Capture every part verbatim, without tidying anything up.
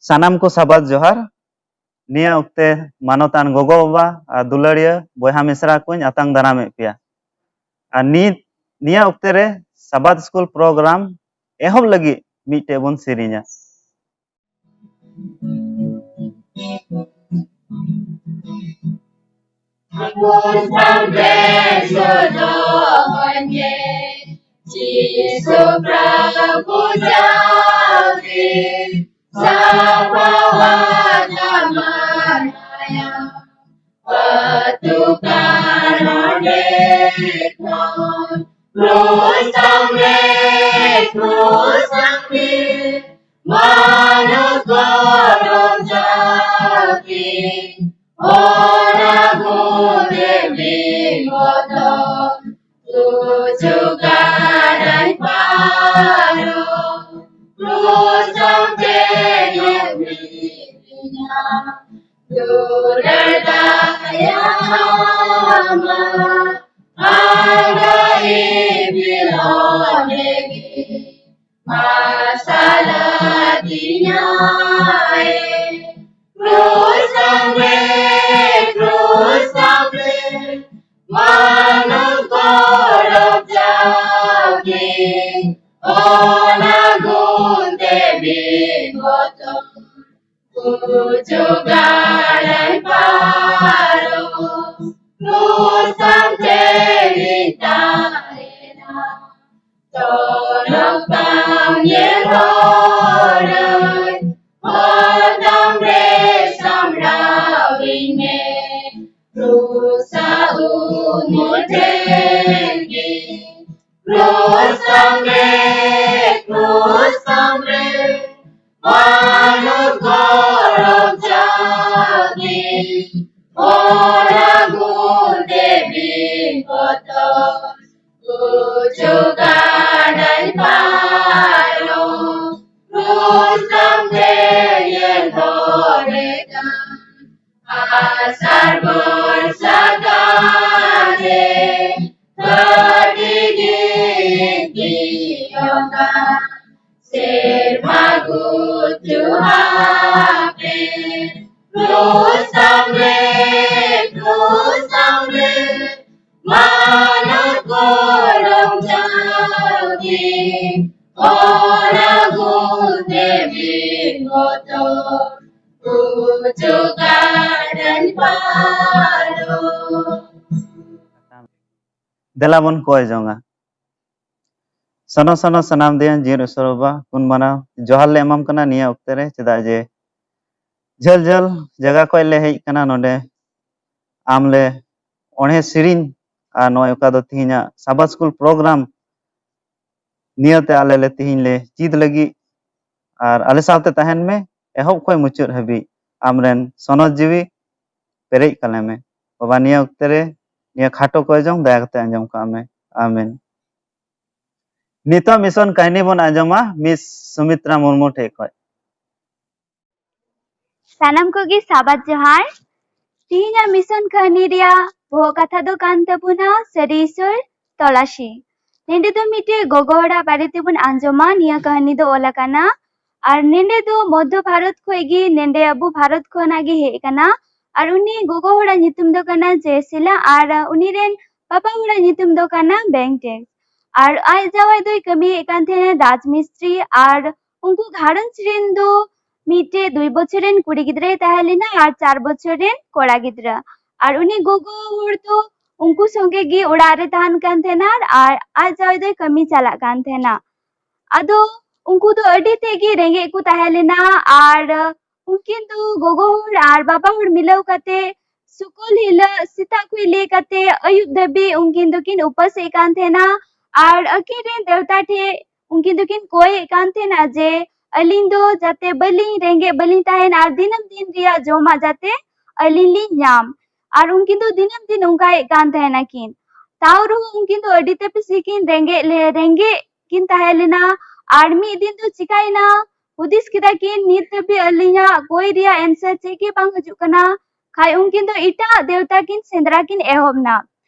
ᱥᱟᱱᱟᱢ ᱠᱚ ᱥᱟᱵᱟᱫ ᱡᱚᱦᱟᱨ᱾ ᱱᱤᱭᱟᱹ ᱚᱠᱛᱮ ᱢᱟᱱᱚᱛᱟᱱ ᱜᱚᱜᱚ ᱵᱟᱵᱟ ᱟᱨ ᱫᱩᱞᱟᱹᱲᱤᱭᱟᱹ ᱵᱚᱭᱦᱟ ᱢᱤᱥᱨᱟ ᱠᱚᱧ ᱟᱛᱟᱝ ᱫᱟᱨᱟᱢᱮᱫ ᱯᱮᱭᱟ᱾ ᱟᱨ ᱱᱤᱛ, ᱱᱤᱭᱟᱹ ᱚᱠᱛᱮ ᱨᱮ ᱥᱟᱵᱟᱫ ᱥᱠᱩᱞ ᱯᱨᱳᱜᱨᱟᱢ ᱮᱦᱚᱵ ᱞᱟᱹᱜᱤᱫ ᱢᱤᱫᱴᱮᱡ ᱵᱚᱱ ᱥᱮᱨᱮᱧᱟ᱾ ᱡᱤᱥᱩ ᱯᱨᱚᱵᱷᱩ ᱡᱟᱣᱜᱮ ᱥᱟᱯᱷᱟᱣᱟ ᱛᱟᱢᱟ ᱢᱟᱭᱟᱢ᱾ ᱟᱹᱛᱩ ᱠᱟᱱᱟ ᱚᱸᱰᱮ ᱠᱷᱚᱱ ᱠᱨᱩᱥ ᱥᱟᱢᱱᱮ, ᱠᱨᱩᱥ ᱥᱟᱢᱱᱮ, ᱢᱟᱱᱚᱛ ᱜᱚᱨᱚᱵ ᱡᱟᱹᱛᱤ, ᱚᱱᱟ ᱜᱩᱱ ᱫᱮᱵᱤ ᱵᱚᱫᱚᱞ, ᱛᱩᱡᱩ ᱜᱟᱰᱟᱭ ᱯᱟᱨᱚᱢ, ᱠᱨᱩᱥ ᱥᱟᱢᱱᱮ ᱧᱮᱞ ᱢᱤᱫ ᱫᱤᱱᱟ᱾ ᱫᱩᱞᱟᱹᱲ ᱫᱟᱭᱟ ᱟᱢᱟᱜ ᱟᱸᱜᱟ ᱤᱯᱤᱞ ᱚᱸᱰᱮ ᱜᱮ ᱢᱟᱨᱥᱟᱞ ᱟᱹᱫᱤᱧᱟᱭ᱾ ᱠᱨᱩᱥ ᱥᱟᱢᱱᱮ, ᱠᱨᱩᱥ ᱥᱟᱢᱱᱮ, ᱢᱟᱱᱚᱛ ᱜᱚᱨᱚᱵ ᱡᱟᱹᱛᱤ, ᱚᱱᱟ ᱜᱩᱱ ᱫᱮᱵᱤ ᱵᱚᱫᱚᱞ᱾ ᱩᱪᱩ ᱜᱟᱰᱟᱭ ᱯᱟᱨᱚᱢ, ᱠᱨᱩᱥ ᱥᱟᱢᱱᱮ ᱛᱟᱦᱮᱱᱟ᱾ ᱛᱚᱞᱚᱠ ᱵᱟᱝ ᱧᱮᱞ ᱦᱚᱨᱟᱹᱧ, ᱦᱚᱨ ᱛᱟᱢ ᱨᱮ ᱥᱟᱢᱵᱲᱟᱣᱤᱧ ᱢᱮ᱾ ᱠᱨᱩᱥ ᱩᱢᱩᱞ ᱴᱷᱮᱱ ᱜᱮ, ᱠᱨᱩᱥ ᱥᱟᱢᱱᱮ, ᱠᱨᱩᱥ ᱥᱟᱢᱱᱮ, ᱢᱟᱱᱚᱛ ᱜᱚᱨᱚᱵ ᱡᱟᱹᱛᱤ, ᱚᱱᱟ ᱜᱩᱱ ᱫᱮᱵᱤ ᱵᱚᱫᱚᱞ᱾ ᱩᱪᱩ ᱜᱟᱰᱟᱭ ᱯᱟᱨᱚᱢ, ᱠᱨᱩᱥ ᱥᱟᱢᱱᱮ ᱧᱮᱞ ᱦᱚᱨᱮ ᱠᱟᱱ᱾ ᱟᱥᱟᱲ ᱵᱚᱨᱥᱟ ᱠᱟᱞᱮ ᱫᱮᱞᱟ ᱵᱚᱱ ᱠᱚᱭ ᱡᱚᱝᱟ᱾ ᱥᱟᱱᱟ ᱥᱟᱱᱟ ᱥᱟᱱᱟᱢ ᱫᱮᱭᱟᱱ ᱡᱤᱭᱟᱹᱲ ᱤᱥᱚᱨ ᱵᱟᱵᱟ, ᱜᱩᱱ ᱢᱟᱱᱟᱣ ᱡᱚᱦᱟᱨ ᱞᱮ ᱮᱢᱟᱢ ᱠᱟᱱᱟ ᱱᱤᱭᱟᱹ ᱚᱠᱛᱮ ᱨᱮ, ᱪᱮᱫᱟᱜ ᱡᱮ ᱡᱷᱟᱹᱞ ᱡᱷᱟᱹᱞ ᱡᱟᱭᱜᱟ ᱠᱷᱚᱱ ᱞᱮ ᱦᱮᱡ ᱠᱟᱱᱟ ᱱᱚᱰᱮ ᱟᱢ ᱞᱮ ᱚᱬᱦᱮ ᱥᱮᱨᱮᱧ ᱟᱨ ᱱᱚᱜᱼᱚᱭ ᱚᱠᱟ ᱫᱚ ᱛᱤᱦᱤᱧᱟᱜ ᱥᱟᱵᱟᱫ ᱥᱠᱩᱞ ᱯᱨᱳᱜᱨᱟᱢ ᱱᱤᱭᱟᱹᱛᱮ ᱟᱞᱮ ᱞᱮ ᱛᱤᱦᱤᱧ ᱞᱮ ᱪᱮᱫ ᱞᱟᱹᱜᱤᱫ᱾ ᱟᱨ ᱟᱞᱮ ᱥᱟᱶᱛᱮ ᱛᱟᱦᱮᱱ ᱢᱮ ᱮᱦᱚᱵ ᱠᱷᱚᱱ ᱢᱩᱪᱟᱹᱫ ᱦᱟᱹᱵᱤᱡ, ᱟᱢᱨᱮᱱ ᱥᱚᱱᱚᱛ ᱡᱤᱣᱤ ᱯᱮᱨᱮᱡ ᱠᱟᱞᱮ ᱢᱮ᱾ ᱵᱟᱵᱟ, ᱱᱤᱭᱟᱹ ᱚᱠᱛᱮ ᱨᱮ ᱱᱤᱭᱟᱹ ᱠᱷᱟᱴᱚ ᱠᱚᱭ ᱡᱚᱝ ᱫᱟᱭᱟ ᱠᱟᱛᱮ ᱟᱸᱡᱚᱢ ᱠᱟᱜ ᱢᱮ᱾ ᱟᱢᱮᱱ᱾ ᱱᱤᱛᱚᱜ ᱢᱤᱥᱚᱱ ᱠᱟᱹᱦᱱᱤ ᱵᱚᱱ ᱟᱸᱡᱚᱢᱟ ᱢᱤᱥ ᱥᱩᱢᱤᱛᱨᱟ ᱢᱩᱨᱢᱩ ᱴᱷᱮᱡ ᱠᱷᱚᱡ᱾ ᱥᱟᱱᱟᱢ ᱠᱚᱜᱮ ᱥᱟᱵᱟᱫ ᱡᱚᱦᱟᱨ᱾ ᱛᱤᱦᱤᱧᱟᱜ ᱢᱤᱥᱚᱱ ᱠᱟᱹᱦᱱᱤ ᱨᱮᱭᱟᱜ ᱵᱚᱦᱚᱜ ᱠᱟᱛᱷᱟ ᱫᱚ ᱠᱟᱱ ᱛᱟᱵᱚᱱᱟ ᱥᱟᱹᱨᱤ ᱤᱥᱚᱨ ᱛᱚᱞᱟᱥᱤ᱾ ᱱᱮᱸᱰᱮ ᱫᱚ ᱢᱤᱫᱴᱮᱡ ᱜᱚᱜᱚ ᱦᱚᱲᱟᱜ ᱵᱟᱨᱮ ᱛᱮᱵᱚᱱ ᱟᱸᱡᱚᱢᱟ᱾ ᱱᱤᱭᱟᱹ ᱠᱟᱹᱦᱱᱤ ᱫᱚ ᱚᱞ ᱟᱠᱟᱱᱟ ᱟᱨ ᱱᱮᱸᱰᱮ ᱫᱚ ᱢᱚᱫᱽᱫᱷᱚ ᱵᱷᱟᱨᱚᱛ ᱠᱷᱚᱡ ᱜᱮ, ᱱᱮᱸᱰᱮ ᱟᱵᱚ ᱵᱷᱟᱨᱚᱛ ᱠᱷᱚᱱᱟᱜ ᱜᱮ ᱦᱮᱡ ᱟᱠᱟᱱᱟ᱾ ᱟᱨ ᱩᱱᱤ ᱜᱚᱜᱚ ᱦᱚᱲᱟᱜ ᱧᱩᱛᱩᱢ ᱫᱚ ᱠᱟᱱᱟ ᱡᱚᱭᱥᱤᱞᱟ ᱟᱨ ᱩᱱᱤ ᱨᱮᱱ ᱵᱟᱵᱟ ᱦᱚᱲᱟᱜ ᱧᱩᱛᱩᱢ ᱫᱚ ᱠᱟᱱᱟ ᱵᱮᱝᱴᱮᱠ᱾ ᱟᱨ ᱟᱡ ᱡᱟᱶᱟᱭ ᱫᱚᱭ ᱠᱟᱹᱢᱤᱭᱮᱫ ᱠᱟᱱ ᱛᱟᱦᱮᱱᱟ ᱨᱟᱡᱽ ᱢᱤᱥᱛᱨᱤ ᱟᱨ ᱩᱱᱠᱩ ᱜᱷᱟᱨᱚᱸᱡᱽ ᱨᱮᱱ ᱫᱚ ᱢᱤᱫᱴᱮᱡ ᱫᱩᱭ ᱵᱚᱪᱷᱚᱨ ᱨᱮᱱ ᱠᱩᱲᱤ ᱜᱤᱫᱽᱨᱟᱹᱭ ᱛᱟᱦᱮᱸ ᱞᱮᱱᱟ ᱟᱨ ᱪᱟᱨ ᱵᱚᱪᱷᱚᱨ ᱨᱮᱱ ᱠᱚᱲᱟ ᱜᱤᱫᱽᱨᱟᱹ᱾ ᱟᱨ ᱩᱱᱤ ᱜᱚᱜᱚ ᱦᱚᱲ ᱫᱚ ᱩᱱᱠᱩ ᱥᱚᱸᱜᱮ ᱜᱮ ᱚᱲᱟᱜ ᱨᱮ ᱛᱟᱦᱮᱱ ᱠᱟᱱ ᱛᱟᱦᱮᱱᱟ ᱟᱨ ᱟᱡ ᱡᱟᱶᱟᱭ ᱫᱚᱭ ᱠᱟᱹᱢᱤ ᱪᱟᱞᱟᱜ ᱠᱟᱱ ᱛᱟᱦᱮᱱᱟ᱾ ᱟᱫᱚ ᱩᱱᱠᱩ ᱫᱚ ᱟᱹᱰᱤ ᱛᱮᱫ ᱜᱮ ᱨᱮᱸᱜᱮᱡ ᱠᱚ ᱛᱟᱦᱮᱸ ᱞᱮᱱᱟ ᱟᱨ ᱩᱱᱠᱤᱱ ᱫᱚ ᱜᱚᱜᱚ ᱦᱚᱲ ᱟᱨ ᱵᱟᱵᱟ ᱦᱚᱲ ᱢᱤᱞᱟᱹᱣ ᱠᱟᱛᱮ ᱥᱩᱠᱚᱞ ᱦᱤᱞᱳᱜ ᱥᱮᱛᱟᱜ ᱠᱷᱚᱱ ᱞᱟᱹᱭ ᱠᱟᱛᱮ ᱟᱹᱭᱩᱵ ᱫᱷᱟᱹᱵᱤᱡ ᱩᱱᱠᱤᱱ ᱫᱚᱠᱤᱱ ᱩᱯᱟᱹᱥᱮᱫ ᱠᱟᱱ ᱛᱟᱦᱮᱱᱟ᱾ ᱟᱨ ᱟᱹᱠᱤᱱ ᱨᱮᱱ ᱫᱮᱣᱛᱟ ᱴᱷᱮᱡ ᱩᱱᱠᱤᱱ ᱫᱚᱠᱤᱱ ᱠᱚᱭᱮᱫ ᱠᱟᱱ ᱛᱟᱦᱮᱱᱟ ᱡᱮ ᱟᱹᱞᱤᱧ ᱫᱚ ᱡᱟᱛᱮ ᱵᱟᱹᱞᱤᱧ ᱨᱮᱸᱜᱮᱡ ᱵᱟᱹᱞᱤᱧ ᱛᱟᱦᱮᱱ ᱟᱨ ᱫᱤᱱᱟᱹᱢ ᱫᱤᱱ ᱨᱮᱭᱟᱜ ᱡᱚᱢᱟᱜ ᱡᱟᱛᱮ ᱟᱹᱞᱤᱧ ᱞᱤᱧ ᱧᱟᱢ᱾ ᱟᱨ ᱩᱱᱠᱤᱱ ᱫᱚ ᱫᱤᱱᱟᱹᱢ ᱫᱤᱱ ᱚᱱᱠᱟᱭᱮᱫ ᱠᱟᱱ ᱛᱟᱦᱮᱱᱟ ᱠᱤᱱ᱾ ᱛᱟᱣ ᱨᱮᱦᱚᱸ ᱩᱱᱠᱤᱱ ᱫᱚ ᱟᱹᱰᱤ ᱛᱮᱫ ᱵᱮᱥᱤ ᱠᱤᱱ ᱨᱮᱸᱜᱮᱡ ᱞᱮ ᱨᱮᱸᱜᱮᱡ ᱠᱤᱱ ᱛᱟᱦᱮᱸ ᱞᱮᱱᱟ᱾ ᱟᱨ ᱢᱤᱫ ᱫᱤᱱ ᱫᱚ ᱪᱤᱠᱟᱭᱮᱱᱟ, ᱦᱩᱫᱤᱥ ᱠᱮᱫᱟ ᱠᱤᱱ ᱱᱤᱛ ᱫᱷᱟᱹᱵᱤᱡ ᱟᱹᱞᱤᱧᱟᱜ ᱠᱚᱭ ᱨᱮᱭᱟᱜ answer ᱪᱮᱫ ᱜᱮ ᱵᱟᱝ ᱦᱤᱡᱩᱜ ᱠᱟᱱᱟ᱾ ᱠᱷᱟᱡ ᱩᱱᱠᱤᱱ ᱫᱚ ᱮᱴᱟᱜ ᱫᱮᱣᱛᱟ ᱠᱤᱱ ᱥᱮᱸᱫᱽᱨᱟ ᱠᱤᱱ ᱮᱦᱚᱵ ᱮᱱᱟ᱾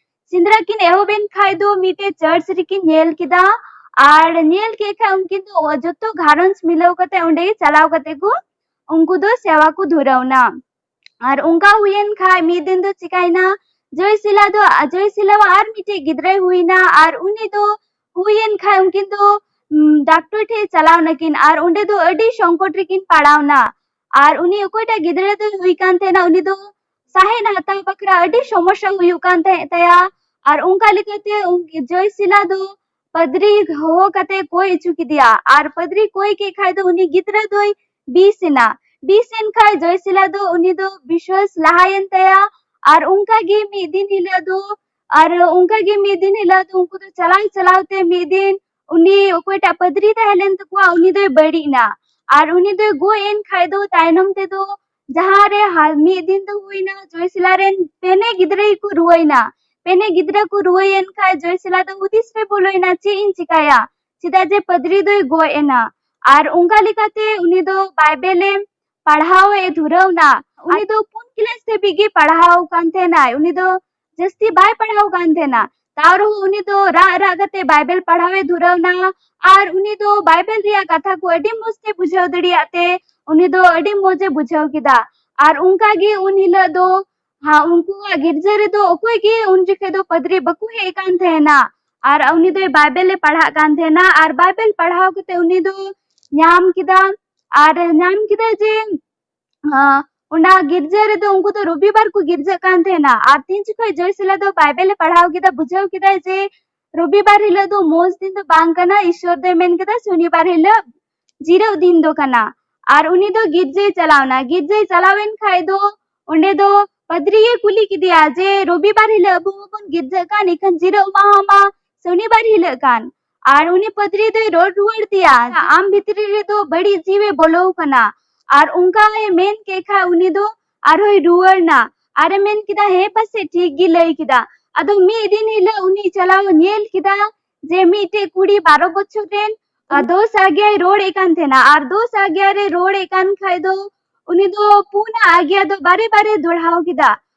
ᱥᱮᱸᱫᱽᱨᱟ ᱠᱤᱱ ᱮᱦᱚᱵ ᱮᱱ ᱠᱷᱟᱡ ᱫᱚ ᱢᱤᱫᱴᱮᱡ church ᱨᱮᱠᱤᱱ ᱧᱮᱞ ᱠᱮᱫᱟ᱾ ᱟᱨ ᱧᱮᱞ ᱠᱮᱫ ᱠᱷᱟᱡ ᱩᱱᱠᱤᱱ ᱫᱚ ᱡᱚᱛᱚ ᱜᱷᱟᱨᱚᱸᱡᱽ ᱢᱤᱞᱟᱹᱣ ᱠᱟᱛᱮ ᱚᱸᱰᱮ ᱜᱮ ᱪᱟᱞᱟᱣ ᱠᱟᱛᱮ ᱠᱚ ᱩᱱᱠᱩ ᱫᱚ ᱥᱮᱣᱟ ᱠᱚ ᱫᱷᱩᱨᱟᱹᱣ ᱮᱱᱟ᱾ ᱟᱨ ᱚᱱᱠᱟ ᱦᱩᱭᱮᱱ ᱠᱷᱟᱡ ᱢᱤᱫ ᱫᱤᱱ ᱫᱚ ᱪᱤᱠᱟᱭᱮᱱᱟ, ᱡᱚᱭᱥᱤᱞᱟ ᱫᱚ ᱡᱚᱭᱥᱤᱞᱟᱣᱟᱜ ᱟᱨ ᱢᱤᱫᱴᱮᱡ ᱜᱤᱫᱽᱨᱟᱹᱭ ᱦᱩᱭᱱᱟ᱾ ᱟᱨ ᱩᱱᱤ ᱫᱚ ᱦᱩᱭᱮᱱ ᱠᱷᱟᱡ ᱩᱱᱠᱤᱱ ᱫᱚ ᱰᱟᱠᱴᱚᱨ ᱴᱷᱮᱡ ᱪᱟᱞᱟᱣ ᱱᱟᱠᱤᱱ ᱟᱨ ᱚᱸᱰᱮ ᱫᱚ ᱟᱹᱰᱤ ᱥᱚᱝᱠᱚᱴ ᱨᱮᱠᱤᱱ ᱯᱟᱲᱟᱣᱱᱟ᱾ ᱟᱨ ᱩᱱᱤ ᱚᱠᱚᱭᱴᱟᱜ ᱜᱤᱫᱽᱨᱟᱹ ᱫᱚᱭ ᱦᱩᱭ ᱠᱟᱱ ᱛᱟᱦᱮᱱᱟ ᱩᱱᱤ ᱫᱚ ᱥᱟᱦᱮᱫ ᱦᱟᱛᱟᱣ ᱵᱟᱠᱷᱨᱟ ᱟᱹᱰᱤ ᱥᱚᱢᱚᱥᱥᱟ ᱦᱩᱭᱩᱜ ᱠᱟᱱ ᱛᱟᱦᱮᱸᱫ ᱛᱟᱭᱟ᱾ ᱟᱨ ᱚᱱᱠᱟ ᱞᱮᱠᱟᱛᱮ ᱩᱱ-, ᱡᱚᱭᱥᱤᱞᱟ ᱫᱚ ᱯᱟᱫᱽᱨᱤ ᱦᱚᱦᱚ ᱠᱟᱛᱮ ᱠᱚᱭ ᱦᱚᱪᱚ ᱠᱮᱫᱮᱭᱟ᱾ ᱟᱨ ᱯᱟᱫᱽᱨᱤ ᱠᱚᱭ ᱠᱮᱫ ᱠᱷᱟᱡ ᱫᱚ ᱩᱱᱤ ᱜᱤᱫᱽᱨᱟᱹ ᱫᱚᱭ ᱵᱤᱥ ᱮᱱᱟ᱾ ᱵᱤᱥ ᱮᱱ ᱠᱷᱟᱡ ᱡᱚᱭᱥᱤᱞᱟ ᱫᱚ ᱩᱱᱤ ᱫᱚ ᱵᱤᱥᱣᱟᱥ ᱞᱟᱦᱟᱭᱮᱱ ᱛᱟᱭᱟ᱾ ᱟᱨ ᱚᱱᱠᱟ ᱜᱮ ᱢᱤᱫ ᱫᱤᱱ ᱦᱤᱞᱳᱜ ᱫᱚ, ᱟᱨ ᱚᱱᱠᱟ ᱜᱮ ᱢᱤᱫ ᱫᱤᱱ ᱦᱤᱞᱳᱜ ᱫᱚ ᱩᱱᱠᱩ ᱫᱚ ᱪᱟᱞᱟᱣ ᱪᱟᱞᱟᱣ ᱛᱮ ᱢᱤᱫ ᱫᱤᱱ ᱩᱱᱤ ᱚᱠᱚᱭᱴᱟᱜ ᱯᱟᱫᱽᱨᱤ ᱛᱟᱦᱮᱸ ᱞᱮᱱ ᱛᱟᱠᱚᱣᱟ, ᱩᱱᱤ ᱫᱚᱭ ᱵᱟᱹᱲᱤᱡ ᱮᱱᱟ᱾ ᱟᱨ ᱩᱱᱤ ᱫᱚᱭ ᱜᱚᱡ ᱮᱱ ᱠᱷᱟᱡ ᱫᱚ ᱛᱟᱭᱱᱚᱢ ᱛᱮᱫᱚ ᱡᱟᱦᱟᱸ ᱨᱮ ᱦᱟ-, ᱢᱤᱫ ᱫᱤᱱ ᱫᱚ ᱦᱩᱭᱱᱟ, ᱡᱚᱭᱥᱤᱞᱟ ᱨᱮᱱ ᱯᱮᱱᱮ ᱜᱤᱫᱽᱨᱟᱹ ᱜᱮᱠᱚ ᱨᱩᱣᱟᱹᱭᱱᱟ᱾ ᱯᱮᱱᱮ ᱜᱤᱫᱽᱨᱟᱹ ᱠᱚ ᱨᱩᱣᱟᱹᱭᱮᱱ ᱠᱷᱟᱡ ᱡᱚᱭᱥᱤᱞᱟ ᱫᱚ ᱦᱩᱫᱤᱥ ᱨᱮ ᱵᱚᱞᱚᱭᱮᱱᱟ, ᱪᱮᱫ ᱤᱧ ᱪᱤᱠᱟᱭᱟ, ᱪᱮᱫᱟᱜ ᱡᱮ ᱯᱟᱫᱽᱨᱤ ᱫᱚᱭ ᱜᱚᱡ ᱮᱱᱟ᱾ ᱟᱨ ᱚᱱᱠᱟ ᱞᱮᱠᱟᱛᱮ ᱩᱱᱤ ᱫᱚ ᱵᱟᱭᱵᱮᱞᱮ ᱯᱟᱲᱦᱟᱣ ᱮ ᱫᱷᱩᱨᱟᱹᱣ ᱮᱱᱟ᱾ ᱩᱱᱤ ᱫᱚ ᱯᱩᱱ ᱠᱞᱟᱥ ᱫᱷᱟᱹᱵᱤᱡ ᱜᱮ ᱯᱟᱲᱦᱟᱣ ᱠᱟᱱ ᱛᱟᱦᱮᱱᱟᱭ᱾ ᱩᱱᱤ ᱫᱚ ᱡᱟᱹᱥᱛᱤ ᱵᱟᱭ ᱯᱟᱲᱦᱟᱣ ᱠᱟᱱ ᱛᱟᱦᱮᱱᱟ᱾ ᱛᱟᱣ ᱨᱮᱦᱚᱸ ᱩᱱᱤ ᱫᱚ ᱨᱟᱜ ᱨᱟᱜ ᱠᱟᱛᱮ ᱵᱟᱭᱵᱮᱞ ᱯᱟᱲᱦᱟᱣ ᱮ ᱫᱷᱩᱨᱟᱹᱣ ᱮᱱᱟ᱾ ᱟᱨ ᱩᱱᱤ ᱫᱚ ᱵᱟᱭᱵᱮᱞ ᱨᱮᱭᱟᱜ ᱠᱟᱛᱷᱟ ᱠᱚ ᱟᱹᱰᱤ ᱢᱚᱡᱽ ᱛᱮ ᱵᱩᱡᱷᱟᱹᱣ ᱫᱟᱲᱮᱭᱟᱜ ᱛᱮ ᱩᱱᱤ ᱫᱚ ᱟᱹᱰᱤ ᱢᱚᱡᱽ ᱮ ᱵᱩᱡᱷᱟᱹᱣ ᱠᱮᱫᱟ᱾ ᱟᱨ ᱚᱱᱠᱟ ᱜᱮ ᱩᱱ ᱦᱤᱞᱳᱜ ᱫᱚ, ᱦᱟ, ᱩᱱᱠᱩᱣᱟᱜ ᱜᱤᱨᱡᱟᱹ ᱨᱮᱫᱚ ᱚᱠᱚᱭ ᱜᱮ ᱩᱱ ᱡᱚᱠᱷᱮᱡ ᱫᱚ ᱯᱟᱫᱽᱨᱤ ᱵᱟᱠᱚ ᱦᱮᱡ ᱠᱟᱱ ᱛᱟᱦᱮᱱᱟ᱾ ᱟᱨ ᱩᱱᱤ ᱫᱚᱭ ᱵᱟᱭᱵᱮᱞ ᱮ ᱯᱟᱲᱦᱟᱜ ᱠᱟᱱ ᱛᱟᱦᱮᱱᱟ᱾ ᱟᱨ ᱵᱟᱭᱵᱮᱞ ᱯᱟᱲᱦᱟᱣ ᱠᱟᱛᱮ ᱩᱱᱤ ᱫᱚ ᱧᱟᱢ ᱠᱮᱫᱟ, ᱟᱨ ᱧᱟᱢ ᱠᱮᱫᱟᱭ ᱡᱮ, ᱟ, ᱚᱱᱟ ᱜᱤᱨᱡᱟᱹ ᱨᱮᱫᱚ ᱩᱱᱠᱩ ᱫᱚ ᱨᱚᱵᱤᱵᱟᱨ ᱠᱚ ᱜᱤᱨᱡᱟᱹᱜ ᱠᱟᱱ ᱛᱟᱦᱮᱱᱟ᱾ ᱟᱨ ᱛᱤᱱ ᱡᱚᱠᱷᱚᱡ ᱡᱚᱭᱥᱤᱞᱟ ᱫᱚ ᱵᱟᱭᱵᱮᱞ ᱮ ᱯᱟᱲᱦᱟᱣ ᱠᱮᱫᱟ, ᱵᱩᱡᱷᱟᱹᱣ ᱠᱮᱫᱟᱭ ᱡᱮ ᱨᱚᱵᱤᱵᱟᱨ ᱦᱤᱞᱳᱜ ᱫᱚ ᱢᱚᱡᱽ ᱫᱤᱱ ᱫᱚ ᱵᱟᱝ ᱠᱟᱱᱟ, ᱤᱥᱚᱨ ᱫᱚᱭ ᱢᱮᱱ ᱠᱮᱫᱟ ᱥᱚᱱᱤᱵᱟᱨ ᱦᱤᱞᱳᱜ ᱡᱤᱨᱟᱹᱣ ᱫᱤᱱ ᱫᱚ ᱠᱟᱱᱟ᱾ ᱟᱨ ᱩᱱᱤ ᱫᱚ ᱜᱤᱨᱡᱟᱹᱭ ᱪᱟᱞᱟᱣᱱᱟ᱾ ᱜᱤᱨᱡᱟᱹᱭ ᱪᱟᱞᱟᱣᱮᱱ ᱠᱷᱟᱡ ᱫᱚ ᱚᱸᱰᱮ ᱫᱚ ᱯᱟᱫᱽᱨᱤᱭᱮ ᱠᱩᱞᱤ ᱠᱮᱫᱮᱭᱟ ᱡᱮ, "ᱨᱚᱵᱤᱵᱟᱨ ᱦᱤᱞᱳᱜ ᱟᱵᱚ ᱵᱚᱱ ᱜᱤᱨᱡᱟᱹᱜ ᱠᱟᱱ, ᱤᱠᱷᱟᱹᱱ ᱡᱤᱨᱟᱹᱣ ᱢᱟᱦᱟ ᱢᱟ ᱥᱚᱱᱤᱵᱟᱨ ᱦᱤᱞᱳᱜ ᱠᱟᱱ?" ᱟᱨ ᱩᱱᱤ ᱯᱟᱫᱽᱨᱤ ᱫᱚᱭ ᱨᱚᱲ ᱨᱩᱣᱟᱹᱲ ᱟᱫᱮᱭᱟ, "ᱟᱢ ᱵᱷᱤᱛᱨᱤ ᱨᱮᱫᱚ ᱵᱟᱹᱲᱤᱡ ᱡᱤᱣᱤ ᱵᱚᱞᱚ ᱟᱠᱟᱱᱟ᱾" ᱟᱨ ᱚᱱᱠᱟᱭ ᱢᱮᱱ ᱠᱮᱫ ᱠᱷᱟᱡ ᱩᱱᱤ ᱫᱚ ᱟᱨᱦᱚᱸᱭ ᱨᱩᱣᱟᱹᱲ ᱮᱱᱟ᱾ ᱟᱨᱮ ᱢᱮᱱ ᱠᱮᱫᱟ, "ᱦᱮᱸ, ᱯᱟᱥᱮᱡ ᱴᱷᱤᱠ ᱜᱮ ᱞᱟᱹᱭ ᱠᱮᱫᱟ᱾" ᱟᱫᱚ ᱢᱤᱫ ᱫᱤᱱ ᱦᱤᱞᱳᱜ ᱩᱱᱤ ᱪᱟᱞᱟᱣ ᱧᱮᱞ ᱠᱮᱫᱟ ᱡᱮ ᱢᱤᱫᱴᱮᱡ ᱠᱩᱲᱤ ᱵᱟᱨᱚ ᱵᱚᱪᱷᱚᱨ ᱨᱮᱱ, ᱟ, ᱫᱚᱥ ᱟᱜᱭᱟᱭ ᱨᱚᱲᱮᱫ ᱠᱟᱱ ᱛᱟᱦᱮᱱᱟ᱾ ᱟᱨ ᱫᱚᱥ ᱟᱜᱭᱟ ᱨᱮ ᱨᱚᱲᱮᱫ ᱠᱟᱱ ᱠᱷᱟᱡ ᱫᱚ ᱩᱱᱤ ᱫᱚ ᱯᱩᱱᱟᱜ ᱟᱜᱭᱟ ᱫᱚ ᱵᱟᱨᱮ ᱵᱟᱨᱮ ᱫᱚᱲᱦᱟᱣ ᱠᱮᱫᱟ᱾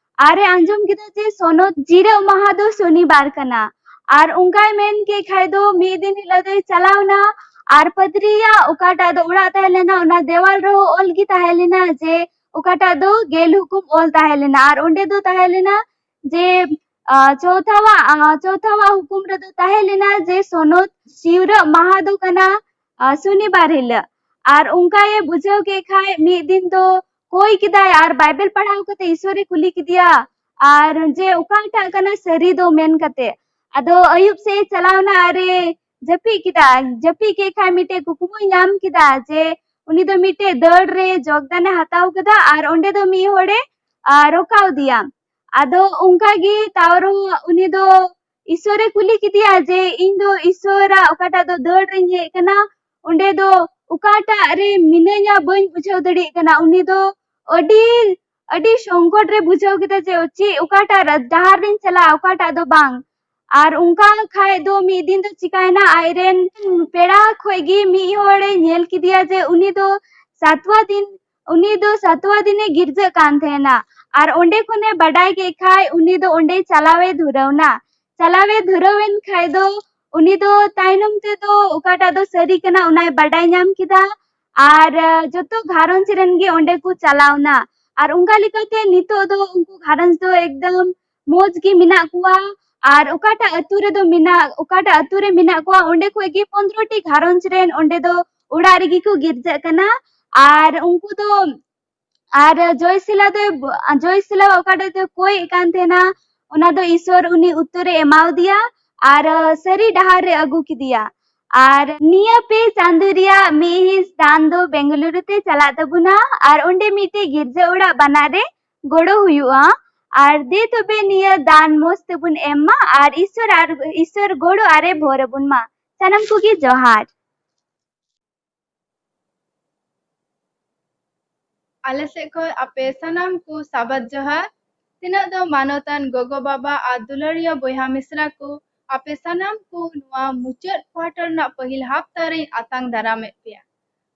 ᱟᱨᱮ ᱟᱸᱡᱚᱢ ᱠᱮᱫᱟ ᱡᱮ ᱥᱚᱱᱚᱛ ᱡᱤᱨᱟᱹᱜ ᱢᱟᱦᱟ ᱫᱚ ᱥᱚᱱᱤᱵᱟᱨ ᱠᱟᱱᱟ᱾ ᱟᱨ ᱚᱱᱠᱟᱭ ᱢᱮᱱ ᱠᱮᱫ ᱠᱷᱟᱡ ᱫᱚ ᱢᱤᱫ ᱫᱤᱱ ᱦᱤᱞᱳᱜ ᱫᱚᱭ ᱪᱟᱞᱟᱣ ᱮᱱᱟ᱾ ᱟᱨ ᱯᱟᱫᱽᱨᱤᱭᱟᱜ ᱚᱠᱟᱴᱟᱜ ᱫᱚ ᱚᱲᱟᱜ ᱛᱟᱦᱮᱸ ᱞᱮᱱᱟ, ᱚᱱᱟ ᱫᱮᱣᱟᱞ ᱨᱮᱦᱚᱸ ᱚᱞ ᱜᱮ ᱛᱟᱦᱮᱸ ᱞᱮᱱᱟ ᱡᱮ ᱚᱠᱟᱴᱟᱜ ᱫᱚ ᱜᱮᱞ ᱦᱩᱠᱩᱢ ᱚᱞ ᱛᱟᱦᱮᱸ ᱞᱮᱱᱟ᱾ ᱟᱨ ᱚᱸᱰᱮ ᱫᱚ ᱛᱟᱦᱮᱸ ᱞᱮᱱᱟ ᱡᱮ, ᱟ, ᱪᱳᱛᱷᱟᱣᱟᱜ, ᱟ, ᱪᱳᱛᱷᱟᱣᱟᱜ ᱦᱩᱠᱩᱢ ᱨᱮᱫᱚ ᱛᱟᱦᱮᱸ ᱞᱮᱱᱟ ᱡᱮ ᱥᱚᱱᱚᱛ ᱥᱤᱣᱨᱟᱹᱜ ᱢᱟᱦᱟ ᱫᱚ ᱠᱟᱱᱟ, ᱟ, ᱥᱚᱱᱤᱵᱟᱨ ᱦᱤᱞᱳᱜ᱾ ᱟᱨ ᱚᱱᱠᱟᱭᱮ ᱵᱩᱡᱷᱟᱹᱣ ᱠᱮᱫ ᱠᱷᱟᱡ ᱢᱤᱫ ᱫᱤᱱ ᱫᱚ ᱠᱚᱭ ᱠᱮᱫᱟᱭ ᱟᱨ ᱵᱟᱭᱵᱮᱞ ᱯᱟᱲᱦᱟᱣ ᱠᱟᱛᱮ ᱤᱥᱚᱨᱮ ᱠᱩᱞᱤ ᱠᱮᱫᱮᱭᱟ, ᱟᱨ ᱡᱮ ᱚᱠᱟᱴᱟᱜ ᱠᱟᱱᱟ ᱥᱟᱹᱨᱤ ᱫᱚ ᱢᱮᱱ ᱠᱟᱛᱮ᱾ ᱟᱫᱚ ᱟᱹᱭᱩᱵ ᱥᱮᱫ ᱮ ᱪᱟᱞᱟᱣᱱᱟ ᱟᱨᱮ ᱡᱟᱹᱯᱤᱫ ᱠᱮᱫᱟ᱾ ᱡᱟᱹᱯᱤᱫ ᱠᱮᱫ ᱠᱷᱟᱡ ᱢᱤᱫᱴᱮᱡ ᱠᱩᱠᱢᱩᱭ ᱧᱟᱢ ᱠᱮᱫᱟ ᱡᱮ ᱩᱱᱤ ᱫᱚ ᱢᱤᱫᱴᱮᱡ ᱫᱟᱹᱲ ᱨᱮ ᱡᱳᱜᱽᱫᱟᱱᱮ ᱦᱟᱛᱟᱣ ᱠᱮᱫᱟ ᱟᱨ ᱚᱸᱰᱮ ᱫᱚ ᱢᱤᱫ ᱦᱚᱲᱮ, ᱟ, ᱨᱚᱠᱟᱣ ᱫᱮᱭᱟ᱾ ᱟᱫᱚ ᱚᱱᱠᱟ ᱜᱮ ᱛᱟᱣ ᱨᱮᱦᱚᱸ ᱩᱱᱤ ᱫᱚ ᱤᱥᱥᱚᱨᱮ ᱠᱩᱞᱤ ᱠᱮᱫᱮᱭᱟ ᱡᱮ ᱤᱧ ᱫᱚ ᱤᱥᱥᱚᱨᱟᱜ ᱚᱠᱟᱴᱟᱜ ᱫᱚ ᱫᱟᱹᱲ ᱨᱮᱧ ᱦᱮᱡ ᱠᱟᱱᱟ, ᱚᱸᱰᱮ ᱫᱚ ᱚᱠᱟᱴᱟᱜ ᱨᱮ ᱢᱤᱱᱟᱹᱧᱟ ᱵᱟᱹᱧ ᱵᱩᱡᱷᱟᱹᱣ ᱫᱟᱲᱮᱭᱟᱜ ᱠᱟᱱᱟ᱾ ᱩᱱᱤ ᱫᱚ ᱟᱹᱰᱤ, ᱟᱹᱰᱤ ᱥᱚᱝᱠᱚᱴ ᱨᱮ ᱵᱩᱡᱷᱟᱹᱣ ᱠᱮᱫᱟ ᱡᱮ ᱪᱮᱫ ᱚᱠᱟᱴᱟᱜ ᱨᱟ-, ᱰᱟᱦᱟᱨ ᱨᱤᱧ ᱪᱟᱞᱟᱜᱼᱟ, ᱚᱠᱟᱴᱟᱜ ᱫᱚ ᱵᱟᱝ᱾ ᱟᱨ ᱚᱱᱠᱟ ᱠᱷᱟᱡ ᱫᱚ ᱢᱤᱫ ᱫᱤᱱ ᱫᱚ ᱪᱤᱠᱟᱭᱮᱱᱟ, ᱟᱡᱨᱮᱱ ᱯᱮᱲᱟ ᱠᱷᱚᱡ ᱜᱮ ᱢᱤᱫ ᱦᱚᱲᱮ ᱧᱮᱞ ᱠᱮᱫᱮᱭᱟ ᱡᱮ ᱩᱱᱤ ᱫᱚ ᱥᱟᱛᱣᱟ ᱫᱤᱱ, ᱩᱱᱤ ᱫᱚ ᱥᱟᱛᱣᱟ ᱫᱤᱱᱮ ᱜᱤᱨᱡᱟᱹᱜ ᱠᱟᱱ ᱛᱟᱦᱮᱱᱟ᱾ ᱟᱨ ᱚᱸᱰᱮ ᱠᱷᱚᱱᱮ ᱵᱟᱰᱟᱭ ᱠᱮᱫ ᱠᱷᱟᱡ ᱩᱱᱤ ᱫᱚ ᱚᱸᱰᱮᱭ ᱪᱟᱞᱟᱣᱮ ᱫᱷᱩᱨᱟᱹᱣᱱᱟ᱾ ᱪᱟᱞᱟᱣᱮ ᱫᱷᱩᱨᱟᱹᱣᱮᱱ ᱠᱷᱟᱡ ᱫᱚ ᱩᱱᱤ ᱫᱚ ᱛᱟᱭᱱᱚᱢ ᱛᱮᱫᱚ ᱚᱠᱟᱴᱟᱜ ᱫᱚ ᱥᱟᱹᱨᱤ ᱠᱟᱱᱟ ᱚᱱᱟᱭ ᱵᱟᱰᱟᱭ ᱧᱟᱢ ᱠᱮᱫᱟ᱾ ᱟᱨ, ᱟ, ᱡᱚᱛᱚ ᱜᱷᱟᱨᱚᱸᱡᱽ ᱨᱮᱱ ᱜᱮ ᱚᱸᱰᱮ ᱠᱚ ᱪᱟᱞᱟᱣᱱᱟ᱾ ᱟᱨ ᱚᱱᱠᱟ ᱞᱮᱠᱟᱛᱮ ᱱᱤᱛᱚᱜ ᱫᱚ ᱩᱱᱠᱩ ᱜᱷᱟᱨᱚᱸᱡᱽ ᱫᱚ ᱮᱠᱫᱚᱢ ᱢᱚᱡᱽ ᱜᱮ ᱢᱮᱱᱟᱜ ᱠᱚᱣᱟ᱾ ᱟᱨ ᱚᱠᱟᱴᱟᱜ ᱟᱹᱛᱩ ᱨᱮᱫᱚ ᱢᱮᱱᱟᱜ, ᱚᱠᱟᱴᱟᱜ ᱟᱹᱛᱩ ᱨᱮ ᱢᱮᱱᱟᱜ ᱠᱚᱣᱟ, ᱚᱸᱰᱮ ᱠᱷᱚᱡ ᱜᱮ ᱯᱚᱱᱫᱽᱨᱚ ᱴᱤ ᱜᱷᱟᱨᱚᱸᱡᱽ ᱨᱮᱱ ᱚᱸᱰᱮ ᱫᱚ ᱚᱲᱟᱜ ᱨᱮᱜᱮ ᱠᱚ ᱜᱤᱨᱡᱟᱹᱜ ᱠᱟᱱᱟ᱾ ᱟᱨ ᱩᱱᱠᱩ ᱫᱚ, ᱟᱨ ᱡᱚᱭᱥᱤᱞᱟ ᱫᱚᱭ ᱵᱚ-, ᱡᱚᱭᱥᱤᱞᱟ ᱚᱠᱟᱴᱟᱜ ᱫᱚᱭ ᱠᱚᱭᱮᱜ ᱠᱟᱱ ᱛᱟᱦᱮᱱᱟ, ᱚᱱᱟ ᱫᱚ ᱤᱥᱥᱚᱨ ᱩᱱᱤ ᱩᱛᱛᱚᱨᱮ ᱮᱢᱟᱣᱫᱮᱭᱟ ᱟᱨ ᱥᱟᱹᱨᱤ ᱰᱟᱦᱟᱨ ᱨᱮ ᱟᱹᱜᱩ ᱠᱮᱫᱮᱭᱟ᱾ ᱟᱨ ᱱᱤᱭᱟᱹ ᱯᱮ ᱪᱟᱸᱫᱳ ᱨᱮᱭᱟᱜ ᱢᱤᱫ ᱦᱤᱸᱥ ᱫᱟᱱ ᱫᱚ ᱵᱮᱝᱜᱟᱞᱩᱨᱩ ᱛᱮ ᱪᱟᱞᱟᱜ ᱛᱟᱵᱚᱱᱟ ᱟᱨ ᱚᱸᱰᱮ ᱢᱤᱫᱴᱮᱡ ᱜᱤᱨᱡᱟᱹ ᱚᱲᱟᱜ ᱵᱟᱱᱟᱜ ᱨᱮ ᱜᱚᱲᱚ ᱦᱩᱭᱩᱜᱼᱟ᱾ ᱟᱨ ᱫᱮ ᱛᱚᱵᱮ ᱱᱤᱭᱟᱹ ᱫᱟᱱ ᱢᱚᱡᱽ ᱛᱮᱵᱚᱱ ᱮᱢ ᱢᱟ ᱟᱨ ᱤᱥᱥᱚᱨ ᱟᱨ, ᱤᱥᱥᱚᱨ ᱜᱚᱲᱚ ᱟᱨᱮ ᱵᱷᱳᱨ ᱟᱵᱚᱱ ᱢᱟ᱾ ᱥᱟᱱᱟᱢ ᱠᱚᱜᱮ ᱡᱚᱦᱟᱨ᱾ ᱟᱞᱮ ᱥᱮᱫ ᱠᱷᱚᱱ ᱟᱯᱮ ᱥᱟᱱᱟᱢ ᱠᱚ ᱥᱟᱵᱟᱫ ᱡᱚᱦᱟᱨ᱾ ᱛᱤᱱᱟᱹᱜ ᱫᱚ ᱢᱟᱱᱚᱛᱟᱱ ᱜᱚᱜᱚ ᱵᱟᱵᱟ ᱟᱨ ᱫᱩᱞᱟᱹᱲᱤᱭᱟᱹ ᱵᱚᱭᱦᱟ ᱢᱤᱥᱨᱟ ᱠᱚ, ᱟᱯᱮ ᱥᱟᱱᱟᱢ ᱠᱚ ᱱᱚᱣᱟ ᱢᱩᱪᱟᱹᱫ quarter ᱨᱮᱱᱟᱜ ᱯᱟᱹᱦᱤᱞ ᱦᱟᱯᱛᱟ ᱨᱮᱧ ᱟᱛᱟᱝ ᱫᱟᱨᱟᱢᱮᱫ ᱯᱮᱭᱟ᱾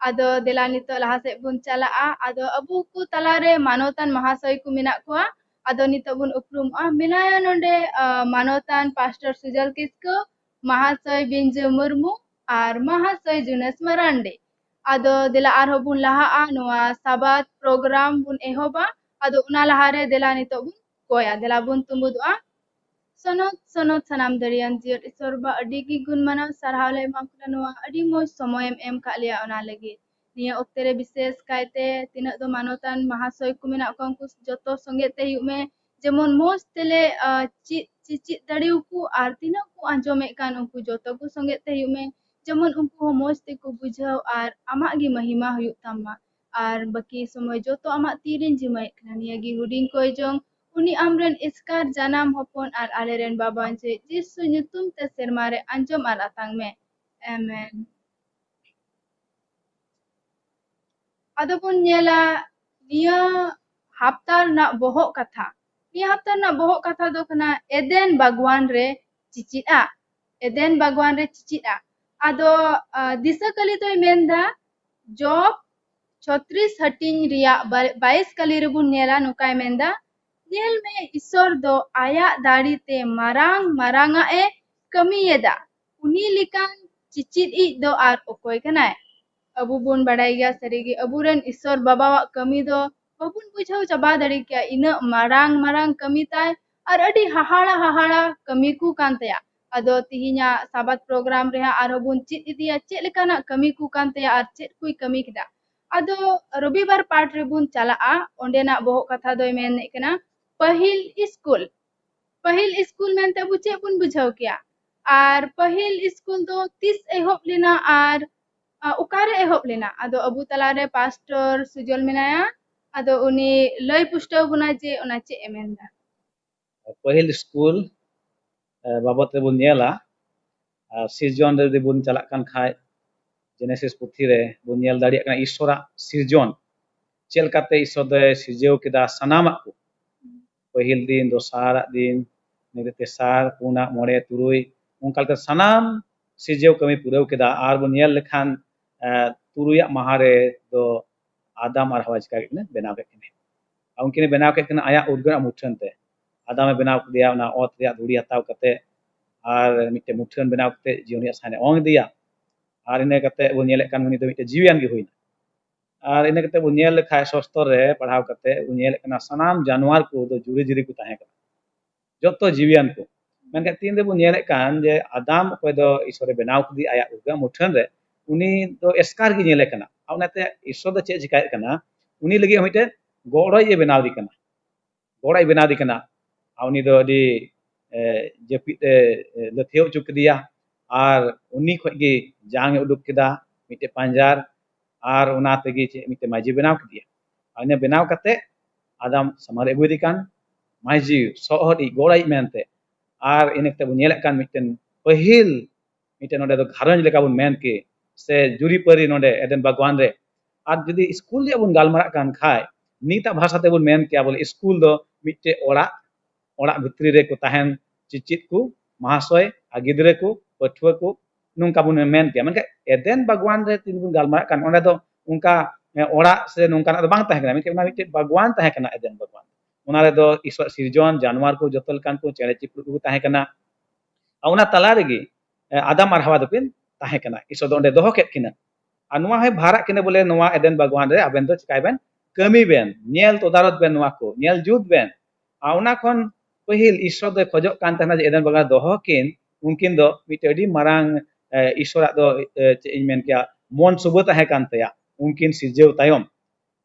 ᱟᱫᱚ ᱫᱮᱞᱟ ᱱᱤᱛᱚᱜ ᱞᱟᱦᱟ ᱥᱮᱫ ᱵᱚᱱ ᱪᱟᱞᱟᱜᱼᱟ᱾ ᱟᱫᱚ ᱟᱵᱚ ᱠᱚ ᱛᱟᱞᱟᱨᱮ ᱢᱟᱱᱚᱛᱟᱱ ᱢᱟᱦᱟᱥᱚᱭ ᱠᱚ ᱢᱮᱱᱟᱜ ᱠᱚᱣᱟ᱾ ᱟᱫᱚ ᱱᱤᱛᱚᱜ ᱵᱚᱱ ᱩᱯᱨᱩᱢᱚᱜᱼᱟ᱾ ᱢᱮᱱᱟᱭᱟ ᱱᱚᱰᱮ, ᱟ, ᱢᱟᱱᱚᱛᱟᱱ ᱯᱟᱥᱴᱚᱨ ᱥᱩᱡᱚᱞ ᱠᱤᱥᱠᱩ, ᱢᱟᱦᱟᱥᱚᱭ ᱵᱤᱧᱡᱩ ᱢᱩᱨᱢᱩ ᱟᱨ ᱢᱟᱦᱟᱥᱚᱭ ᱡᱩᱱᱮᱥ ᱢᱟᱨᱟᱱᱰᱤ᱾ ᱟᱫᱚ ᱫᱮᱞᱟ ᱟᱨᱦᱚᱸ ᱵᱚᱱ ᱞᱟᱦᱟᱜᱼᱟ, ᱱᱚᱣᱟ ᱥᱟᱵᱟᱫ program ᱵᱚᱱ ᱮᱦᱚᱵᱟ᱾ ᱟᱫᱚ ᱚᱱᱟ ᱞᱟᱦᱟᱨᱮ ᱫᱮᱞᱟ ᱱᱤᱛᱚᱜ ᱵᱚᱱ ᱠᱚᱭᱟ, ᱫᱮᱞᱟ ᱵᱚᱱ ᱛᱩᱢᱵᱩᱫᱚᱜᱼᱟ᱾ ᱥᱚᱱᱚᱛ, ᱥᱚᱱᱚᱛ ᱥᱟᱱᱟᱢ ᱫᱟᱲᱮᱭᱟᱱ ᱡᱤᱭᱟᱹᱲ ᱤᱥᱚᱨ ᱵᱟ, ᱟᱹᱰᱤ ᱜᱮ ᱜᱩᱱ ᱢᱟᱱᱟᱣ ᱥᱟᱨᱦᱟᱣ ᱞᱮ ᱮᱢᱟᱢ ᱠᱟᱱᱟ, ᱱᱚᱣᱟ ᱟᱹᱰᱤ ᱢᱚᱡᱽ ᱥᱚᱢᱚᱭᱮᱢ ᱮᱢ ᱠᱟᱜ ᱞᱮᱭᱟ ᱚᱱᱟ ᱞᱟᱹᱜᱤᱫ᱾ ᱱᱤᱭᱟᱹ ᱚᱠᱛᱮ ᱨᱮ ᱵᱤᱥᱮᱥ ᱠᱟᱭᱛᱮ ᱛᱤᱱᱟᱹᱜ ᱫᱚ ᱢᱟᱱᱚᱛᱟᱱ ᱢᱟᱦᱟᱥᱚᱭ ᱠᱚ ᱢᱮᱱᱟᱜ ᱠᱚᱣᱟ, ᱩᱱᱠᱩ ᱡᱚᱛᱚ ᱥᱚᱸᱜᱮ ᱛᱮ ᱦᱤᱡᱩᱜ ᱢᱮ᱾ ᱡᱮᱢᱚᱱ ᱢᱚᱸᱡᱽ ᱛᱮᱞᱮ ᱪᱮᱫ ᱪᱮᱫ ᱫᱟᱲᱮᱭᱟᱠᱚ ᱟᱨ ᱛᱤᱱᱟᱹᱜ ᱠᱚ ᱟᱸᱡᱚᱢᱮᱫ ᱠᱟᱱ ᱩᱱᱠᱩ ᱡᱚᱛᱚ ᱠᱚ ᱥᱚᱸᱜᱮ ᱛᱮ ᱦᱩᱭᱩᱜ ᱢᱮ, ᱡᱮᱢᱚᱱ ᱩᱱᱠᱩ ᱦᱚᱸ ᱢᱚᱸᱡᱽ ᱛᱮᱠᱚ ᱵᱩᱡᱷᱟᱹᱣ ᱟᱨ ᱟᱢᱟᱜ ᱜᱮ ᱢᱚᱦᱤᱢᱟ ᱦᱩᱭᱩᱜ ᱛᱟᱢ ᱢᱟ᱾ ᱟᱨ ᱵᱟᱹᱠᱤ ᱥᱚᱢᱚᱭ ᱡᱚᱛᱚ ᱟᱢᱟᱜ ᱛᱤᱨᱤᱧ ᱡᱤᱢᱟᱹᱭᱮᱫ ᱠᱟᱱᱟ᱾ ᱱᱤᱭᱟᱹ ᱜᱮ ᱦᱩᱰᱤᱧ ᱠᱚᱭ ᱡᱚᱝ ᱩᱱᱤ ᱟᱢᱨᱮᱱ ᱮᱥᱠᱟᱨ ᱡᱟᱱᱟᱢ ᱦᱚᱯᱚᱱ ᱟᱨ ᱟᱞᱮᱨᱮᱱ ᱵᱟᱵᱟ ᱡᱮ ᱡᱤᱥᱩ ᱧᱩᱛᱩᱢ ᱛᱮ ᱥᱮᱨᱢᱟ ᱨᱮ ᱟᱸᱡᱚᱢ ᱟᱨ ᱟᱛᱟᱝ ᱢᱮ᱾ ᱟᱢᱮᱱ᱾ ᱟᱫᱚ ᱵᱚᱱ ᱧᱮᱞᱟ ᱱᱤᱭᱟᱹ ᱦᱟᱯᱛᱟ ᱨᱮᱱᱟᱜ ᱵᱚᱦᱚᱜ ᱠᱟᱛᱷᱟ᱾ ᱱᱤᱭᱟᱹ ᱦᱟᱯᱛᱟ ᱨᱮᱱᱟᱜ ᱵᱚᱦᱚᱜ ᱠᱟᱛᱷᱟ ᱫᱚ ᱠᱟᱱᱟ ᱮᱫᱮᱱ ᱵᱟᱜᱽᱣᱟᱱ ᱨᱮ ᱪᱤᱪᱤᱫ ᱟᱜ᱾ ᱮᱫᱮᱱ ᱵᱟᱜᱽᱣᱟᱱ ᱨᱮ ᱪᱤᱪᱤᱫ ᱟᱜ᱾ ᱟᱫᱚ ᱫᱤᱥᱟᱹ ᱠᱟᱹᱞᱤ ᱫᱚᱭ ᱢᱮᱱᱫᱟ ᱡᱚᱵ ᱪᱷᱚᱛᱨᱤᱥ ᱦᱟᱹᱴᱤᱧ ᱨᱮᱭᱟᱜ ᱵᱟᱭᱤᱥ ᱠᱟᱹᱞᱤ ᱨᱮᱵᱚᱱ ᱧᱮᱞᱟ, ᱱᱚᱝᱠᱟᱭ ᱢᱮᱱᱫᱟ, ᱧᱮᱞ ᱢᱮ, ᱤᱥᱚᱨ ᱫᱚ ᱟᱭᱟᱜ ᱫᱟᱲᱮ ᱛᱮ ᱢᱟᱨᱟᱝ ᱢᱟᱨᱟᱝ ᱟᱜ ᱮ ᱠᱟᱹᱢᱤᱭᱮᱫᱟ᱾ ᱩᱱᱤ ᱞᱮᱠᱟᱱ ᱪᱤᱪᱤᱫ ᱤᱡ ᱫᱚ ᱟᱨ ᱚᱠᱚᱭ ᱠᱟᱱᱟᱭ? ᱟᱵᱚ ᱵᱚᱱ ᱵᱟᱰᱟᱭ ᱜᱮᱭᱟ ᱥᱟᱹᱨᱤᱜᱮ ᱟᱵᱚᱨᱮᱱ ᱤᱥᱚᱨ ᱵᱟᱵᱟᱣᱟᱜ ᱠᱟᱹᱢᱤ ᱫᱚ ᱵᱟᱵᱚᱱ ᱵᱩᱡᱷᱟᱹᱣ ᱪᱟᱵᱟ ᱫᱟᱲᱮ ᱠᱮᱭᱟ᱾ ᱤᱱᱟᱹᱜ ᱢᱟᱨᱟᱝ ᱢᱟᱨᱟᱝ ᱠᱟᱹᱢᱤ ᱛᱟᱭ ᱟᱨ ᱟᱹᱰᱤ ᱦᱟᱦᱟᱲᱟ ᱦᱟᱦᱟᱲᱟ ᱠᱟᱹᱢᱤ ᱠᱚ ᱠᱟᱱ ᱛᱟᱭᱟ᱾ ᱟᱫᱚ ᱛᱤᱦᱤᱧᱟᱜ ᱥᱟᱵᱟᱛ ᱯᱨᱳᱜᱨᱟᱢ ᱨᱮᱦᱟᱸᱜ ᱟᱨᱦᱚᱸ ᱵᱚᱱ ᱪᱮᱫ ᱤᱫᱤᱭᱟ ᱪᱮᱫ ᱞᱮᱠᱟᱱᱟᱜ ᱠᱟᱹᱢᱤ ᱠᱚ ᱠᱟᱱ ᱛᱟᱭᱟ ᱟᱨ ᱪᱮᱫ ᱠᱚᱭ ᱠᱟᱹᱢᱤ ᱠᱮᱫᱟ᱾ ᱟᱫᱚ ᱨᱚᱵᱤᱵᱟᱨ ᱯᱟᱴ ᱨᱮᱵᱚᱱ ᱪᱟᱞᱟᱜᱼᱟ᱾ ᱚᱸᱰᱮᱱᱟᱜ ᱵᱚᱦᱚᱜ ᱠᱟᱛᱷᱟ ᱫᱚᱭ ᱢᱮᱱᱮᱫ ᱠᱟᱱᱟ ᱯᱟᱹᱦᱤᱞ ᱥᱠᱩᱞ᱾ ᱯᱟᱹᱦᱤᱞ ᱥᱠᱩᱞ ᱢᱮᱱᱛᱮ ᱟᱵᱚ ᱪᱮᱫ ᱵᱚᱱ ᱵᱩᱡᱷᱟᱹᱣ ᱠᱮᱭᱟ? ᱟᱨ ᱯᱟᱹᱦᱤᱞ ᱥᱠᱩᱞ ᱫᱚ ᱛᱤᱥ ᱮᱦᱚᱵ ᱞᱮᱱᱟ ᱟᱨ ᱚᱠᱟᱨᱮ ᱮᱦᱚᱵ ᱞᱮᱱᱟ? ᱟᱫᱚ ᱟᱵᱚ ᱛᱟᱞᱟᱨᱮ ᱯᱟᱥᱴᱚᱨ ᱥᱩᱡᱚᱞ ᱢᱮᱱᱟᱭᱟ᱾ ᱟᱫᱚ ᱩᱱᱤ ᱞᱟᱹᱭ ᱯᱩᱥᱴᱟᱹᱣ ᱵᱚᱱᱟ ᱡᱮ ᱚᱱᱟ ᱪᱮᱫ ᱮ ᱢᱮᱱᱫᱟ᱾ ᱯᱟᱹᱦᱤᱞ ᱥᱠᱩᱞ ᱵᱟᱵᱚᱛ ᱨᱮᱵᱚᱱ ᱧᱮᱞᱟ, ᱟᱨ ᱥᱤᱨᱡᱚᱱ ᱨᱮ ᱡᱩᱫᱤ ᱵᱚᱱ ᱪᱟᱞᱟᱜ ᱠᱟᱱ ᱠᱷᱟᱡ, ᱡᱮᱱᱮᱥᱤᱥ ᱯᱩᱛᱷᱤ ᱨᱮ ᱵᱚᱱ ᱧᱮᱞ ᱫᱟᱲᱮᱭᱟᱜ ᱠᱟᱱᱟ ᱤᱥᱚᱨᱟᱜ ᱥᱤᱨᱡᱚᱱ, ᱪᱮᱫ ᱞᱮᱠᱟᱛᱮ ᱤᱥᱚᱨ ᱫᱚᱭ ᱥᱤᱨᱡᱟᱹᱣ ᱠᱮᱫᱟ ᱥᱟᱱᱟᱢᱟᱜ ᱠᱚ, ᱯᱟᱹᱦᱤᱞ ᱫᱤᱱ, ᱫᱚᱥᱟᱨᱟᱜ ᱫᱤᱱ, ᱤᱱᱟᱹ ᱛᱮᱥᱟᱨ, ᱯᱩᱱᱟᱜ, ᱢᱚᱬᱮ, ᱛᱩᱨᱩᱭ, ᱚᱱᱠᱟ ᱞᱮᱠᱟ ᱥᱟᱱᱟᱢ ᱥᱤᱨᱡᱟᱹᱣ ᱠᱟᱹᱢᱤ ᱯᱩᱨᱟᱹᱣ ᱠᱮᱫᱟ᱾ ᱟᱨ ᱵᱚᱱ ᱧᱮᱞ ᱞᱮᱠᱷᱟᱱ ᱛᱩᱨᱩᱭᱟᱜ ᱢᱟᱦᱟ ᱨᱮ ᱫᱚ ᱟᱫᱟᱢ ᱟᱨ ᱦᱟᱣᱟ ᱪᱤᱠᱟ ᱠᱮᱫ ᱠᱤᱱᱟ? ᱵᱮᱱᱟᱣ ᱠᱮᱫ ᱠᱤᱱᱟ᱾ ᱟᱨ ᱩᱱᱠᱤᱱ ᱵᱮᱱᱟᱣ ᱠᱮᱫ ᱠᱤᱱᱟ ᱟᱭᱟᱜ ᱩᱨᱜᱟᱹᱱ ᱟᱨ ᱢᱩᱴᱷᱟᱹᱱ ᱛᱮ᱾ ᱟᱫᱟᱢᱮ ᱵᱮᱱᱟᱣ ᱠᱮᱫᱮᱭᱟ ᱚᱱᱟ ᱚᱛ ᱨᱮᱭᱟᱜ ᱫᱷᱩᱲᱤ ᱦᱟᱛᱟᱣ ᱠᱟᱛᱮ, ᱟᱨ ᱢᱤᱫᱴᱮᱱ ᱢᱩᱴᱷᱟᱹᱱ ᱵᱮᱱᱟᱣ ᱠᱟᱛᱮ ᱡᱤᱭᱚᱱ ᱨᱮᱭᱟᱜ ᱥᱟᱦᱟᱱᱮ ᱚᱝ ᱤᱫᱤᱭᱟ᱾ ᱟᱨ ᱤᱱᱟᱹ ᱠᱟᱛᱮ ᱵᱚᱱ ᱧᱮᱞᱮᱫ ᱠᱟᱱ ᱩᱱᱤ ᱫᱚ ᱢᱤᱫᱴᱮᱱ ᱡᱤᱣᱤᱭᱟᱱ ᱜᱮ ᱦᱩᱭᱱᱟ᱾ ᱟᱨ ᱤᱱᱟᱹ ᱠᱟᱛᱮ ᱵᱚᱱ ᱧᱮᱞ ᱞᱮᱠᱷᱟᱡ ᱥᱚᱥᱛᱚᱨ ᱨᱮ ᱯᱟᱲᱦᱟᱣ ᱠᱟᱛᱮ ᱵᱚᱱ ᱧᱮᱞᱮᱫ ᱠᱟᱱᱟ ᱥᱟᱱᱟᱢ ᱡᱟᱱᱣᱟᱨ ᱠᱚ ᱫᱚ ᱡᱩᱨᱤ ᱡᱩᱨᱤ ᱠᱚ ᱛᱟᱦᱮᱸ ᱠᱟᱱᱟ, ᱡᱚᱛᱚ ᱡᱤᱣᱤᱭᱟᱱ ᱠᱚ᱾ ᱢᱮᱱᱠᱷᱟᱱ ᱛᱤᱱ ᱨᱮᱵᱚᱱ ᱧᱮᱞᱮᱫ ᱠᱟᱱ ᱡᱮ ᱟᱫᱟᱢ ᱚᱠᱚᱭ ᱫᱚ ᱤᱥᱚᱨᱮ ᱵᱮᱱᱟᱣ ᱠᱮᱫᱮᱭᱟ ᱟᱭᱟᱜ ᱩᱨᱜᱟᱹ ᱢᱩᱴᱷᱟᱹᱱ ᱨᱮ, ᱩᱱᱤ ᱫᱚ ᱮᱥᱠᱟᱨ ᱜᱮ ᱧᱮᱞᱮ ᱠᱟᱱᱟ᱾ ᱟᱨ ᱚᱱᱟᱛᱮ ᱤᱥᱚᱨ ᱫᱚ ᱪᱮᱫ ᱪᱤᱠᱟᱭᱮᱫ ᱠᱟᱱᱟ? ᱩᱱᱤ ᱞᱟᱹᱜᱤᱫ ᱦᱚᱸ ᱢᱤᱫᱴᱮᱱ ᱜᱚᱲᱚᱭ ᱵᱮᱱᱟᱣ ᱮᱫᱮ ᱠᱟᱱᱟ᱾ ᱜᱚᱲᱟᱭ ᱵᱮᱱᱟᱣ ᱫᱮ ᱠᱟᱱᱟ᱾ ᱟᱨ ᱩᱱᱤ ᱫᱚ ᱟᱹᱰᱤ ᱮ, ᱡᱟᱹᱯᱤᱫ ᱮ ᱮ, ᱞᱟᱹᱛᱷᱤᱭᱟᱹᱣ ᱦᱚᱪᱚ ᱠᱮᱫᱮᱭᱟ᱾ ᱟᱨ ᱩᱱᱤ ᱠᱷᱚᱱ ᱜᱮ ᱡᱟᱝ ᱮ ᱩᱰᱩᱠ ᱠᱮᱫᱟ ᱢᱤᱫᱴᱮᱡ ᱯᱟᱸᱡᱟᱨ, ᱟᱨ ᱚᱱᱟ ᱛᱮᱜᱮ ᱪᱮᱫ ᱢᱤᱫᱴᱮᱡ ᱢᱟᱹᱡᱷᱤ ᱵᱮᱱᱟᱣ ᱠᱮᱫᱮᱭᱟ᱾ ᱟᱨ ᱤᱱᱟᱹ ᱵᱮᱱᱟᱣ ᱠᱟᱛᱮ ᱟᱫᱟᱢ ᱥᱟᱢᱟᱝ ᱨᱮ ᱟᱹᱜᱩᱭᱮᱫᱮ ᱠᱟᱱ ᱢᱟᱹᱡᱷᱤ, ᱥᱚᱦᱚᱫᱤᱡ, ᱜᱚᱲᱟᱭᱤᱡ ᱢᱮᱱᱛᱮ᱾ ᱟᱨ ᱤᱱᱟᱹ ᱠᱟᱛᱮ ᱵᱚᱱ ᱧᱮᱞᱮᱫ ᱠᱟᱱ ᱢᱤᱫᱴᱮᱱ ᱯᱟᱹᱦᱤᱞ ᱢᱤᱫᱴᱮᱱ ᱱᱚᱰᱮ ᱫᱚ ᱜᱷᱟᱨᱚᱸᱡᱽ ᱞᱮᱠᱟ ᱵᱚᱱ ᱢᱮᱱ ᱠᱮ, ᱥᱮ ᱡᱩᱨᱤᱯᱟᱹᱨᱤ ᱱᱚᱰᱮ ᱮᱫᱮᱱ ᱵᱟᱜᱽᱣᱟᱱ ᱨᱮ᱾ ᱟᱨ ᱡᱩᱫᱤ ᱥᱠᱩᱞ ᱨᱮᱭᱟᱜ ᱵᱚᱱ ᱜᱟᱞᱢᱟᱨᱟᱜ ᱠᱟᱱ ᱠᱷᱟᱡ, ᱱᱤᱛᱟᱜ ᱵᱷᱟᱥᱟ ᱛᱮᱵᱚᱱ ᱢᱮᱱ ᱠᱮᱭᱟ ᱵᱚᱞᱮ ᱥᱠᱩᱞ ᱫᱚ ᱢᱤᱫᱴᱮᱡ ᱚᱲᱟᱜ, ᱚᱲᱟᱜ ᱵᱷᱤᱛᱨᱤ ᱨᱮᱠᱚ ᱛᱟᱦᱮᱱ ᱪᱮᱪᱮᱫ ᱠᱚ, ᱢᱟᱦᱟᱥᱚᱭ ᱟᱨ ᱜᱤᱫᱽᱨᱟᱹ ᱠᱚ, ᱯᱟᱹᱴᱷᱩᱣᱟᱹ ᱠᱚ, ᱱᱚᱝᱠᱟ ᱵᱚᱱ ᱢᱮᱱ ᱠᱮᱭᱟ᱾ ᱢᱮᱱᱠᱷᱟᱱ ᱮᱫᱮᱱ ᱵᱟᱜᱽᱣᱟᱱ ᱨᱮ ᱛᱤᱱ ᱵᱚᱱ ᱜᱟᱞᱢᱟᱨᱟᱜ ᱠᱟᱱ, ᱚᱸᱰᱮ ᱫᱚ ᱚᱱᱠᱟ, ᱮ, ᱚᱲᱟᱜ ᱥᱮ ᱱᱚᱝᱠᱟᱱᱟᱜ ᱫᱚ ᱵᱟᱝ ᱛᱟᱦᱮᱸ ᱠᱟᱱᱟ, ᱢᱮᱱᱠᱷᱟᱱ ᱚᱱᱟ ᱢᱤᱫᱴᱮᱡ ᱵᱟᱜᱽᱣᱟᱱ ᱛᱟᱦᱮᱸ ᱠᱟᱱᱟ ᱮᱫᱮᱱ ᱵᱟᱜᱽᱣᱟᱱ᱾ ᱚᱱᱟ ᱨᱮᱫᱚ ᱤᱥᱚᱨᱟᱜ ᱥᱤᱨᱡᱚᱱ, ᱡᱟᱱᱣᱟᱨ ᱠᱚ, ᱡᱚᱛᱚ ᱞᱮᱠᱟᱱ ᱠᱚ, ᱪᱮᱬᱮ ᱪᱤᱯᱨᱩᱫ ᱠᱚ ᱛᱟᱦᱮᱸ ᱠᱟᱱᱟ᱾ ᱟᱨ ᱚᱱᱟ ᱛᱟᱞᱟ ᱨᱮᱜᱮ, ᱮ, ᱟᱫᱟᱢ ᱟᱨ ᱦᱟᱣᱟ ᱫᱚᱠᱤᱱ ᱛᱟᱦᱮᱸ ᱠᱟᱱᱟ᱾ ᱤᱥᱚᱨ ᱫᱚ ᱚᱸᱰᱮ ᱫᱚᱦᱚ ᱠᱮᱫ ᱠᱤᱱᱟ᱾ ᱟᱨ ᱱᱚᱣᱟ ᱦᱚᱸᱭ ᱵᱷᱟᱨᱟᱜ ᱠᱤᱱᱟ ᱵᱚᱞᱮ, ᱱᱚᱣᱟ ᱮᱫᱮᱱ ᱵᱟᱜᱽᱣᱟᱱ ᱨᱮ ᱟᱵᱮᱱ ᱫᱚ ᱪᱤᱠᱟᱭ ᱵᱮᱱ, ᱠᱟᱹᱢᱤ ᱵᱮᱱ, ᱧᱮᱞ ᱛᱚᱫᱟᱨᱚᱛ ᱵᱮᱱ, ᱱᱚᱣᱟ ᱠᱚ ᱧᱮᱞ ᱡᱩᱛ ᱵᱮᱱ᱾ ᱟᱨ ᱚᱱᱟ ᱠᱷᱚᱱ ᱯᱟᱹᱦᱤᱞ ᱤᱥᱚᱨ ᱫᱚᱭ ᱠᱷᱚᱡᱚᱜ ᱠᱟᱱ ᱛᱟᱦᱮᱱᱟ ᱡᱮ ᱮᱫᱮᱱ ᱵᱟᱜᱽᱣᱟᱱ ᱨᱮ ᱫᱚᱦᱚ ᱠᱤᱱ, ᱩᱱᱠᱤᱱ ᱫᱚ ᱢᱤᱫᱴᱮᱡ ᱟᱹᱰᱤ ᱢᱟᱨᱟᱝ, ᱮ, ᱤᱥᱚᱨᱟᱜ ᱫᱚ, ᱮ, ᱪᱮᱫ ᱤᱧ ᱢᱮᱱ ᱠᱮᱭᱟ, ᱢᱚᱱ ᱥᱩᱵᱟᱹ ᱛᱟᱦᱮᱸ ᱠᱟᱱ ᱛᱟᱭᱟ ᱩᱱᱠᱤᱱ ᱥᱤᱨᱡᱟᱹᱣ ᱛᱟᱭᱚᱢ᱾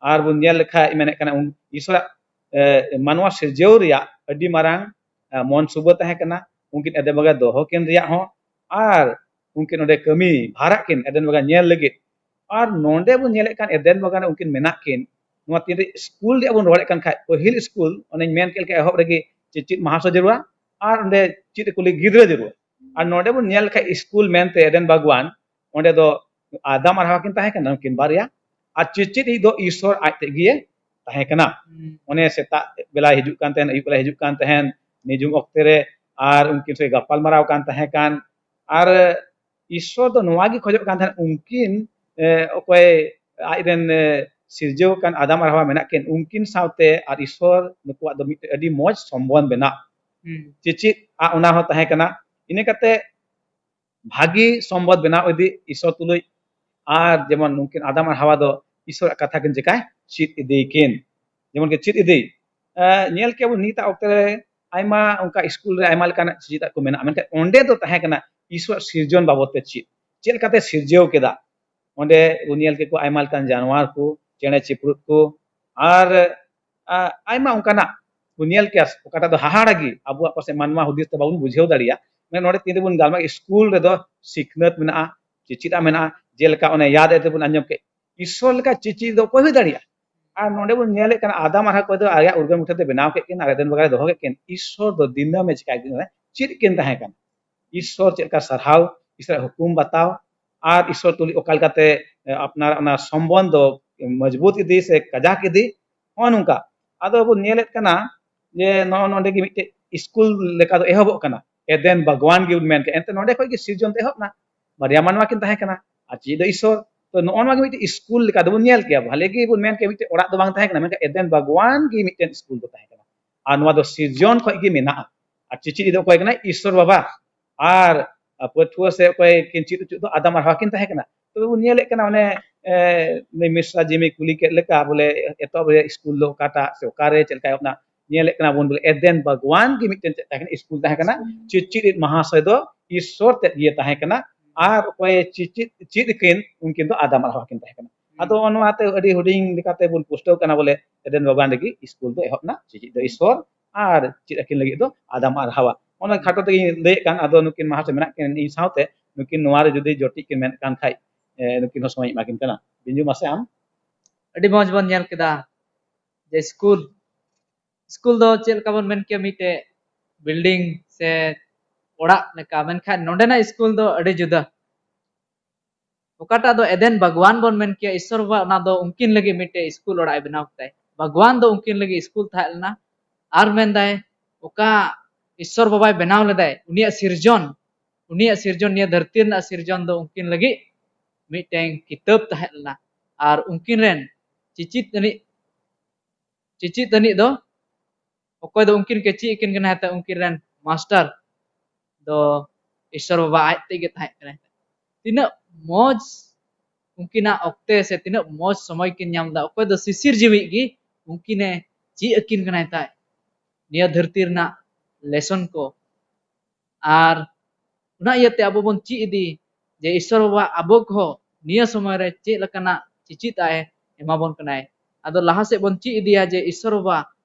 ᱟᱨ ᱵᱚᱱ ᱧᱮᱞ ᱞᱮᱠᱷᱟᱡ, ᱢᱮᱱᱮᱫ ᱠᱟᱱᱟ, ᱩᱱ ᱤᱥᱚᱨᱟᱜ, ᱮ, ᱢᱟᱱᱣᱟ ᱥᱤᱨᱡᱟᱹᱣ ᱨᱮᱭᱟᱜ ᱟᱹᱰᱤ ᱢᱟᱨᱟᱝ, ᱮ, ᱢᱚᱱ ᱥᱩᱵᱟᱹ ᱛᱟᱦᱮᱸ ᱠᱟᱱᱟ᱾ ᱩᱱᱠᱤᱱ ᱮᱫᱮᱱ ᱵᱟᱜᱽᱣᱟᱱ ᱨᱮ ᱫᱚᱦᱚ ᱠᱤᱱ ᱨᱮᱭᱟᱜ ᱦᱚᱸ, ᱟᱨ ᱩᱱᱠᱤᱱ ᱚᱸᱰᱮ ᱠᱟᱹᱢᱤ ᱵᱷᱟᱨᱟᱜ ᱠᱤᱱ ᱮᱫᱮᱱ ᱵᱟᱜᱽᱣᱟᱱ ᱧᱮᱞ ᱞᱟᱹᱜᱤᱫ᱾ ᱟᱨ ᱱᱚᱰᱮ ᱵᱚᱱ ᱧᱮᱞᱮᱫ ᱠᱟᱱ ᱮᱫᱮᱱ ᱵᱟᱜᱽᱣᱟᱱ ᱨᱮ ᱩᱱᱠᱤᱱ ᱢᱮᱱᱟᱜ ᱠᱤᱱ, ᱱᱚᱣᱟ ᱛᱤᱱ ᱨᱮ ᱥᱠᱩᱞ ᱨᱮᱭᱟᱜ ᱵᱚᱱ ᱨᱚᱲᱮᱫ ᱠᱟᱱ ᱠᱷᱟᱡ, ᱯᱟᱹᱦᱤᱞ ᱥᱠᱩᱞ, ᱚᱱᱮᱧ ᱢᱮᱱ ᱠᱮᱫ ᱞᱮᱠᱟ, ᱮᱦᱚᱵ ᱨᱮᱜᱮ ᱪᱮᱪᱮᱫ ᱢᱟᱦᱟᱥᱚᱭ ᱡᱟᱹᱨᱩᱲᱟ, ᱟᱨ ᱚᱸᱰᱮ ᱪᱮᱫ ᱠᱚ ᱞᱟᱹᱭ, ᱜᱤᱫᱽᱨᱟᱹ ᱡᱟᱹᱨᱩᱲᱟ᱾ ᱟᱨ ᱱᱚᱰᱮ ᱵᱚᱱ ᱧᱮᱞ ᱞᱮᱠᱷᱟᱡ ᱥᱠᱩᱞ ᱢᱮᱱᱛᱮ ᱮᱫᱮᱱ ᱵᱟᱜᱽᱣᱟᱱ, ᱚᱸᱰᱮ ᱫᱚ ᱟᱫᱟᱢ ᱟᱨ ᱦᱟᱣᱟ ᱠᱤᱱ ᱛᱟᱦᱮᱸ ᱠᱟᱱᱟ, ᱩᱱᱠᱤᱱ ᱵᱟᱨᱭᱟ᱾ ᱟᱨ ᱪᱮᱪᱮᱫ ᱤᱡ ᱫᱚ ᱤᱥᱚᱨ ᱟᱡ ᱛᱮᱫ ᱜᱮ ᱛᱟᱦᱮᱸ ᱠᱟᱱᱟ᱾ ᱦᱩᱸ᱾ ᱚᱱᱮ ᱥᱮᱛᱟᱜ ᱵᱮᱞᱟᱭ ᱦᱤᱡᱩᱜ ᱠᱟᱱ ᱛᱟᱦᱮᱸᱱ, ᱟᱹᱭᱩᱵ ᱵᱮᱞᱟᱭ ᱦᱤᱡᱩᱜ ᱠᱟᱱ ᱛᱟᱦᱮᱸᱱ, ᱱᱤᱡᱩᱢ ᱚᱠᱛᱮ ᱨᱮ, ᱟᱨ ᱩᱱᱠᱤᱱ ᱥᱚᱸᱜᱮ ᱜᱟᱯᱟᱞ ᱢᱟᱨᱟᱣ ᱠᱟᱱ ᱛᱟᱦᱮᱸ ᱠᱟᱱ᱾ ᱟᱨ ᱤᱥᱚᱨ ᱫᱚ ᱱᱚᱣᱟ ᱜᱮ ᱠᱷᱚᱡᱚᱜ ᱠᱟᱱ ᱛᱟᱦᱮᱸᱱ, ᱩᱱᱠᱤᱱ, ᱮ, ᱚᱠᱚᱭ ᱟᱡ ᱨᱮᱱ, ᱮ, ᱥᱤᱨᱡᱟᱹᱣ ᱟᱠᱟᱱ ᱟᱫᱟᱢ ᱟᱨ ᱦᱟᱣᱟ ᱢᱮᱱᱟᱜ ᱠᱤᱱ, ᱩᱱᱠᱤᱱ ᱥᱟᱶᱛᱮ ᱟᱨ ᱤᱥᱚᱨ ᱱᱩᱠᱩᱣᱟᱜ ᱫᱚ ᱢᱤᱫᱴᱮᱡ ᱟᱹᱰᱤ ᱢᱚᱡᱽ ᱥᱚᱢᱵᱚᱱᱫᱷ ᱵᱮᱱᱟᱜ᱾ ᱦᱩᱸ᱾ ᱪᱮᱪᱮᱫ ᱟᱜ ᱚᱱᱟ ᱦᱚᱸ ᱛᱟᱦᱮᱸ ᱠᱟᱱᱟ᱾ ᱤᱱᱟᱹ ᱠᱟᱛᱮ ᱵᱷᱟᱹᱜᱤ ᱥᱚᱢᱵᱚᱱᱫᱷ ᱵᱮᱱᱟᱣ ᱤᱫᱤ ᱤᱥᱚᱨ ᱛᱩᱞᱩᱡ᱾ ᱟᱨ ᱡᱮᱢᱚᱱ ᱩᱱᱠᱤᱱ ᱟᱫᱟᱢ ᱟᱨ ᱦᱟᱣᱟ ᱫᱚ ᱤᱥᱚᱨᱟᱜ ᱠᱟᱛᱷᱟ ᱠᱤᱱ ᱪᱮᱠᱟᱭ ᱪᱮᱫ ᱤᱫᱤ ᱠᱤᱱ᱾ ᱡᱮᱢᱚᱱ ᱠᱤᱱ ᱪᱮᱫ ᱤᱫᱤ᱾ ᱮ, ᱧᱮᱞ ᱠᱮᱭᱟ ᱵᱚᱱ ᱱᱤᱛᱟᱜ ᱚᱠᱛᱮ ᱨᱮ ᱟᱭᱢᱟ ᱚᱱᱠᱟ ᱥᱠᱩᱞ ᱨᱮ ᱟᱭᱢᱟ ᱞᱮᱠᱟᱱᱟᱜ ᱪᱮᱫᱟᱜ ᱠᱚ ᱢᱮᱱᱟᱜᱼᱟ, ᱢᱮᱱᱠᱷᱟᱱ ᱚᱸᱰᱮ ᱫᱚ ᱛᱟᱦᱮᱸ ᱠᱟᱱᱟ ᱤᱥᱚᱨᱟᱜ ᱥᱤᱨᱡᱚᱱ ᱵᱟᱵᱚᱫ ᱛᱮ ᱪᱮᱫ, ᱪᱮᱫ ᱞᱮᱠᱟᱛᱮ ᱥᱤᱨᱡᱟᱹᱣ ᱠᱮᱫᱟ᱾ ᱚᱸᱰᱮ ᱵᱚᱱ ᱧᱮᱞ ᱠᱮᱫ ᱠᱚᱣᱟ ᱟᱭᱢᱟ ᱞᱮᱠᱟᱱ ᱡᱟᱱᱣᱟᱨ ᱠᱚ, ᱪᱮᱬᱮ ᱪᱤᱯᱨᱩᱫ ᱠᱚ, ᱟᱨ, ᱟ, ᱟᱭᱢᱟ ᱚᱱᱠᱟᱱᱟᱜ ᱵᱚᱱ ᱧᱮᱞ ᱠᱮᱭᱟ, ᱚᱠᱟᱴᱟᱜ ᱫᱚ ᱦᱟᱦᱟᱲᱟ ᱜᱮ, ᱟᱵᱚᱣᱟᱜ ᱯᱟᱥᱮᱡ ᱢᱟᱱᱣᱟ ᱦᱩᱫᱤᱥ ᱛᱮ ᱵᱟᱵᱚᱱ ᱵᱩᱡᱷᱟᱹᱣ ᱫᱟᱲᱮᱭᱟᱜᱼᱟ᱾ ᱢᱟᱱᱮ ᱱᱚᱰᱮ ᱛᱤᱱ ᱨᱮᱵᱚᱱ ᱜᱟᱞᱢᱟᱨᱟᱜ, ᱥᱠᱩᱞ ᱨᱮᱫᱚ ᱥᱤᱠᱷᱱᱟᱹᱛ ᱢᱮᱱᱟᱜᱼᱟ, ᱪᱮᱪᱮᱫᱟᱜ ᱢᱮᱱᱟᱜᱼᱟ, ᱡᱮᱞᱮᱠᱟ ᱚᱱᱮ ᱭᱟᱫ ᱮᱫ ᱛᱮᱵᱚᱱ ᱟᱸᱡᱚᱢ ᱠᱮᱫ, ᱤᱥᱥᱚᱨ ᱞᱮᱠᱟ ᱪᱮᱪᱮᱫ ᱫᱚ ᱚᱠᱚᱭ ᱦᱩᱭ ᱫᱟᱲᱮᱭᱟᱜᱼᱟ? ᱟᱨ ᱱᱚᱰᱮ ᱵᱚᱱ ᱧᱮᱞᱮᱫ ᱠᱟᱱᱟ, ᱟᱫᱟᱢ ᱟᱨ ᱦᱟᱣᱟ ᱚᱠᱚᱭ ᱫᱚ ᱟᱭᱟᱜ ᱩᱨᱜᱟᱹᱱ ᱢᱩᱴᱷᱟᱹ ᱛᱮ ᱵᱮᱱᱟᱣ ᱠᱮᱫ ᱠᱤᱱ ᱟᱨ ᱮᱫᱮᱱ ᱵᱟᱜᱟᱱ ᱨᱮ ᱫᱚᱦᱚ ᱠᱮᱫ ᱠᱤᱱ, ᱤᱥᱥᱚᱨ ᱫᱚ ᱫᱤᱱᱟᱹᱢ ᱮ ᱪᱤᱠᱟᱹ ᱠᱮᱫ ᱠᱤᱱᱟ? ᱪᱮᱫ ᱠᱤᱱ ᱛᱟᱦᱮᱸ ᱠᱟᱱᱟ? ᱤᱥᱥᱚᱨ ᱪᱮᱫ ᱞᱮᱠᱟ ᱥᱟᱨᱦᱟᱣ, ᱤᱥᱥᱚᱨᱟᱜ ᱦᱩᱠᱩᱢ ᱵᱟᱛᱟᱣ, ᱟᱨ ᱤᱥᱥᱚᱨ ᱛᱩᱞᱩᱡ ᱚᱠᱟ ᱞᱮᱠᱟᱛᱮ, ᱮ, ᱟᱯᱱᱟᱨ ᱚᱱᱟ ᱥᱚᱢᱵᱚᱱᱫᱷ ᱫᱚ ᱢᱚᱡᱽᱵᱩᱛ ᱤᱫᱤ ᱥᱮ ᱠᱟᱡᱟᱠ ᱤᱫᱤ, ᱱᱚᱜᱼᱚ ᱱᱚᱝᱠᱟ᱾ ᱟᱫᱚ ᱵᱚᱱ ᱧᱮᱞᱮᱫ ᱠᱟᱱᱟ ᱡᱮ ᱱᱚᱜᱼᱚ ᱱᱚᱰᱮ ᱜᱮ ᱢᱤᱫᱴᱮᱡ ᱥᱠᱩᱞ ᱞᱮᱠᱟ ᱫᱚ ᱮᱦᱚᱵᱚᱜ ᱠᱟᱱᱟ, ᱮᱫᱮᱱ ᱵᱟᱜᱽᱣᱟᱱ ᱜᱮ ᱵᱚᱱ ᱢᱮᱱ ᱠᱮᱫ, ᱮᱱᱛᱮ ᱱᱚᱰᱮ ᱠᱷᱚᱡ ᱜᱮ ᱥᱤᱨᱡᱚᱱ ᱫᱚ ᱮᱦᱚᱵ ᱮᱱᱟ᱾ ᱵᱟᱨᱭᱟ ᱢᱟᱱᱣᱟ ᱠᱤᱱ ᱛᱟᱦᱮᱸ ᱠᱟᱱᱟ ᱟᱨ ᱪᱮᱪᱮᱫ ᱫᱚ ᱤᱥᱥᱚᱨ᱾ ᱛᱚ ᱱᱚᱜᱼᱚ ᱱᱚᱣᱟ ᱜᱮ ᱢᱤᱫᱴᱮᱡ ᱥᱠᱩᱞ ᱞᱮᱠᱟ ᱫᱚᱵᱚᱱ ᱧᱮᱞ ᱠᱮᱭᱟ, ᱵᱷᱟᱞᱮ ᱜᱮ ᱵᱚᱱ ᱢᱮᱱ ᱠᱮᱭᱟ ᱢᱤᱫᱴᱮᱡ ᱚᱲᱟᱜ ᱫᱚ ᱵᱟᱝ ᱛᱟᱦᱮᱸ ᱠᱟᱱᱟ, ᱢᱮᱱᱠᱷᱟᱱ ᱮᱫᱮᱱ ᱵᱟᱜᱽᱣᱟᱱ ᱜᱮ ᱢᱤᱫᱴᱮᱱ ᱥᱠᱩᱞ ᱫᱚ ᱛᱟᱦᱮᱸ ᱠᱟᱱᱟ᱾ ᱟᱨ ᱱᱚᱣᱟ ᱫᱚ ᱥᱤᱨᱡᱚᱱ ᱠᱷᱚᱡ ᱜᱮ ᱢᱮᱱᱟᱜᱼᱟ᱾ ᱟᱨ ᱪᱮᱪᱮᱫ ᱫᱚ ᱚᱠᱚᱭ ᱠᱟᱱᱟᱭ? ᱤᱥᱥᱚᱨ ᱵᱟᱵᱟ᱾ ᱟᱨ, ᱟᱨ ᱯᱟᱹᱴᱷᱩᱣᱟᱹ ᱥᱮ ᱚᱠᱚᱭ ᱠᱤᱱ ᱪᱮᱫ ᱦᱚᱪᱚ ᱫᱚ ᱟᱫᱟᱢ ᱟᱨ ᱦᱟᱣᱟ ᱠᱤᱱ ᱛᱟᱦᱮᱸ ᱠᱟᱱᱟ᱾ ᱛᱚᱵᱮ ᱵᱚᱱ ᱧᱮᱞᱮᱫ ᱠᱟᱱᱟ ᱚᱱᱮ, ᱮ, ᱩᱱᱤ ᱢᱤᱥᱨᱟ ᱡᱤᱢᱤ ᱠᱩᱞᱤ ᱠᱮᱫ ᱞᱮᱠᱟ, ᱵᱚᱞᱮ ᱮᱛᱚᱦᱚᱵ ᱨᱮ ᱥᱠᱩᱞ ᱫᱚ ᱚᱠᱟᱴᱟᱜ ᱥᱮ ᱚᱠᱟᱨᱮ ᱪᱮᱫ ᱞᱮᱠᱟ ᱮᱦᱚᱵ ᱮᱱᱟ? ᱧᱮᱞᱮᱫ ᱠᱟᱱᱟ ᱵᱚᱱ ᱵᱚᱞᱮ ᱮᱫᱮᱱ ᱵᱟᱜᱽᱣᱟᱱ ᱜᱮ ᱢᱤᱫᱴᱮᱱ ᱪᱮᱫ ᱛᱟᱦᱮᱸ ᱠᱟᱱᱟ? ᱥᱠᱩᱞ ᱛᱟᱦᱮᱸ ᱠᱟᱱᱟ᱾ ᱪᱮᱪᱮᱫ ᱢᱟᱦᱟᱥᱚᱭ ᱫᱚ ᱤᱥᱥᱚᱨ ᱛᱮᱫ ᱜᱮ ᱛᱟᱦᱮᱸ ᱠᱟᱱᱟ᱾ ᱟᱨ ᱚᱠᱚᱭ ᱪᱮᱪᱮᱫ, ᱪᱮᱫ ᱠᱤᱱ, ᱩᱱᱠᱤᱱ ᱫᱚ ᱟᱫᱟᱢ ᱟᱨ ᱦᱟᱣᱟ ᱠᱤᱱ ᱛᱟᱦᱮᱸ ᱠᱟᱱᱟ᱾ ᱟᱫᱚ ᱱᱚᱣᱟᱛᱮ ᱟᱹᱰᱤ ᱦᱩᱰᱤᱧ ᱞᱮᱠᱟᱛᱮ ᱵᱚᱱ ᱯᱩᱥᱴᱟᱹᱣ ᱠᱟᱱᱟ ᱵᱚᱞᱮ ᱮᱫᱮᱱ ᱵᱟᱜᱽᱣᱟᱱ ᱨᱮᱜᱮ ᱥᱠᱩᱞ ᱫᱚ ᱮᱦᱚᱵ ᱮᱱᱟ, ᱪᱮᱪᱮᱫ ᱫᱚ ᱤᱥᱥᱚᱨ ᱟᱨ ᱪᱮᱫ ᱟᱹᱠᱤᱱ ᱞᱟᱹᱜᱤᱫ ᱫᱚ ᱟᱫᱟᱢ ᱟᱨ ᱦᱟᱣᱟ᱾ ᱚᱱᱟ ᱠᱷᱟᱴᱚ ᱛᱮᱜᱮᱧ ᱞᱟᱹᱭᱮᱫ ᱠᱟᱱ, ᱟᱫᱚ ᱱᱩᱠᱤᱱ ᱢᱟᱦᱟᱥᱚᱭ ᱢᱮᱱᱟᱜ ᱠᱤᱱ ᱤᱧ ᱥᱟᱶᱛᱮ, ᱱᱩᱠᱤᱱ ᱱᱚᱣᱟ ᱨᱮ ᱡᱩᱫᱤ ᱡᱚᱴᱤᱡ ᱠᱤᱱ ᱢᱮᱱᱮᱫ ᱠᱟᱱ ᱠᱷᱟᱡ, ᱮ, ᱱᱩᱠᱤᱱ ᱦᱚᱸ ᱥᱚᱢᱚᱭ ᱤᱧ ᱮᱢᱟ ᱠᱤᱱ ᱠᱟᱱᱟ᱾ ᱵᱤᱧᱡᱩ, ᱢᱟᱥᱮ ᱟᱢ᱾ ᱟᱹᱰᱤ ᱢᱚᱡᱽ ᱵᱚᱱ ᱧᱮᱞ ᱠᱮᱫᱟ ᱡᱮ ᱥᱠᱩᱞ, ᱥᱠᱩᱞ ᱫᱚ ᱪᱮᱫ ᱞᱮᱠᱟ ᱵᱚᱱ ᱢᱮᱱ ᱠᱮᱭᱟ, ᱢᱤᱫᱴᱮᱡ ᱵᱤᱞᱰᱤᱝ ᱥᱮ ᱚᱲᱟᱜ ᱞᱮᱠᱟ, ᱢᱮᱱᱠᱷᱟᱱ ᱱᱚᱰᱮᱱᱟᱜ ᱥᱠᱩᱞ ᱫᱚ ᱟᱹᱰᱤ ᱡᱩᱫᱟᱹ᱾ ᱚᱠᱟᱴᱟᱜ ᱫᱚ ᱮᱫᱮᱱ ᱵᱟᱜᱽᱣᱟᱱ ᱵᱚᱱ ᱢᱮᱱ ᱠᱮᱭᱟ, ᱤᱥᱥᱚᱨ ᱵᱟᱵᱟ ᱚᱱᱟ ᱫᱚ ᱩᱱᱠᱤᱱ ᱞᱟᱹᱜᱤᱫ ᱢᱤᱫᱴᱮᱡ ᱥᱠᱩᱞ ᱚᱲᱟᱜ ᱮ ᱵᱮᱱᱟᱣ ᱠᱮᱫᱟᱭ᱾ ᱵᱟᱜᱽᱣᱟᱱ ᱫᱚ ᱩᱱᱠᱤᱱ ᱞᱟᱹᱜᱤᱫ ᱥᱠᱩᱞ ᱛᱟᱦᱮᱸ ᱞᱮᱱᱟ᱾ ᱟᱨ ᱢᱮᱱᱫᱟᱭ, ᱚᱠᱟ ᱤᱥᱥᱚᱨ ᱵᱟᱵᱟᱭ ᱵᱮᱱᱟᱣ ᱞᱮᱫᱟᱭ, ᱩᱱᱤᱭᱟᱜ ᱥᱤᱨᱡᱚᱱ, ᱩᱱᱤᱭᱟᱜ ᱥᱤᱨᱡᱚᱱ, ᱱᱤᱭᱟᱹ ᱫᱷᱟᱹᱨᱛᱤ ᱨᱮᱱᱟᱜ ᱥᱤᱨᱡᱚᱱ ᱫᱚ ᱩᱱᱠᱤᱱ ᱞᱟᱹᱜᱤᱫ ᱢᱤᱫᱴᱮᱱ ᱠᱤᱛᱟᱹᱵ ᱛᱟᱦᱮᱸ ᱞᱮᱱᱟ᱾ ᱟᱨ ᱩᱱᱠᱤᱱ ᱨᱮᱱ ᱪᱮᱪᱮᱫ ᱟᱹᱱᱤᱡ, ᱪᱮᱪᱮᱫ ᱟᱹᱱᱤᱡ ᱫᱚ ᱚᱠᱚᱭ ᱫᱚ ᱩᱱᱠᱤᱱ ᱠᱮᱪᱮᱫ ᱟᱹᱠᱤᱱ ᱠᱟᱱᱟᱭ, ᱛᱚ ᱩᱱᱠᱤᱱ ᱨᱮᱱ ᱢᱟᱥᱴᱟᱨ ᱫᱚ ᱤᱥᱥᱚᱨ ᱵᱟᱵᱟ ᱟᱡ ᱛᱮᱜᱮ ᱛᱟᱦᱮᱸ ᱠᱟᱱᱟᱭ᱾ ᱛᱤᱱᱟᱹᱜ ᱢᱚᱡᱽ ᱩᱱᱠᱤᱱᱟᱜ ᱚᱠᱛᱮ ᱥᱮ ᱛᱤᱱᱟᱹᱜ ᱢᱚᱡᱽ ᱥᱚᱢᱚᱭ ᱠᱤᱱ ᱧᱟᱢ ᱮᱫᱟ, ᱚᱠᱚᱭ ᱫᱚ ᱥᱤᱥᱤᱨ ᱡᱤᱣᱤᱡ ᱜᱮ ᱩᱱᱠᱤᱱᱮ ᱪᱮᱫ ᱟᱹᱠᱤᱱ ᱠᱟᱱᱟᱭ ᱛᱟᱭ ᱱᱤᱭᱟᱹ ᱫᱷᱟᱹᱨᱛᱤ ᱨᱮᱱᱟᱜ ᱞᱮᱥᱚᱱ ᱠᱚ᱾ ᱟᱨ ᱚᱱᱟ ᱤᱭᱟᱹᱛᱮ ᱟᱵᱚ ᱵᱚᱱ ᱪᱮᱫ ᱤᱫᱤ ᱡᱮ ᱤᱥᱥᱚᱨ ᱵᱟᱵᱟ ᱟᱵᱚ ᱠᱚᱦᱚᱸ ᱱᱤᱭᱟᱹ ᱥᱚᱢᱚᱭ ᱨᱮ ᱪᱮᱫ ᱞᱮᱠᱟᱱᱟᱜ ᱪᱮᱪᱮᱫ ᱟᱜ ᱮ ᱮᱢᱟ ᱵᱚᱱ ᱠᱟᱱᱟᱭ᱾ ᱟᱫᱚ ᱞᱟᱦᱟ ᱥᱮᱫ ᱵᱚᱱ ᱪᱮᱫ ᱤᱫᱤᱭᱟ ᱡᱮ ᱤᱥᱥᱚᱨ ᱵᱟᱵᱟ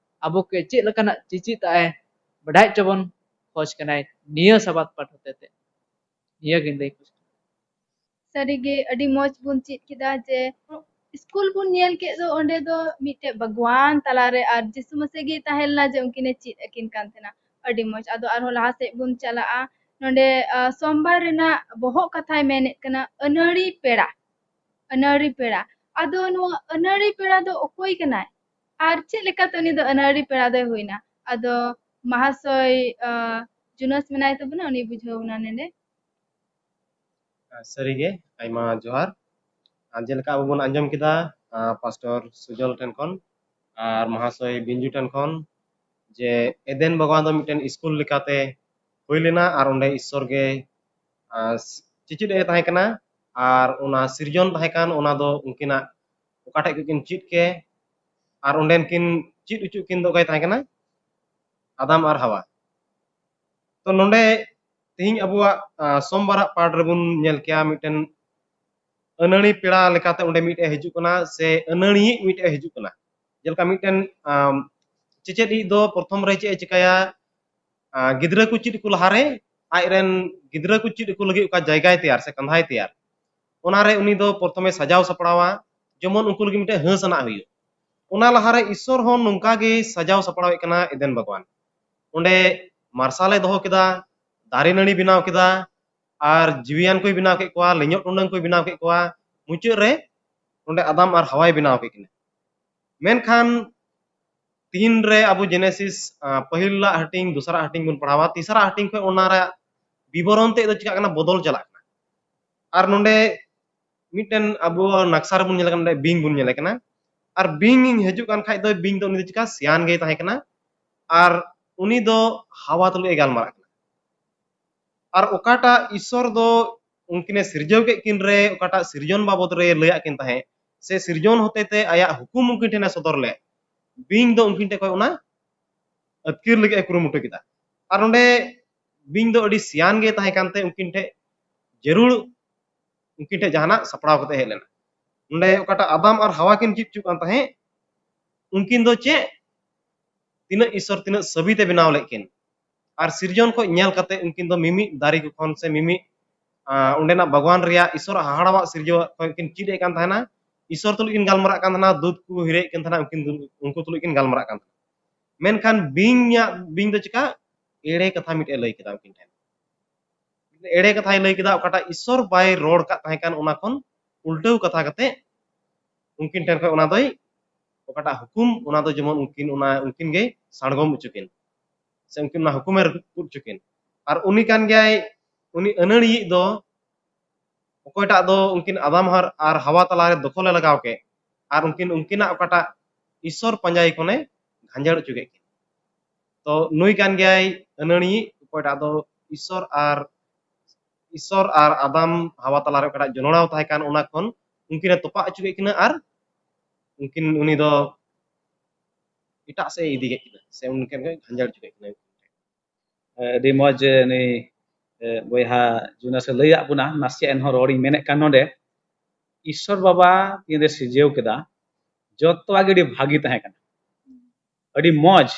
ᱟᱵᱚ ᱠᱚ ᱪᱮᱫ ᱞᱮᱠᱟᱱᱟᱜ ᱪᱮᱪᱮᱫ ᱟᱭ ᱵᱟᱰᱟᱭ ᱦᱚᱪᱚ ᱵᱚᱱ ᱠᱷᱚᱡᱽ ᱠᱟᱱᱟᱭ ᱱᱤᱭᱟᱹ ᱥᱟᱵᱟᱫ ᱯᱟᱴ ᱦᱚᱛᱮ ᱛᱮ᱾ ᱱᱤᱭᱟᱹ ᱜᱤᱧ ᱞᱟᱹᱭ ᱠᱷᱚᱡᱽ ᱠᱟᱱᱟ᱾ ᱥᱟᱹᱨᱤᱜᱮ ᱟᱹᱰᱤ ᱢᱚᱡᱽ ᱵᱚᱱ ᱪᱮᱫ ᱠᱮᱫᱟ ᱡᱮ ᱥᱠᱩᱞ ᱵᱚᱱ ᱧᱮᱞ ᱠᱮᱫ ᱫᱚ, ᱚᱸᱰᱮ ᱫᱚ ᱢᱤᱫᱴᱮᱡ ᱵᱟᱜᱽᱣᱟᱱ ᱛᱟᱞᱟᱨᱮ ᱟᱨ ᱡᱤᱥᱩ ᱢᱟᱥᱮ ᱜᱮ ᱛᱟᱦᱮᱸ ᱞᱮᱱᱟ ᱡᱮ ᱩᱱᱠᱤᱱᱮ ᱪᱮᱫ ᱟᱹᱠᱤᱱ ᱠᱟᱱ ᱛᱟᱦᱮᱱᱟ᱾ ᱟᱹᱰᱤ ᱢᱚᱡᱽ᱾ ᱟᱫᱚ ᱟᱨᱦᱚᱸ ᱞᱟᱦᱟ ᱥᱮᱫ ᱵᱚᱱ ᱪᱟᱞᱟᱜᱼᱟ᱾ ᱱᱚᱰᱮ ᱥᱳᱢᱵᱟᱨ ᱨᱮᱱᱟᱜ ᱵᱚᱦᱚᱜ ᱠᱟᱛᱷᱟᱭ ᱢᱮᱱᱮᱫ ᱠᱟᱱᱟ ᱟᱹᱱᱟᱹᱲᱤ ᱯᱮᱲᱟ᱾ ᱟᱹᱱᱟᱹᱲᱤ ᱯᱮᱲᱟ᱾ ᱟᱫᱚ ᱱᱚᱣᱟ ᱟᱹᱱᱟᱹᱲᱤ ᱯᱮᱲᱟ ᱫᱚ ᱚᱠᱚᱭ ᱠᱟᱱᱟᱭ ᱟᱨ ᱪᱮᱫ ᱞᱮᱠᱟᱛᱮ ᱩᱱᱤ ᱫᱚ ᱟᱹᱱᱟᱹᱲᱤ ᱯᱮᱲᱟ ᱫᱚᱭ ᱦᱩᱭᱱᱟ? ᱟᱫᱚ ᱢᱟᱦᱟᱥᱚᱭ ᱡᱩᱱᱟᱥ ᱢᱮᱱᱟᱭ ᱛᱟᱵᱚᱱᱟ, ᱩᱱᱤ ᱵᱩᱡᱷᱟᱹᱣ ᱵᱚᱱᱟ ᱱᱚᱰᱮ᱾ ᱥᱟᱹᱨᱤᱜᱮ ᱟᱭᱢᱟ ᱡᱚᱦᱟᱨ᱾ ᱟᱨ ᱡᱮᱞᱮᱠᱟ ᱟᱵᱚ ᱵᱚᱱ ᱟᱸᱡᱚᱢ ᱠᱮᱫᱟ ᱯᱟᱥᱴᱚᱨ ᱥᱩᱡᱚᱞ ᱴᱷᱮᱱ ᱠᱷᱚᱱ ᱟᱨ ᱢᱟᱦᱟᱥᱚᱭ ᱵᱤᱧᱡᱩ ᱴᱷᱮᱱ ᱠᱷᱚᱱ, ᱡᱮ ᱮᱫᱮᱱ ᱵᱟᱜᱽᱣᱟᱱ ᱫᱚ ᱢᱤᱫᱴᱮᱱ ᱥᱠᱩᱞ ᱞᱮᱠᱟᱛᱮ ᱦᱩᱭ ᱞᱮᱱᱟ ᱟᱨ ᱚᱸᱰᱮ ᱤᱥᱥᱚᱨ ᱜᱮ ᱪᱮᱪᱮᱫ ᱮ ᱛᱟᱦᱮᱸ ᱠᱟᱱᱟ᱾ ᱟᱨ ᱚᱱᱟ ᱥᱤᱨᱡᱚᱱ ᱛᱟᱦᱮᱸ ᱠᱟᱱ, ᱚᱱᱟ ᱫᱚ ᱩᱱᱠᱤᱱᱟᱜ ᱚᱠᱟ ᱴᱷᱮᱡ ᱠᱷᱚᱡ ᱠᱤᱱ ᱪᱮᱫ ᱠᱮ ᱟᱨ ᱚᱸᱰᱮᱱ ᱠᱤᱱ ᱪᱮᱫ ᱦᱚᱪᱚ ᱠᱤᱱ ᱫᱚ ᱚᱠᱚᱭ ᱛᱟᱦᱮᱸ ᱠᱟᱱᱟ? ᱟᱫᱟᱢ ᱟᱨ ᱦᱟᱣᱟ᱾ ᱛᱚ ᱱᱚᱰᱮ ᱛᱮᱦᱮᱧ ᱟᱵᱚᱣᱟᱜ ᱥᱳᱢᱵᱟᱨᱟᱜ ᱯᱟᱴ ᱨᱮᱵᱚᱱ ᱧᱮᱞ ᱠᱮᱭᱟ ᱢᱤᱫᱴᱮᱱ ᱟᱹᱱᱟᱹᱲᱤ ᱯᱮᱲᱟ ᱞᱮᱠᱟᱛᱮ ᱚᱸᱰᱮ ᱢᱤᱫᱴᱮᱡ ᱦᱤᱡᱩᱜ ᱠᱟᱱᱟ ᱥᱮ ᱟᱹᱱᱟᱹᱲᱤᱭᱤᱡ ᱢᱤᱫᱴᱮᱡ ᱦᱤᱡᱩᱜ ᱠᱟᱱᱟ᱾ ᱡᱮᱞᱮᱠᱟ ᱢᱤᱫᱴᱮᱱ ᱪᱮᱪᱮᱫ ᱤᱡ ᱫᱚ ᱯᱨᱚᱛᱷᱚᱢ ᱨᱮ ᱪᱮᱫ ᱮ ᱪᱤᱠᱟᱹᱭᱟ? ᱜᱤᱫᱽᱨᱟᱹ ᱠᱚ ᱪᱮᱫ ᱠᱚ ᱞᱟᱦᱟᱨᱮ ᱟᱡᱨᱮᱱ ᱜᱤᱫᱽᱨᱟᱹ ᱠᱚ ᱪᱮᱫ ᱠᱚ ᱞᱟᱹᱜᱤᱫ ᱚᱠᱟ ᱡᱟᱭᱜᱟᱭ ᱛᱮᱭᱟᱨ ᱥᱮ ᱠᱟᱸᱫᱷᱟᱭ ᱛᱮᱭᱟᱨ, ᱚᱱᱟᱨᱮ ᱩᱱᱤ ᱫᱚ ᱯᱨᱚᱛᱷᱚᱢᱮ ᱥᱟᱡᱟᱣ ᱥᱟᱯᱲᱟᱣᱟ, ᱡᱮᱢᱚᱱ ᱩᱱᱠᱩ ᱞᱟᱹᱜᱤᱫ ᱢᱤᱫᱴᱮᱱ ᱦᱟᱹᱸᱥ ᱟᱱᱟᱜ ᱦᱩᱭᱩᱜ᱾ ᱚᱱᱟ ᱞᱟᱦᱟᱨᱮ ᱤᱥᱥᱚᱨ ᱦᱚᱸ ᱱᱚᱝᱠᱟ ᱜᱮ ᱥᱟᱡᱟᱣ ᱥᱟᱯᱲᱟᱣᱮᱫ ᱠᱟᱱᱟ ᱮᱫᱮᱱ ᱵᱟᱜᱽᱣᱟᱱ᱾ ᱚᱸᱰᱮ ᱢᱟᱨᱥᱟᱞᱮ ᱫᱚᱦᱚ ᱠᱮᱫᱟ, ᱫᱟᱨᱮ ᱱᱟᱹᱲᱤ ᱵᱮᱱᱟᱣ ᱠᱮᱫᱟ, ᱟᱨ ᱡᱤᱣᱤᱭᱟᱱ ᱠᱚᱭ ᱵᱮᱱᱟᱣ ᱠᱮᱫ ᱠᱚᱣᱟ, ᱞᱮᱧᱚᱜ ᱴᱩᱰᱟᱹᱝ ᱠᱚᱭ ᱵᱮᱱᱟᱣ ᱠᱮᱫ ᱠᱚᱣᱟ᱾ ᱢᱩᱪᱟᱹᱫ ᱨᱮ ᱚᱸᱰᱮ ᱟᱫᱟᱢ ᱟᱨ ᱦᱟᱣᱟᱭ ᱵᱮᱱᱟᱣ ᱠᱮᱫ ᱠᱤᱱᱟ᱾ ᱢᱮᱱᱠᱷᱟᱱ ᱛᱤᱦᱤᱧ ᱨᱮ ᱟᱵᱚ ᱡᱮᱱᱮᱥᱤᱥ ᱯᱟᱹᱦᱤᱞᱟᱜ ᱦᱟᱹᱴᱤᱧ, ᱫᱚᱥᱟᱨᱟᱜ ᱦᱟᱹᱴᱤᱧ ᱵᱚᱱ ᱯᱟᱲᱦᱟᱣᱟ, ᱛᱤᱥᱟᱨᱟᱜ ᱦᱟᱹᱴᱤᱧ ᱠᱷᱚᱱ ᱚᱱᱟ ᱨᱮᱭᱟᱜ ᱵᱤᱵᱚᱨᱚᱱ ᱛᱮᱫ ᱫᱚ ᱪᱤᱠᱟᱜ ᱠᱟᱱᱟ? ᱵᱚᱫᱚᱞ ᱪᱟᱞᱟᱜ ᱠᱟᱱᱟ᱾ ᱟᱨ ᱱᱚᱰᱮ ᱢᱤᱫᱴᱮᱱ ᱟᱵᱚ ᱱᱟᱠᱥᱟ ᱨᱮᱵᱚᱱ ᱧᱮᱞ ᱠᱟᱱᱟ, ᱱᱚᱰᱮ ᱵᱤᱧ ᱵᱚᱱ ᱧᱮᱞᱮ ᱠᱟᱱᱟ᱾ ᱟᱨ ᱵᱤᱧ ᱦᱤᱡᱩᱜ ᱠᱟᱱ ᱠᱷᱟᱡ ᱫᱚ ᱵᱤᱧ ᱫᱚ ᱩᱱᱤ ᱫᱚ ᱪᱤᱠᱟ ᱥᱮᱭᱟᱱ ᱜᱮᱭ ᱛᱟᱦᱮᱸ ᱠᱟᱱᱟ᱾ ᱟᱨ ᱩᱱᱤ ᱫᱚ ᱦᱟᱣᱟ ᱛᱩᱞᱩᱡ ᱮ ᱜᱟᱞᱢᱟᱨᱟᱜ ᱠᱟᱱᱟ᱾ ᱟᱨ ᱚᱠᱟᱴᱟᱜ ᱤᱥᱥᱚᱨ ᱫᱚ ᱩᱱᱠᱤᱱᱮ ᱥᱤᱨᱡᱟᱹᱣ ᱠᱮᱫ ᱠᱤᱱ ᱨᱮ, ᱚᱠᱟᱴᱟᱜ ᱥᱤᱨᱡᱚᱱ ᱵᱟᱵᱚᱫ ᱨᱮ ᱞᱟᱹᱭᱟᱜ ᱠᱤᱱ ᱛᱟᱦᱮᱸᱫ, ᱥᱮ ᱥᱤᱨᱡᱚᱱ ᱦᱚᱛᱮᱛᱮ ᱟᱭᱟᱜ ᱦᱩᱠᱩᱢ ᱩᱱᱠᱤᱱ ᱴᱷᱮᱱᱮ ᱥᱚᱫᱚᱨ ᱞᱮᱫ, ᱵᱤᱧ ᱫᱚ ᱩᱱᱠᱤᱱ ᱴᱷᱮᱱ ᱠᱷᱚᱱ ᱚᱱᱟ ᱟᱹᱛᱠᱤᱨ ᱞᱟᱹᱜᱤᱫ ᱮ ᱠᱩᱨᱩᱢᱩᱴᱩ ᱠᱮᱫᱟ᱾ ᱟᱨ ᱱᱚᱰᱮ ᱵᱤᱧ ᱫᱚ ᱟᱹᱰᱤ ᱥᱮᱭᱟᱱ ᱜᱮ ᱛᱟᱦᱮᱸ ᱠᱟᱱᱛᱮ ᱩᱱᱠᱤᱱ ᱴᱷᱮᱱ ᱡᱟᱹᱨᱩᱲ ᱩᱱᱠᱤᱱ ᱴᱷᱮᱱ ᱡᱟᱦᱟᱱᱟᱜ ᱥᱟᱯᱲᱟᱣ ᱠᱟᱛᱮ ᱦᱮᱡ ᱞᱮᱱᱟ᱾ ᱱᱚᱰᱮ ᱚᱠᱟᱴᱟᱜ ᱟᱫᱟᱢ ᱟᱨ ᱦᱟᱣᱟ ᱠᱤᱱ ᱪᱮᱫ ᱦᱚᱪᱚᱜ ᱠᱟᱱ ᱛᱟᱦᱮᱸᱫ, ᱩᱱᱠᱤᱱ ᱫᱚ ᱪᱮᱫ ᱛᱤᱱᱟᱹᱜ ᱤᱥᱥᱚᱨ ᱛᱤᱱᱟᱹᱜ ᱥᱟᱹᱵᱤᱛᱮ ᱵᱮᱱᱟᱣ ᱞᱮᱫ ᱠᱤᱱ᱾ ᱟᱨ ᱥᱤᱨᱡᱚᱱ ᱠᱷᱚᱱ ᱧᱮᱞ ᱠᱟᱛᱮ ᱩᱱᱠᱤᱱ ᱫᱚ ᱢᱤᱢᱤᱫ ᱫᱟᱨᱮ ᱠᱚ ᱠᱷᱚᱱ ᱥᱮ ᱢᱤᱢᱤᱫ ᱚᱸᱰᱮᱱᱟᱜ ᱵᱟᱜᱽᱣᱟᱱ ᱨᱮᱭᱟᱜ ᱤᱥᱥᱚᱨ ᱦᱟᱦᱟᱲᱟᱣᱟᱜ ᱥᱤᱨᱡᱟᱹᱣᱟᱜ ᱠᱷᱚᱱ ᱠᱤᱱ ᱪᱮᱫ ᱮᱫ ᱠᱟᱱ ᱛᱟᱦᱮᱱᱟ᱾ ᱤᱥᱥᱚᱨ ᱛᱩᱞᱩᱡ ᱠᱤᱱ ᱜᱟᱞᱢᱟᱨᱟᱜ ᱠᱟᱱ ᱛᱟᱦᱮᱱᱟ, ᱫᱩᱛ ᱠᱚ ᱦᱤᱨᱟᱹᱭᱮᱫ ᱠᱟᱱ ᱛᱟᱦᱮᱱᱟ, ᱩᱱᱠᱤᱱ ᱩᱱᱠᱩ ᱛᱩᱞᱩᱡ ᱠᱤᱱ ᱜᱟᱞᱢᱟᱨᱟᱜ ᱠᱟᱱ ᱛᱟᱦᱮᱱᱟ᱾ ᱢᱮᱱᱠᱷᱟᱱ ᱵᱤᱧᱟᱜ ᱵᱤᱧ ᱫᱚ ᱪᱮᱠᱟ? ᱮᱲᱮ ᱠᱟᱛᱷᱟ ᱢᱤᱫᱴᱮᱡ ᱞᱟᱹᱭ ᱠᱮᱫᱟ ᱩᱱᱠᱤᱱ ᱴᱷᱮᱱ᱾ ᱮᱲᱮ ᱠᱟᱛᱷᱟᱭ ᱞᱟᱹᱭ ᱠᱮᱫᱟ, ᱚᱠᱟᱴᱟᱜ ᱤᱥᱥᱚᱨ ᱵᱟᱭ ᱨᱚᱲ ᱠᱟᱫ ᱛᱟᱦᱮᱸ ᱠᱟᱱ ᱚᱱᱟ ᱠᱷᱚᱱ ᱩᱞᱴᱟᱹᱣ ᱠᱟᱛᱷᱟ ᱠᱟᱛᱮ ᱩᱱᱠᱤᱱ ᱴᱷᱮᱱ ᱠᱷᱚᱱ ᱚᱱᱟ ᱫᱚᱭ, ᱚᱠᱟᱴᱟᱜ ᱦᱩᱠᱩᱢ, ᱚᱱᱟ ᱫᱚ ᱡᱮᱢᱚᱱ ᱩᱱᱠᱤᱱ ᱚᱱᱟ ᱩᱱᱠᱤᱱ ᱜᱮ ᱥᱟᱬᱜᱚᱢ ᱦᱚᱪᱚ ᱠᱤᱱ, ᱥᱮ ᱩᱱᱠᱤᱱ ᱚᱱᱟ ᱦᱩᱠᱩᱢᱮ ᱨᱟᱹᱯᱩᱫ ᱦᱚᱪᱚ ᱠᱤᱱ᱾ ᱟᱨ ᱩᱱᱤ ᱠᱟᱱ ᱜᱮᱭᱟᱭ ᱩᱱᱤ ᱟᱹᱱᱟᱹᱲᱤᱭᱤᱡ ᱫᱚ, ᱚᱠᱚᱭᱴᱟᱜ ᱫᱚ ᱩᱱᱠᱤᱱ ᱟᱫᱟᱢ ᱟᱨ, ᱟᱨ ᱦᱟᱣᱟ ᱛᱟᱞᱟᱨᱮ ᱫᱚᱠᱷᱚᱞᱮ ᱞᱟᱜᱟᱣ ᱠᱮᱫ, ᱟᱨ ᱩᱱᱠᱤᱱ ᱩᱱᱠᱤᱱᱟᱜ ᱚᱠᱟᱴᱟᱜ ᱤᱥᱥᱚᱨ ᱯᱟᱸᱡᱟᱭ ᱠᱷᱚᱱᱮ ᱜᱷᱟᱸᱡᱟᱲ ᱦᱚᱪᱚ ᱠᱮᱫ ᱠᱤᱱ᱾ ᱛᱚ ᱱᱩᱭ ᱠᱟᱱ ᱜᱮᱭᱟᱭ ᱟᱹᱱᱟᱹᱲᱤᱭᱤᱡ, ᱚᱠᱚᱭᱴᱟᱜ ᱫᱚ ᱤᱥᱥᱚᱨ ᱟᱨ, ᱤᱥᱥᱚᱨ ᱟᱨ ᱟᱫᱟᱢ ᱦᱟᱣᱟ ᱛᱟᱞᱟᱨᱮ ᱚᱠᱟᱴᱟᱜ ᱡᱚᱱᱚᱲᱟᱣ ᱛᱟᱦᱮᱸ ᱠᱟᱱ, ᱚᱱᱟ ᱠᱷᱚᱱ ᱩᱱᱠᱤᱱᱮ ᱛᱚᱯᱟᱜ ᱦᱚᱪᱚ ᱠᱮᱫ ᱠᱤᱱᱟ ᱟᱨ ᱩᱱᱠᱤᱱ, ᱩᱱᱤ ᱫᱚ ᱮᱴᱟᱜ ᱥᱮᱫ ᱮ ᱤᱫᱤ ᱠᱮᱫ ᱠᱤᱱᱟ, ᱥᱮ ᱩᱱᱠᱤᱱ ᱜᱮ ᱜᱷᱟᱸᱡᱟᱲ ᱦᱚᱪᱚ ᱠᱮᱫ ᱠᱤᱱᱟ᱾ ᱟᱹᱰᱤ ᱢᱚᱡᱽ ᱩᱱᱤ, ᱮ, ᱵᱚᱭᱦᱟ ᱡᱩᱱᱟᱥ ᱮ ᱞᱟᱹᱭᱟᱫ ᱵᱚᱱᱟ᱾ ᱱᱟᱥᱮᱭᱟᱜ ᱮᱱᱦᱚᱸ ᱨᱚᱲᱤᱧ ᱢᱮᱱᱮᱫ ᱠᱟᱱ ᱱᱚᱰᱮ, ᱤᱥᱥᱚᱨ ᱵᱟᱵᱟ ᱛᱤᱱᱨᱮ ᱥᱤᱨᱡᱟᱹᱣ ᱠᱮᱫᱟ, ᱡᱚᱛᱚᱣᱟᱜ ᱜᱮ ᱟᱹᱰᱤ ᱵᱷᱟᱹᱜᱤ ᱛᱟᱦᱮᱸ ᱠᱟᱱᱟ, ᱟᱹᱰᱤ ᱢᱚᱡᱽ,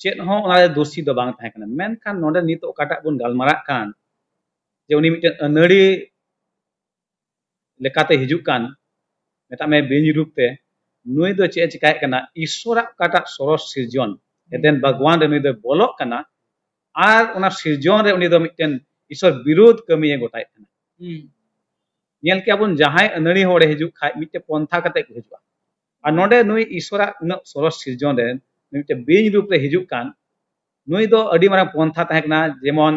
ᱪᱮᱫ ᱦᱚᱸ ᱚᱱᱟᱨᱮ ᱫᱳᱥᱤ ᱫᱚ ᱵᱟᱝ ᱛᱟᱦᱮᱸ ᱠᱟᱱᱟ᱾ ᱢᱮᱱᱠᱷᱟᱱ ᱱᱚᱰᱮ ᱱᱤᱛᱚᱜ ᱚᱠᱟᱴᱟᱜ ᱵᱚᱱ ᱜᱟᱞᱢᱟᱨᱟᱜ ᱠᱟᱱ, ᱡᱮ ᱩᱱᱤ ᱢᱤᱫᱴᱮᱱ ᱟᱹᱱᱟᱹᱲᱤ ᱞᱮᱠᱟᱛᱮ ᱦᱤᱡᱩᱜ ᱠᱟᱱ, ᱢᱮᱛᱟᱜ ᱢᱮ ᱵᱤᱧ ᱨᱩᱯ ᱛᱮ, ᱱᱩᱭ ᱫᱚ ᱪᱮᱫ ᱮ ᱪᱮᱠᱟᱭᱮᱫ ᱠᱟᱱᱟ? ᱤᱥᱥᱚᱨᱟᱜ ᱚᱠᱟᱴᱟᱜ ᱥᱚᱨᱚᱥ ᱥᱤᱨᱡᱚᱱ, ᱮᱫᱮᱱ ᱵᱟᱜᱽᱣᱟᱱ ᱨᱮ ᱱᱩᱭ ᱫᱚᱭ ᱵᱚᱞᱚᱜ ᱠᱟᱱᱟ, ᱟᱨ ᱚᱱᱟ ᱥᱤᱨᱡᱚᱱ ᱨᱮ ᱩᱱᱤ ᱫᱚ ᱢᱤᱫᱴᱮᱱ ᱤᱥᱥᱚᱨ ᱵᱤᱨᱳᱫᱷ ᱠᱟᱹᱢᱤᱭᱮ ᱜᱚᱴᱟᱭᱮᱫ ᱠᱟᱱᱟ᱾ ᱦᱩᱸ᱾ ᱧᱮᱞ ᱠᱮᱜᱼᱟ ᱵᱚᱱ, ᱡᱟᱦᱟᱸᱭ ᱟᱹᱱᱟᱹᱲᱤ ᱦᱚᱲᱮ ᱦᱤᱡᱩᱜ ᱠᱷᱟᱡ, ᱢᱤᱫᱴᱮᱱ ᱯᱚᱱᱛᱷᱟ ᱠᱟᱛᱮ ᱠᱚ ᱦᱤᱡᱩᱜᱼᱟ᱾ ᱟᱨ ᱱᱚᱰᱮ ᱱᱩᱭ ᱤᱥᱥᱚᱨᱟᱜ ᱩᱱᱟᱹᱜ ᱥᱚᱨᱚᱥ ᱥᱤᱨᱡᱚᱱ ᱨᱮ ᱢᱤᱫᱴᱮᱱ ᱵᱤᱧ ᱨᱩᱯ ᱨᱮ ᱦᱤᱡᱩᱜ ᱠᱟᱱ, ᱱᱩᱭ ᱫᱚ ᱟᱹᱰᱤ ᱢᱟᱨᱟᱝ ᱯᱚᱱᱛᱷᱟ ᱛᱟᱦᱮᱸ ᱠᱟᱱᱟ᱾ ᱡᱮᱢᱚᱱ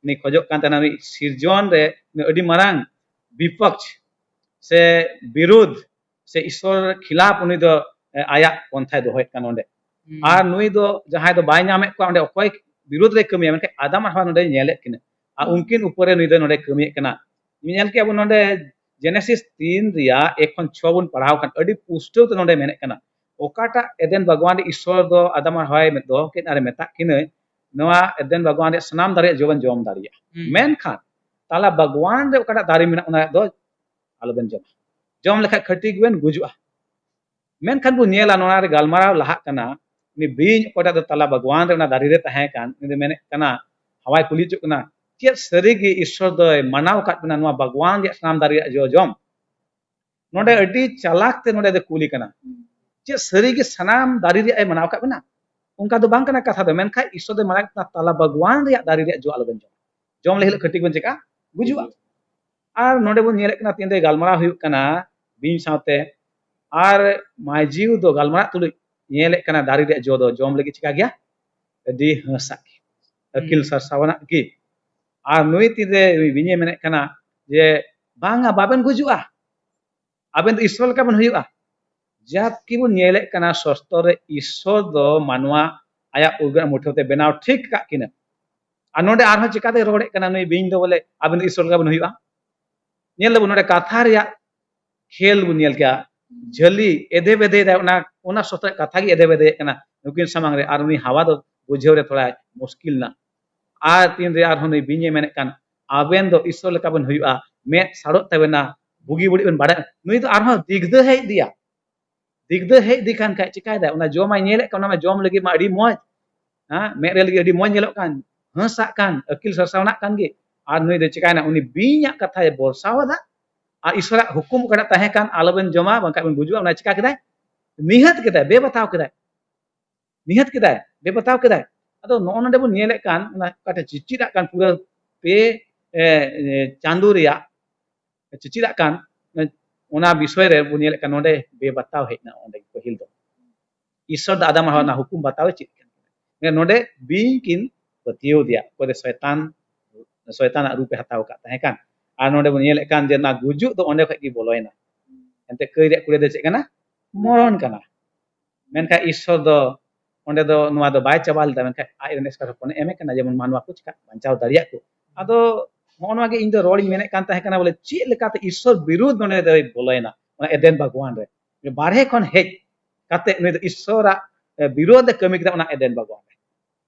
ᱩᱱᱤ ᱠᱷᱚᱡᱚᱜ ᱠᱟᱱ ᱛᱟᱦᱮᱱᱟ ᱱᱩᱭ ᱥᱤᱨᱡᱚᱱ ᱨᱮ ᱱᱩᱭ ᱟᱹᱰᱤ ᱢᱟᱨᱟᱝ ᱵᱤᱯᱚᱠᱷ ᱥᱮ ᱵᱤᱨᱩᱫᱷ ᱥᱮ ᱤᱥᱥᱚᱨ ᱠᱷᱤᱞᱟᱯ ᱩᱱᱤ ᱫᱚ, ᱮ, ᱟᱭᱟᱜ ᱯᱚᱱᱛᱷᱟᱭ ᱫᱚᱦᱚᱭᱮᱫ ᱠᱟᱱᱟ ᱱᱚᱰᱮ᱾ ᱦᱩᱸ᱾ ᱟᱨ ᱱᱩᱭ ᱫᱚ ᱡᱟᱦᱟᱸᱭ ᱫᱚ ᱵᱟᱭ ᱧᱟᱢᱮᱫ ᱠᱚᱣᱟ, ᱚᱸᱰᱮ ᱚᱠᱚᱭ ᱵᱤᱨᱩᱫᱷ ᱨᱮ ᱠᱟᱹᱢᱤᱭᱟ? ᱢᱮᱱᱠᱷᱟᱱ ᱟᱫᱟᱢ ᱟᱨ ᱦᱟᱣᱟ ᱱᱚᱰᱮ ᱧᱮᱞᱮᱫ ᱠᱤᱱᱟ, ᱟᱨ ᱦᱩᱸ᱾ ᱩᱱᱠᱤᱱ ᱩᱯᱚᱨᱮ ᱱᱩᱭ ᱫᱚ ᱱᱚᱰᱮ ᱠᱟᱹᱢᱤᱭᱮᱫ ᱠᱟᱱᱟ᱾ ᱧᱮᱞ ᱠᱮᱜᱼᱟ ᱵᱚᱱ ᱱᱚᱰᱮ ᱡᱮᱱᱮᱥᱤᱥ ᱛᱤᱱ ᱨᱮᱭᱟᱜ ᱮᱠ ᱠᱷᱚᱱ ᱪᱷᱚ ᱵᱚᱱ ᱯᱟᱲᱦᱟᱣ ᱠᱷᱟᱱ ᱟᱹᱰᱤ ᱯᱩᱥᱴᱟᱹᱣ ᱛᱮ ᱱᱚᱰᱮ ᱢᱮᱱᱮᱫ ᱠᱟᱱᱟ, ᱚᱠᱟᱴᱟᱜ ᱮᱫᱮᱱ ᱵᱟᱜᱽᱣᱟᱱ ᱨᱮ ᱤᱥᱥᱚᱨ ᱫᱚ ᱟᱫᱟᱢ ᱟᱨ ᱦᱟᱣᱟᱭ ᱢᱮ-, ᱫᱚᱦᱚ ᱠᱮᱫ ᱟᱨᱮ ᱢᱮᱛᱟᱜ ᱠᱤᱱᱟᱹ, ᱱᱚᱣᱟ ᱮᱫᱮᱱ ᱵᱟᱜᱽᱣᱟᱱ ᱨᱮᱭᱟᱜ ᱥᱟᱱᱟᱢ ᱫᱟᱨᱮ ᱡᱚ ᱵᱮᱱ ᱡᱚᱢ ᱫᱟᱲᱮᱭᱟᱜᱼᱟ᱾ ᱦᱩᱸ᱾ ᱢᱮᱱᱠᱷᱟᱱ ᱛᱟᱞᱟ ᱵᱟᱜᱽᱣᱟᱱ ᱨᱮ ᱚᱠᱟᱴᱟᱜ ᱫᱟᱨᱮ ᱢᱮᱱᱟᱜ, ᱚᱱᱟ ᱫᱚ ᱟᱞᱚᱵᱮᱱ ᱡᱚᱢᱟ᱾ ᱡᱚᱢ ᱞᱮᱠᱷᱟᱡ ᱠᱷᱟᱹᱴᱤ ᱜᱮᱵᱮᱱ ᱜᱩᱡᱩᱜᱼᱟ᱾ ᱢᱮᱱᱠᱷᱟᱱ ᱵᱚᱱ ᱧᱮᱞᱟ, ᱱᱚᱣᱟ ᱨᱮ ᱜᱟᱞᱢᱟᱨᱟᱣ ᱞᱟᱦᱟᱜ ᱠᱟᱱᱟ, ᱩᱱᱤ ᱵᱤᱧ ᱚᱠᱚᱭᱴᱟᱜ ᱫᱚ ᱛᱟᱞᱟ ᱵᱟᱜᱽᱣᱟᱱ ᱨᱮ ᱚᱱᱟ ᱫᱟᱨᱮ ᱨᱮ ᱛᱟᱦᱮᱸ ᱠᱟᱱ, ᱩᱱᱤ ᱫᱚ ᱢᱮᱱᱮᱫ ᱠᱟᱱᱟ, ᱦᱟᱣᱟᱭ ᱠᱩᱞᱤ ᱦᱚᱪᱚᱜ ᱠᱟᱱᱟ, "ᱪᱮᱫ ᱥᱟᱹᱨᱤ ᱜᱮ ᱤᱥᱥᱚᱨ ᱫᱚᱭ ᱢᱟᱱᱟᱣ ᱟᱠᱟᱫ ᱵᱚᱱᱟ ᱱᱚᱣᱟ ᱵᱟᱜᱽᱣᱟᱱ ᱨᱮᱭᱟᱜ ᱥᱟᱱᱟᱢ ᱫᱟᱨᱮ ᱨᱮᱭᱟᱜ ᱡᱚ ᱡᱚᱢ?" ᱱᱚᱰᱮ ᱟᱹᱰᱤ ᱪᱟᱞᱟᱠ ᱛᱮ ᱱᱚᱰᱮ ᱫᱚ ᱠᱩᱞᱤ ᱠᱟᱱᱟ, "ᱪᱮᱫ ᱥᱟᱹᱨᱤ ᱜᱮ ᱥᱟᱱᱟᱢ ᱫᱟᱨᱮ ᱨᱮᱭᱟᱜ ᱮ ᱢᱟᱱᱟᱣ ᱟᱠᱟᱫ ᱵᱚᱱᱟ?" ᱚᱱᱠᱟ ᱫᱚ ᱵᱟᱝ ᱠᱟᱱᱟ ᱠᱟᱛᱷᱟ ᱫᱚ, ᱢᱮᱱᱠᱷᱟᱱ ᱤᱥᱥᱚᱨ ᱫᱚᱭ ᱢᱟᱱᱟᱣ ᱠᱟᱱᱟ, "ᱛᱟᱞᱟ ᱵᱟᱜᱽᱣᱟᱱ ᱨᱮᱭᱟᱜ ᱫᱟᱨᱮ ᱨᱮᱭᱟᱜ ᱡᱚ ᱟᱞᱚᱵᱮᱱ ᱡᱚᱢᱟ, ᱡᱚᱢ ᱞᱮᱠᱷᱟᱱ ᱠᱟᱹᱴᱤᱡ ᱵᱚᱱ ᱪᱮᱠᱟ, ᱜᱩᱡᱩᱜᱼᱟ᱾" ᱟᱨ ᱱᱚᱰᱮ ᱵᱚᱱ ᱧᱮᱞᱮᱫ ᱠᱟᱱᱟ, ᱛᱤᱱ ᱨᱮ ᱜᱟᱞᱢᱟᱨᱟᱣ ᱦᱩᱭᱩᱜ ᱠᱟᱱᱟ ᱵᱤᱧ ᱥᱟᱶᱛᱮ, ᱟᱨ ᱢᱟᱹᱭᱡᱤᱣ ᱫᱚ ᱜᱟᱞᱢᱟᱨᱟᱣ ᱛᱩᱞᱩᱡ ᱧᱮᱞᱮᱫ ᱠᱟᱱᱟ ᱫᱟᱨᱮ ᱨᱮᱭᱟᱜ ᱡᱚ ᱫᱚ ᱡᱚᱢ ᱞᱟᱹᱜᱤᱫ ᱪᱤᱠᱟ ᱜᱮᱭᱟ? ᱟᱹᱰᱤ ᱦᱟᱹᱥᱟᱜ ᱜᱮ, ᱟᱹᱠᱤᱞ ᱦᱩᱸ᱾ ᱥᱟᱨᱥᱟᱣᱟᱱᱟᱜ ᱜᱮ᱾ ᱟᱨ ᱱᱩᱭ ᱛᱤᱱᱨᱮ ᱱᱩᱭ ᱵᱤᱧᱮ ᱢᱮᱱᱮᱫ ᱠᱟᱱᱟ ᱡᱮ, "ᱵᱟᱝᱟ, ᱵᱟᱵᱮᱱ ᱜᱩᱡᱩᱜᱼᱟ, ᱟᱵᱮᱱ ᱫᱚ ᱤᱥᱥᱚᱨ ᱞᱮᱠᱟ ᱵᱮᱱ ᱦᱩᱭᱩᱜᱼᱟ᱾" ᱡᱟᱵᱠᱤ ᱵᱚᱱ ᱧᱮᱞᱮᱫ ᱠᱟᱱᱟ ᱥᱚᱥᱛᱚᱨ ᱨᱮ ᱤᱥᱥᱚᱨ ᱫᱚ ᱢᱟᱱᱣᱟ ᱟᱭᱟᱜ ᱩᱨᱜᱟᱹᱱ ᱢᱩᱴᱷᱟᱹᱣ ᱛᱮ ᱵᱮᱱᱟᱣ ᱴᱷᱤᱠ ᱠᱟᱜ ᱠᱤᱱᱟ᱾ ᱟᱨ ᱱᱚᱰᱮ ᱟᱨᱦᱚᱸ ᱪᱤᱠᱟᱛᱮ ᱨᱚᱲᱮᱫ ᱠᱟᱱᱟ ᱱᱩᱭ ᱵᱤᱧ ᱫᱚ, ᱵᱚᱞᱮ, "ᱟᱵᱮᱱ ᱫᱚ ᱤᱥᱥᱚᱨ ᱞᱮᱠᱟ ᱵᱮᱱ ᱦᱩᱭᱩᱜᱼᱟ"? ᱧᱮᱞ ᱫᱟᱵᱚᱱ ᱱᱚᱰᱮ ᱠᱟᱛᱷᱟ ᱨᱮᱭᱟᱜ ᱠᱷᱮᱞ ᱵᱚᱱ ᱧᱮᱞ ᱠᱮᱜᱼᱟ᱾ ᱡᱷᱟᱹᱞᱤ ᱮᱫᱮ ᱵᱮᱫᱮᱭᱮᱫᱟᱭ, ᱚᱱᱟ, ᱚᱱᱟ ᱥᱚᱥᱛᱚᱨ ᱠᱟᱛᱷᱟ ᱜᱮ ᱮᱫᱮ ᱵᱮᱫᱮᱭᱮᱫ ᱠᱟᱱᱟ ᱱᱩᱠᱤᱱ ᱥᱟᱢᱟᱝ ᱨᱮ, ᱟᱨ ᱩᱱᱤ ᱦᱟᱣᱟ ᱫᱚ ᱵᱩᱡᱷᱟᱹᱣ ᱨᱮ ᱛᱷᱚᱲᱟᱭ ᱢᱩᱥᱠᱤᱞ ᱱᱟ᱾ ᱟᱨ ᱛᱤᱱᱨᱮ ᱟᱨᱦᱚᱸ ᱱᱩᱭ ᱵᱤᱧᱮ ᱢᱮᱱᱮᱫ ᱠᱟᱱ, "ᱟᱵᱮᱱ ᱫᱚ ᱤᱥᱥᱚᱨ ᱞᱮᱠᱟ ᱵᱮᱱ ᱦᱩᱭᱩᱜᱼᱟ, ᱢᱮᱫ ᱥᱟᱲᱚᱜ ᱛᱟᱵᱮᱱᱟ, ᱵᱩᱜᱤ ᱵᱟᱹᱲᱤᱡ ᱵᱮᱱ ᱵᱟᱲᱟᱭᱟ᱾" ᱱᱩᱭ ᱫᱚ ᱟᱨᱦᱚᱸ ᱫᱤᱜᱽᱫᱟᱹ ᱦᱮᱡ ᱤᱫᱤᱭᱟ᱾ ᱫᱤᱜᱽᱫᱟᱹ ᱦᱮᱡ ᱤᱫᱤ ᱠᱷᱟᱱ ᱠᱷᱟᱡ ᱪᱤᱠᱟᱭ ᱫᱟᱭ? ᱚᱱᱟ ᱡᱚᱢᱟᱭ ᱧᱮᱞᱮᱫ ᱠᱟᱱ, ᱚᱱᱟ ᱢᱟ ᱡᱚᱢ ᱞᱟᱹᱜᱤᱫ ᱢᱟ ᱟᱹᱰᱤ ᱢᱚᱡᱽ, ᱦᱮᱸ, ᱢᱮᱫ ᱨᱮ ᱞᱟᱹᱜᱤᱫ ᱟᱹᱰᱤ ᱢᱚᱡᱽ ᱧᱮᱞᱚᱜ ᱠᱟᱱ, ᱦᱟᱹᱥᱟᱜ ᱠᱟᱱ, ᱟᱹᱠᱤᱞ ᱥᱟᱨᱥᱟᱣᱱᱟᱜ ᱠᱟᱱ ᱜᱮ᱾ ᱟᱨ ᱱᱩᱭ ᱫᱚ ᱪᱤᱠᱟᱭᱱᱟ? ᱩᱱᱤ ᱵᱤᱧᱟᱜ ᱠᱟᱛᱷᱟᱭ ᱵᱷᱚᱨᱥᱟᱣ ᱟᱫᱟ᱾ ᱟᱨ ᱤᱥᱚᱨᱟᱜ ᱦᱩᱠᱩᱢ ᱚᱠᱟᱴᱟᱜ ᱛᱟᱦᱮᱸ ᱠᱟᱱ, "ᱟᱞᱚᱵᱮᱱ ᱡᱚᱢᱟ, ᱵᱟᱝᱠᱷᱟᱡ ᱵᱮᱱ ᱜᱩᱡᱩᱜᱼᱟ", ᱚᱱᱟ ᱪᱤᱠᱟ ᱠᱮᱫᱟᱭ? ᱱᱤᱦᱟᱹᱛ ᱠᱮᱫᱟᱭ, ᱵᱮᱵᱟᱛᱟᱣ ᱠᱮᱫᱟᱭ, ᱱᱤᱦᱟᱹᱛ ᱠᱮᱫᱟᱭ, ᱵᱮᱵᱟᱛᱟᱣ ᱠᱮᱫᱟᱭ᱾ ᱟᱫᱚ ᱱᱚᱜᱼᱚ ᱱᱚᱰᱮ ᱵᱚᱱ ᱧᱮᱞᱮᱫ ᱠᱟᱱ, ᱚᱱᱟ ᱚᱠᱟᱴᱟᱜ ᱪᱤᱪᱤᱫᱟᱜ ᱠᱟᱱ ᱯᱩᱨᱟᱹ ᱯᱮ, ᱮ, ᱮ, ᱪᱟᱸᱫᱳ ᱨᱮᱭᱟᱜ ᱪᱤᱪᱤᱫᱟᱜ ᱠᱟᱱ, ᱚᱱᱟ ᱵᱤᱥᱚᱭ ᱨᱮ ᱵᱚᱱ ᱧᱮᱞᱮᱫ ᱠᱟᱱ, ᱱᱚᱰᱮ ᱵᱮᱵᱟᱛᱟᱣ ᱦᱮᱡ ᱮᱱᱟ᱾ ᱚᱸᱰᱮ ᱯᱟᱹᱦᱤᱞ ᱫᱚ ᱤᱥᱚᱨ ᱫᱚ ᱟᱫᱟᱢ ᱟᱨ ᱦᱟᱣᱟ ᱨᱮᱱᱟᱜ ᱦᱩᱠᱩᱢ ᱵᱟᱛᱟᱣ ᱮ ᱪᱮᱫ ᱠᱟᱱᱟ᱾ ᱱᱚᱰᱮ ᱵᱤᱧ ᱠᱤᱱ ᱯᱟᱹᱛᱭᱟᱹᱣ ᱫᱮᱭᱟ, ᱚᱠᱚᱭ ᱫᱚ ᱥᱚᱭᱛᱟᱱ, ᱥᱚᱭᱛᱟᱱᱟᱜ ᱨᱩᱯ ᱮ ᱦᱟᱛᱟᱣ ᱟᱠᱟᱫ ᱛᱟᱦᱮᱸ ᱠᱟᱱ᱾ ᱟᱨ ᱱᱚᱰᱮ ᱵᱚᱱ ᱧᱮᱞᱮᱫ ᱠᱟᱱ ᱡᱮ ᱚᱱᱟ ᱜᱩᱡᱩᱜ ᱫᱚ ᱚᱸᱰᱮ ᱠᱷᱚᱡ ᱜᱮ ᱵᱚᱞᱚᱭᱮᱱᱟ᱾ ᱮᱱᱛᱮ ᱠᱟᱹᱭ ᱨᱮᱭᱟᱜ ᱠᱩᱲᱟᱹ ᱫᱚ ᱪᱮᱫ ᱠᱟᱱᱟ? ᱢᱚᱨᱚᱱ ᱠᱟᱱᱟ᱾ ᱢᱮᱱᱠᱷᱟᱱ ᱤᱥᱥᱚᱨ ᱫᱚ ᱚᱸᱰᱮ ᱫᱚ ᱱᱚᱣᱟ ᱫᱚ ᱵᱟᱭ ᱪᱟᱵᱟ ᱞᱮᱫᱟ, ᱢᱮᱱᱠᱷᱟᱱ ᱟᱡ ᱨᱮᱱ ᱮᱥᱠᱟᱨ ᱦᱚᱯᱚᱱᱮ ᱮᱢᱮ ᱠᱟᱱᱟ, ᱡᱮᱢᱚᱱ ᱢᱟᱱᱣᱟ ᱠᱚ ᱪᱤᱠᱟ ᱵᱟᱧᱪᱟᱣ ᱫᱟᱲᱮᱭᱟᱜ ᱠᱚ᱾ ᱟᱫᱚ ᱱᱚᱜᱼᱚ ᱱᱚᱣᱟ ᱜᱮ ᱤᱧ ᱫᱚ ᱨᱚᱲᱤᱧ ᱢᱮᱱᱮᱫ ᱠᱟᱱ ᱛᱟᱦᱮᱸ ᱠᱟᱱᱟ, ᱵᱚᱞᱮ ᱪᱮᱫ ᱞᱮᱠᱟᱛᱮ ᱤᱥᱥᱚᱨ ᱵᱤᱨᱩᱫᱷ ᱱᱚᱰᱮ ᱫᱚᱭ ᱵᱚᱞᱚᱭᱮᱱᱟ, ᱚᱱᱟ ᱮᱫᱮᱱ ᱵᱟᱜᱽᱣᱟᱱ ᱨᱮ᱾ ᱵᱟᱨᱦᱮ ᱠᱷᱚᱱ ᱦᱮᱡ ᱠᱟᱛᱮ ᱱᱩᱭ ᱫᱚ ᱤᱥᱥᱚᱨᱟᱜ, ᱮ, ᱵᱤᱨᱳᱫᱷ ᱮ ᱠᱟᱹᱢᱤ ᱠᱮᱫᱟ ᱚᱱᱟ ᱮᱫᱮᱱ ᱵᱟᱜᱽᱣᱟᱱ ᱨᱮ᱾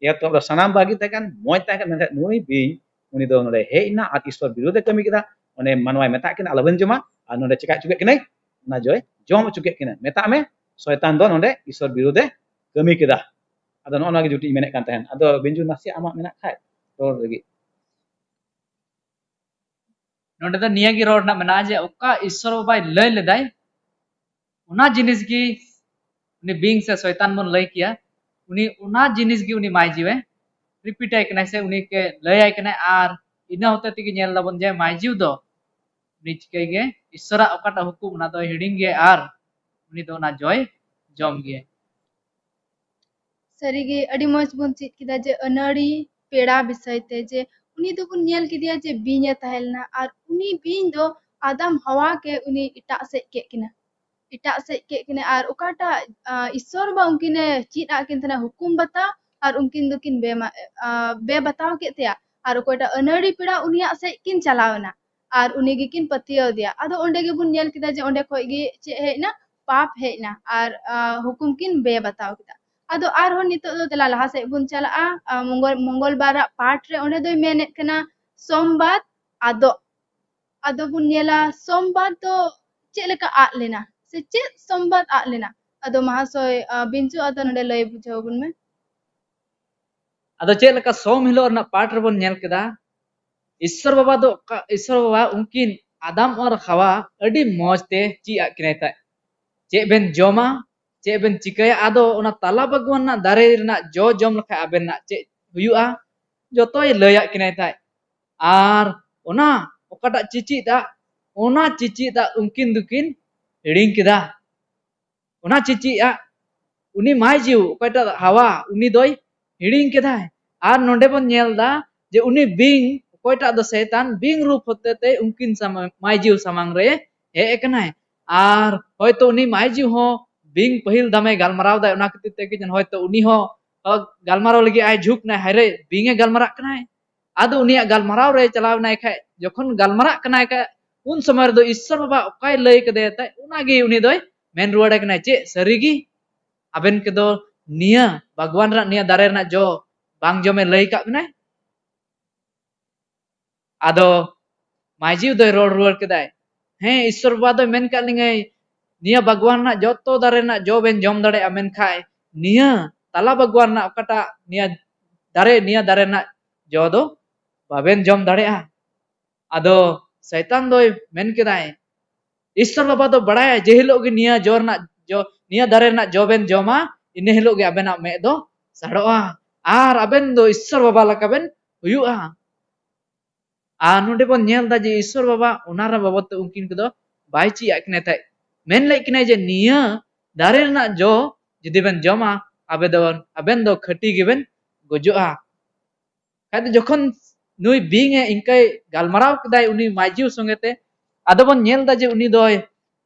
ᱮᱛᱚᱦᱚᱵ ᱨᱮ ᱥᱟᱱᱟᱢ ᱵᱷᱟᱹᱜᱤ ᱛᱟᱦᱮᱸ ᱠᱟᱱ, ᱢᱚᱡᱽ ᱛᱟᱦᱮᱸ ᱠᱟᱱ, ᱢᱮᱱᱠᱷᱟᱱ ᱱᱩᱭ ᱵᱤᱧ, ᱩᱱᱤ ᱫᱚ ᱱᱚᱰᱮ ᱦᱮᱡ ᱮᱱᱟ ᱟᱨ ᱤᱥᱥᱚᱨ ᱵᱤᱨᱳᱫᱷ ᱮ ᱠᱟᱹᱢᱤ ᱠᱮᱫᱟ᱾ ᱚᱱᱮ ᱢᱟᱱᱣᱟᱭ ᱢᱮᱛᱟᱜ ᱠᱤᱱᱟ, "ᱟᱞᱚᱵᱮᱱ ᱡᱚᱢᱟ", ᱟᱨ ᱱᱚᱰᱮ ᱪᱮᱠᱟ ᱦᱚᱪᱚ ᱠᱮᱫ ᱠᱤᱱᱟᱭ? ᱚᱱᱟ ᱡᱚᱭ ᱡᱚᱢ ᱦᱚᱪᱚ ᱠᱮᱫ ᱠᱤᱱᱟ᱾ ᱢᱮᱛᱟᱜ ᱢᱮ, ᱥᱚᱭᱛᱟᱱ ᱫᱚ ᱱᱚᱰᱮ ᱤᱥᱥᱚᱨ ᱵᱤᱨᱳᱫᱷ ᱮ ᱠᱟᱹᱢᱤ ᱠᱮᱫᱟ᱾ ᱟᱫᱚ ᱱᱚᱜᱼᱚ ᱱᱚᱣᱟ ᱜᱮ ᱡᱩᱴᱤ ᱤᱧ ᱢᱮᱱᱮᱫ ᱠᱟᱱ ᱛᱟᱦᱮᱸᱱ᱾ ᱟᱫᱚ ᱵᱤᱧᱡᱩ, ᱱᱟᱥᱮᱭᱟᱜ ᱟᱢᱟᱜ ᱢᱮᱱᱟᱜ ᱠᱷᱟᱡ ᱨᱚᱲ ᱞᱟᱹᱜᱤᱫ᱾ ᱱᱚᱰᱮ ᱫᱚ ᱱᱤᱭᱟᱹ ᱜᱮ ᱨᱚᱲ ᱨᱮᱱᱟᱜ ᱢᱮᱱᱟᱜᱼᱟ ᱡᱮ ᱚᱠᱟ ᱤᱥᱥᱚᱨ ᱵᱟᱵᱟᱭ ᱞᱟᱹᱭ ᱞᱮᱫᱟᱭ, ᱚᱱᱟ ᱡᱤᱱᱤᱥ ᱜᱮ ᱩᱱᱤ ᱵᱤᱧ ᱥᱮ ᱥᱚᱭᱛᱟᱱ ᱵᱚᱱ ᱞᱟᱹᱭ ᱠᱮᱭᱟ, ᱩᱱᱤ ᱚᱱᱟ ᱡᱤᱱᱤᱥ ᱜᱮ ᱩᱱᱤ ᱢᱟᱭᱡᱤᱣᱮ repeat ᱟᱭ ᱠᱟᱱᱟᱭ ᱥᱮ ᱩᱱᱤ ᱠᱮ ᱞᱟᱹᱭ ᱟᱭ ᱠᱟᱱᱟᱭ᱾ ᱟᱨ ᱤᱱᱟᱹ ᱦᱚᱛᱮ ᱛᱮᱜᱮ ᱧᱮᱞ ᱫᱟᱵᱚᱱ ᱡᱮ ᱢᱟᱭᱡᱤᱣ ᱫᱚ ᱩᱱᱤ ᱪᱤᱠᱟᱹᱭ ᱜᱮ, ᱤᱥᱥᱚᱨᱟᱜ ᱚᱠᱟᱴᱟᱜ ᱦᱩᱠᱩᱢ ᱚᱱᱟ ᱫᱚᱭ ᱦᱤᱲᱤᱧ ᱜᱮ ᱟᱨ ᱩᱱᱤ ᱫᱚ ᱚᱱᱟ ᱡᱚᱭ ᱡᱚᱢ ᱜᱮᱭᱟᱭ᱾ ᱥᱟᱹᱨᱤᱜᱮ ᱟᱹᱰᱤ ᱢᱚᱡᱽ ᱵᱚᱱ ᱪᱮᱫ ᱠᱮᱫᱟ ᱡᱮ ᱟᱹᱱᱟᱹᱲᱤ ᱯᱮᱲᱟ ᱵᱤᱥᱚᱭ ᱛᱮ, ᱡᱮ ᱩᱱᱤ ᱫᱚᱵᱚᱱ ᱧᱮᱞ ᱠᱮᱫᱮᱭᱟ ᱡᱮ ᱵᱤᱧ ᱮ ᱛᱟᱦᱮᱸ ᱞᱮᱱᱟ, ᱟᱨ ᱩᱱᱤ ᱵᱤᱧ ᱫᱚ ᱟᱫᱟᱢ ᱦᱟᱣᱟ ᱠᱮ ᱩᱱᱤ ᱮᱴᱟᱜ ᱥᱮᱫ ᱠᱮᱫ ᱠᱤᱱᱟ, ᱮᱴᱟᱜ ᱥᱮᱫ ᱠᱮᱫ ᱠᱤᱱᱟ᱾ ᱟᱨ ᱚᱠᱟᱴᱟᱜ ᱟᱸ, ᱤᱥᱥᱚᱨ ᱵᱟ ᱩᱱᱠᱤᱱᱮ ᱪᱮᱫ ᱟᱫ ᱠᱤᱱ ᱛᱟᱦᱮᱱᱟ ᱦᱩᱠᱩᱢ ᱵᱟᱛᱟᱣ, ᱟᱨ ᱩᱱᱠᱤᱱ ᱫᱚᱠᱤᱱ ᱵᱮᱢᱟ ᱟᱸ, ᱵᱮᱵᱟᱛᱟᱣ ᱠᱮᱫ ᱛᱟᱭᱟ, ᱟᱨ ᱚᱠᱚᱭᱴᱟᱜ ᱟᱹᱱᱟᱹᱲᱤ ᱯᱮᱲᱟ ᱩᱱᱤᱭᱟᱜ ᱥᱮᱫ ᱠᱤᱱ ᱪᱟᱞᱟᱣ ᱮᱱᱟ, ᱟᱨ ᱩᱱᱤ ᱜᱮᱠᱤᱱ ᱯᱟᱹᱛᱭᱟᱹᱣ ᱟᱫᱮᱭᱟ᱾ ᱟᱫᱚ ᱚᱸᱰᱮ ᱜᱮᱵᱚᱱ ᱧᱮᱞ ᱠᱮᱫᱟ ᱡᱮ ᱚᱸᱰᱮ ᱠᱷᱚᱡ ᱜᱮ ᱪᱮᱫ ᱦᱮᱡ ᱮᱱᱟ, ᱯᱟᱯ ᱦᱮᱡ ᱮᱱᱟ, ᱟᱨ ᱟᱸ, ᱦᱩᱠᱩᱢ ᱠᱤᱱ ᱵᱮᱵᱟᱛᱟᱣ ᱠᱮᱫᱟ᱾ ᱟᱫᱚ ᱟᱨᱦᱚᱸ ᱱᱤᱛᱚᱜ ᱫᱚ ᱫᱮᱞᱟ ᱞᱟᱦᱟ ᱥᱮᱫ ᱵᱚᱱ ᱪᱟᱞᱟᱜᱼᱟ᱾ ᱟᱸ, ᱢᱚᱝᱜᱚᱞ ᱢᱚᱝᱜᱚᱞ ᱵᱟᱨᱟᱜ ᱯᱟᱴ ᱨᱮ ᱚᱸᱰᱮ ᱫᱚᱭ ᱢᱮᱱᱮᱫ ᱠᱟᱱᱟ ᱥᱳᱢᱵᱟᱫ ᱟᱫᱚᱜ᱾ ᱟᱫᱚ ᱵᱚᱱ ᱧᱮᱞᱟ ᱥᱳᱢᱵᱟᱫ ᱫᱚ ᱪᱮᱫ ᱞᱮᱠᱟ ᱟᱫ ᱞᱮᱱᱟ, ᱥᱮ ᱪᱮᱫ ᱥᱳᱢᱵᱟᱫ ᱟᱫ ᱞᱮᱱᱟ? ᱟᱫᱚ ᱢᱟᱦᱟᱥᱚᱭ ᱟᱸ, ᱵᱤᱧᱪᱩ, ᱟᱫᱚ ᱱᱚᱰᱮ ᱞᱟᱹᱭ ᱵᱩᱡᱷᱟᱹᱣ ᱟᱵᱚᱱ ᱢᱮ᱾ ᱟᱫᱚ ᱪᱮᱫ ᱞᱮᱠᱟ ᱥᱳᱢ ᱦᱤᱞᱳᱜ ᱨᱮᱱᱟᱜ ᱯᱟᱴ ᱨᱮᱵᱚᱱ ᱧᱮᱞ ᱠᱮᱫᱟ, ᱤᱥᱥᱚᱨ ᱵᱟᱵᱟ ᱫᱚ ᱚᱠᱟ, ᱤᱥᱥᱚᱨ ᱵᱟᱵᱟ ᱩᱱᱠᱤᱱ ᱟᱫᱟᱢ ᱟᱨ ᱦᱟᱣᱟ ᱟᱹᱰᱤ ᱢᱚᱡᱽ ᱛᱮ ᱪᱮᱫ ᱟᱫ ᱠᱤᱱᱟᱭ ᱛᱟᱦᱮᱸᱫ, ᱪᱮᱫ ᱵᱮᱱ ᱡᱚᱢᱟ, ᱪᱮᱫ ᱵᱮᱱ ᱪᱤᱠᱟᱹᱭᱟ᱾ ᱟᱫᱚ ᱚᱱᱟ ᱛᱟᱞᱟ ᱵᱟᱜᱽᱣᱟᱱ ᱨᱮᱱᱟᱜ ᱫᱟᱨᱮ ᱨᱮᱱᱟᱜ ᱡᱚ ᱡᱚᱢ ᱞᱮᱠᱷᱟᱡ ᱟᱵᱮᱱᱟᱜ ᱪᱮᱫ ᱦᱩᱭᱩᱜᱼᱟ, ᱡᱚᱛᱚᱭ ᱞᱟᱹᱭᱟᱫ ᱠᱤᱱᱟᱭ ᱛᱟᱦᱮᱸᱫ᱾ ᱟᱨ ᱚᱱᱟ ᱚᱠᱟᱴᱟᱜ ᱪᱤᱪᱤᱫ ᱟᱜ, ᱚᱱᱟ ᱪᱤᱪᱤᱫ ᱟᱜ ᱩᱱᱠᱤᱱ ᱫᱚᱠᱤᱱ ᱦᱤᱲᱤᱧ ᱠᱮᱫᱟ᱾ ᱚᱱᱟ ᱪᱤᱪᱤᱫ ᱟᱜ ᱩᱱᱤ ᱢᱟᱭ ᱡᱤᱣ ᱚᱠᱚᱭᱴᱟᱜ ᱦᱟᱣᱟ, ᱩᱱᱤ ᱫᱚᱭ ᱦᱤᱲᱤᱧ ᱠᱮᱫᱟᱭ᱾ ᱟᱨ ᱱᱚᱰᱮ ᱵᱚᱱ ᱧᱮᱞ ᱮᱫᱟ ᱡᱮ ᱩᱱᱤ ᱵᱤᱧ, ᱚᱠᱚᱭᱴᱟᱜ ᱫᱚ ᱥᱮᱭᱛᱟᱱ, ᱵᱤᱧ ᱨᱩᱯ ᱦᱚᱛᱮ ᱛᱮ ᱩᱱᱠᱤᱱ ᱥᱟᱢᱟᱝ, ᱢᱟᱭ ᱡᱤᱣ ᱥᱟᱢᱟᱝ ᱨᱮ ᱦᱮᱡ ᱟᱠᱟᱱᱟᱭ᱾ ᱟᱨ ᱦᱚᱭᱛᱚ ᱩᱱᱤ ᱢᱟᱭ ᱡᱤᱣ ᱦᱚᱸ ᱵᱤᱧ ᱯᱟᱹᱦᱤᱞ ᱫᱟᱢᱮ ᱜᱟᱞᱢᱟᱨᱟᱣ ᱫᱟᱭ, ᱚᱱᱟ ᱠᱷᱟᱹᱛᱤᱨ ᱛᱮ ᱠᱤ ᱦᱚᱭᱛᱚ ᱩᱱᱤ ᱦᱚᱸ ᱜᱟᱞᱢᱟᱨᱟᱣ ᱞᱟᱹᱜᱤᱫ ᱟᱭ ᱡᱷᱩᱸᱠ ᱱᱟᱭ, ᱦᱟᱭᱨᱮ ᱵᱤᱧ ᱮ ᱜᱟᱞᱢᱟᱨᱟᱜ ᱠᱟᱱᱟᱭ᱾ ᱟᱫᱚ ᱩᱱᱤᱭᱟᱜ ᱜᱟᱞᱢᱟᱨᱟᱣ ᱨᱮ ᱪᱟᱞᱟᱣ ᱮᱱᱟᱭ ᱠᱷᱟᱡ, ᱡᱚᱠᱷᱚᱱ ᱜᱟᱞᱢᱟᱨᱟᱜ ᱠᱟᱱᱟᱭ ᱠᱷᱟᱡ, ᱩᱱ ᱥᱚᱢᱚᱭ ᱨᱮᱫᱚ ᱤᱥᱥᱚᱨ ᱵᱟᱵᱟ ᱚᱠᱟᱭ ᱞᱟᱹᱭ ᱠᱟᱫᱮᱭᱟ ᱛᱟᱭ, ᱚᱱᱟᱜᱮ ᱩᱱᱤ ᱫᱚᱭ ᱢᱮᱱ ᱨᱩᱣᱟᱹᱲ ᱟᱭ ᱠᱟᱱᱟᱭ, ᱪᱮᱫ ᱥᱟᱹᱨᱤᱜᱮ ᱟᱵᱮᱱ ᱠᱚᱫᱚ ᱱᱤᱭᱟᱹ ᱵᱟᱜᱽᱣᱟᱱ ᱨᱮᱱᱟᱜ ᱱᱤᱭᱟᱹ ᱫᱟᱨᱮ ᱨᱮᱱᱟᱜ ᱡᱚ ᱵᱟᱝ ᱡᱚᱢᱮ ᱞᱟᱹᱭ ᱠᱟᱜ ᱵᱮᱱᱟᱭ? ᱟᱫᱚ ᱢᱟᱹᱡᱷᱤ ᱫᱚᱭ ᱨᱚᱲ ᱨᱩᱣᱟᱹᱲ ᱠᱮᱫᱟᱭ, ᱦᱮᱸ, ᱤᱥᱥᱚᱨ ᱵᱟᱵᱟ ᱫᱚᱭ ᱢᱮᱱ ᱠᱟᱜ ᱞᱤᱧᱟᱹᱭ, ᱱᱤᱭᱟᱹ ᱵᱟᱜᱽᱣᱟᱱ ᱨᱮᱱᱟᱜ ᱡᱚᱛᱚ ᱫᱟᱨᱮ ᱨᱮᱱᱟᱜ ᱡᱚ ᱵᱮᱱ ᱡᱚᱢ ᱫᱟᱲᱮᱭᱟᱜᱼᱟ, ᱢᱮᱱᱠᱷᱟᱡ ᱱᱤᱭᱟᱹ ᱛᱟᱞᱟ ᱵᱟᱜᱽᱣᱟᱱ ᱨᱮᱱᱟᱜ ᱚᱠᱟᱴᱟᱜ ᱱᱤᱭᱟᱹ ᱫᱟᱨᱮ, ᱱᱤᱭᱟᱹ ᱫᱟᱨᱮ ᱨᱮᱱᱟᱜ ᱡᱚ ᱫᱚ ᱵᱟᱵᱮᱱ ᱡᱚᱢ ᱫᱟᱲᱮᱭᱟᱜᱼᱟ᱾ ᱟᱫᱚ ᱥᱚᱭᱛᱟᱱ ᱫᱚᱭ ᱢᱮᱱ ᱠᱮᱫᱟᱭ, ᱤᱥᱥᱚᱨ ᱵᱟᱵᱟ ᱫᱚ ᱵᱟᱲᱟᱭᱟ ᱡᱮ ᱦᱤᱞᱳᱜ ᱜᱮ ᱱᱤᱭᱟᱹ ᱡᱚ ᱨᱮᱱᱟᱜ ᱡᱚ, ᱱᱤᱭᱟᱹ ᱫᱟᱨᱮ ᱨᱮᱱᱟᱜ ᱡᱚ ᱵᱮᱱ ᱡᱚᱢᱟ, ᱤᱱᱟᱹ ᱦᱤᱞᱳᱜ ᱜᱮ ᱟᱵᱮᱱᱟᱜ ᱢᱮᱫ ᱫᱚ ᱥᱟᱲᱚᱜᱼᱟ ᱟᱨ ᱟᱵᱮᱱ ᱫᱚ ᱤᱥᱥᱚᱨ ᱵᱟᱵᱟ ᱞᱮᱠᱟ ᱵᱮᱱ ᱦᱩᱭᱩᱜᱼᱟ᱾ ᱟᱨ ᱱᱚᱰᱮ ᱵᱚᱱ ᱧᱮᱞ ᱮᱫᱟ ᱡᱮ ᱤᱥᱥᱚᱨ ᱵᱟᱵᱟ ᱚᱱᱟ ᱨᱮ ᱵᱟᱵᱚᱫ ᱛᱮ ᱩᱱᱠᱤᱱ ᱠᱚᱫᱚ ᱵᱟᱭ ᱪᱮᱫ ᱟᱫ ᱠᱤᱱᱟᱭ ᱛᱟᱦᱮᱸᱫ᱾ ᱢᱮᱱ ᱞᱮᱫ ᱠᱤᱱᱟᱭ ᱡᱮ ᱱᱤᱭᱟᱹ ᱫᱟᱨᱮ ᱨᱮᱱᱟᱜ ᱡᱚ ᱡᱩᱫᱤ ᱵᱮᱱ ᱡᱚᱢᱟ, ᱟᱵᱮ ᱫᱚ, ᱟᱵᱮᱱ ᱫᱚ ᱠᱷᱟᱹᱴᱤ ᱜᱮᱵᱮᱱ ᱜᱩᱡᱩᱜᱼᱟ᱾ ᱠᱷᱟᱡ ᱫᱚ ᱡᱚᱠᱷᱚᱱ ᱱᱩᱭ ᱵᱤᱧ ᱮ ᱤᱱᱠᱟᱹᱭ ᱜᱟᱞᱢᱟᱨᱟᱣ ᱠᱮᱫᱟᱭ ᱩᱱᱤ ᱢᱟᱹᱭᱡᱩ ᱥᱚᱸᱜᱮ ᱛᱮ, ᱟᱫᱚ ᱵᱚᱱ ᱧᱮᱞ ᱮᱫᱟ ᱡᱮ ᱩᱱᱤ ᱫᱚᱭ,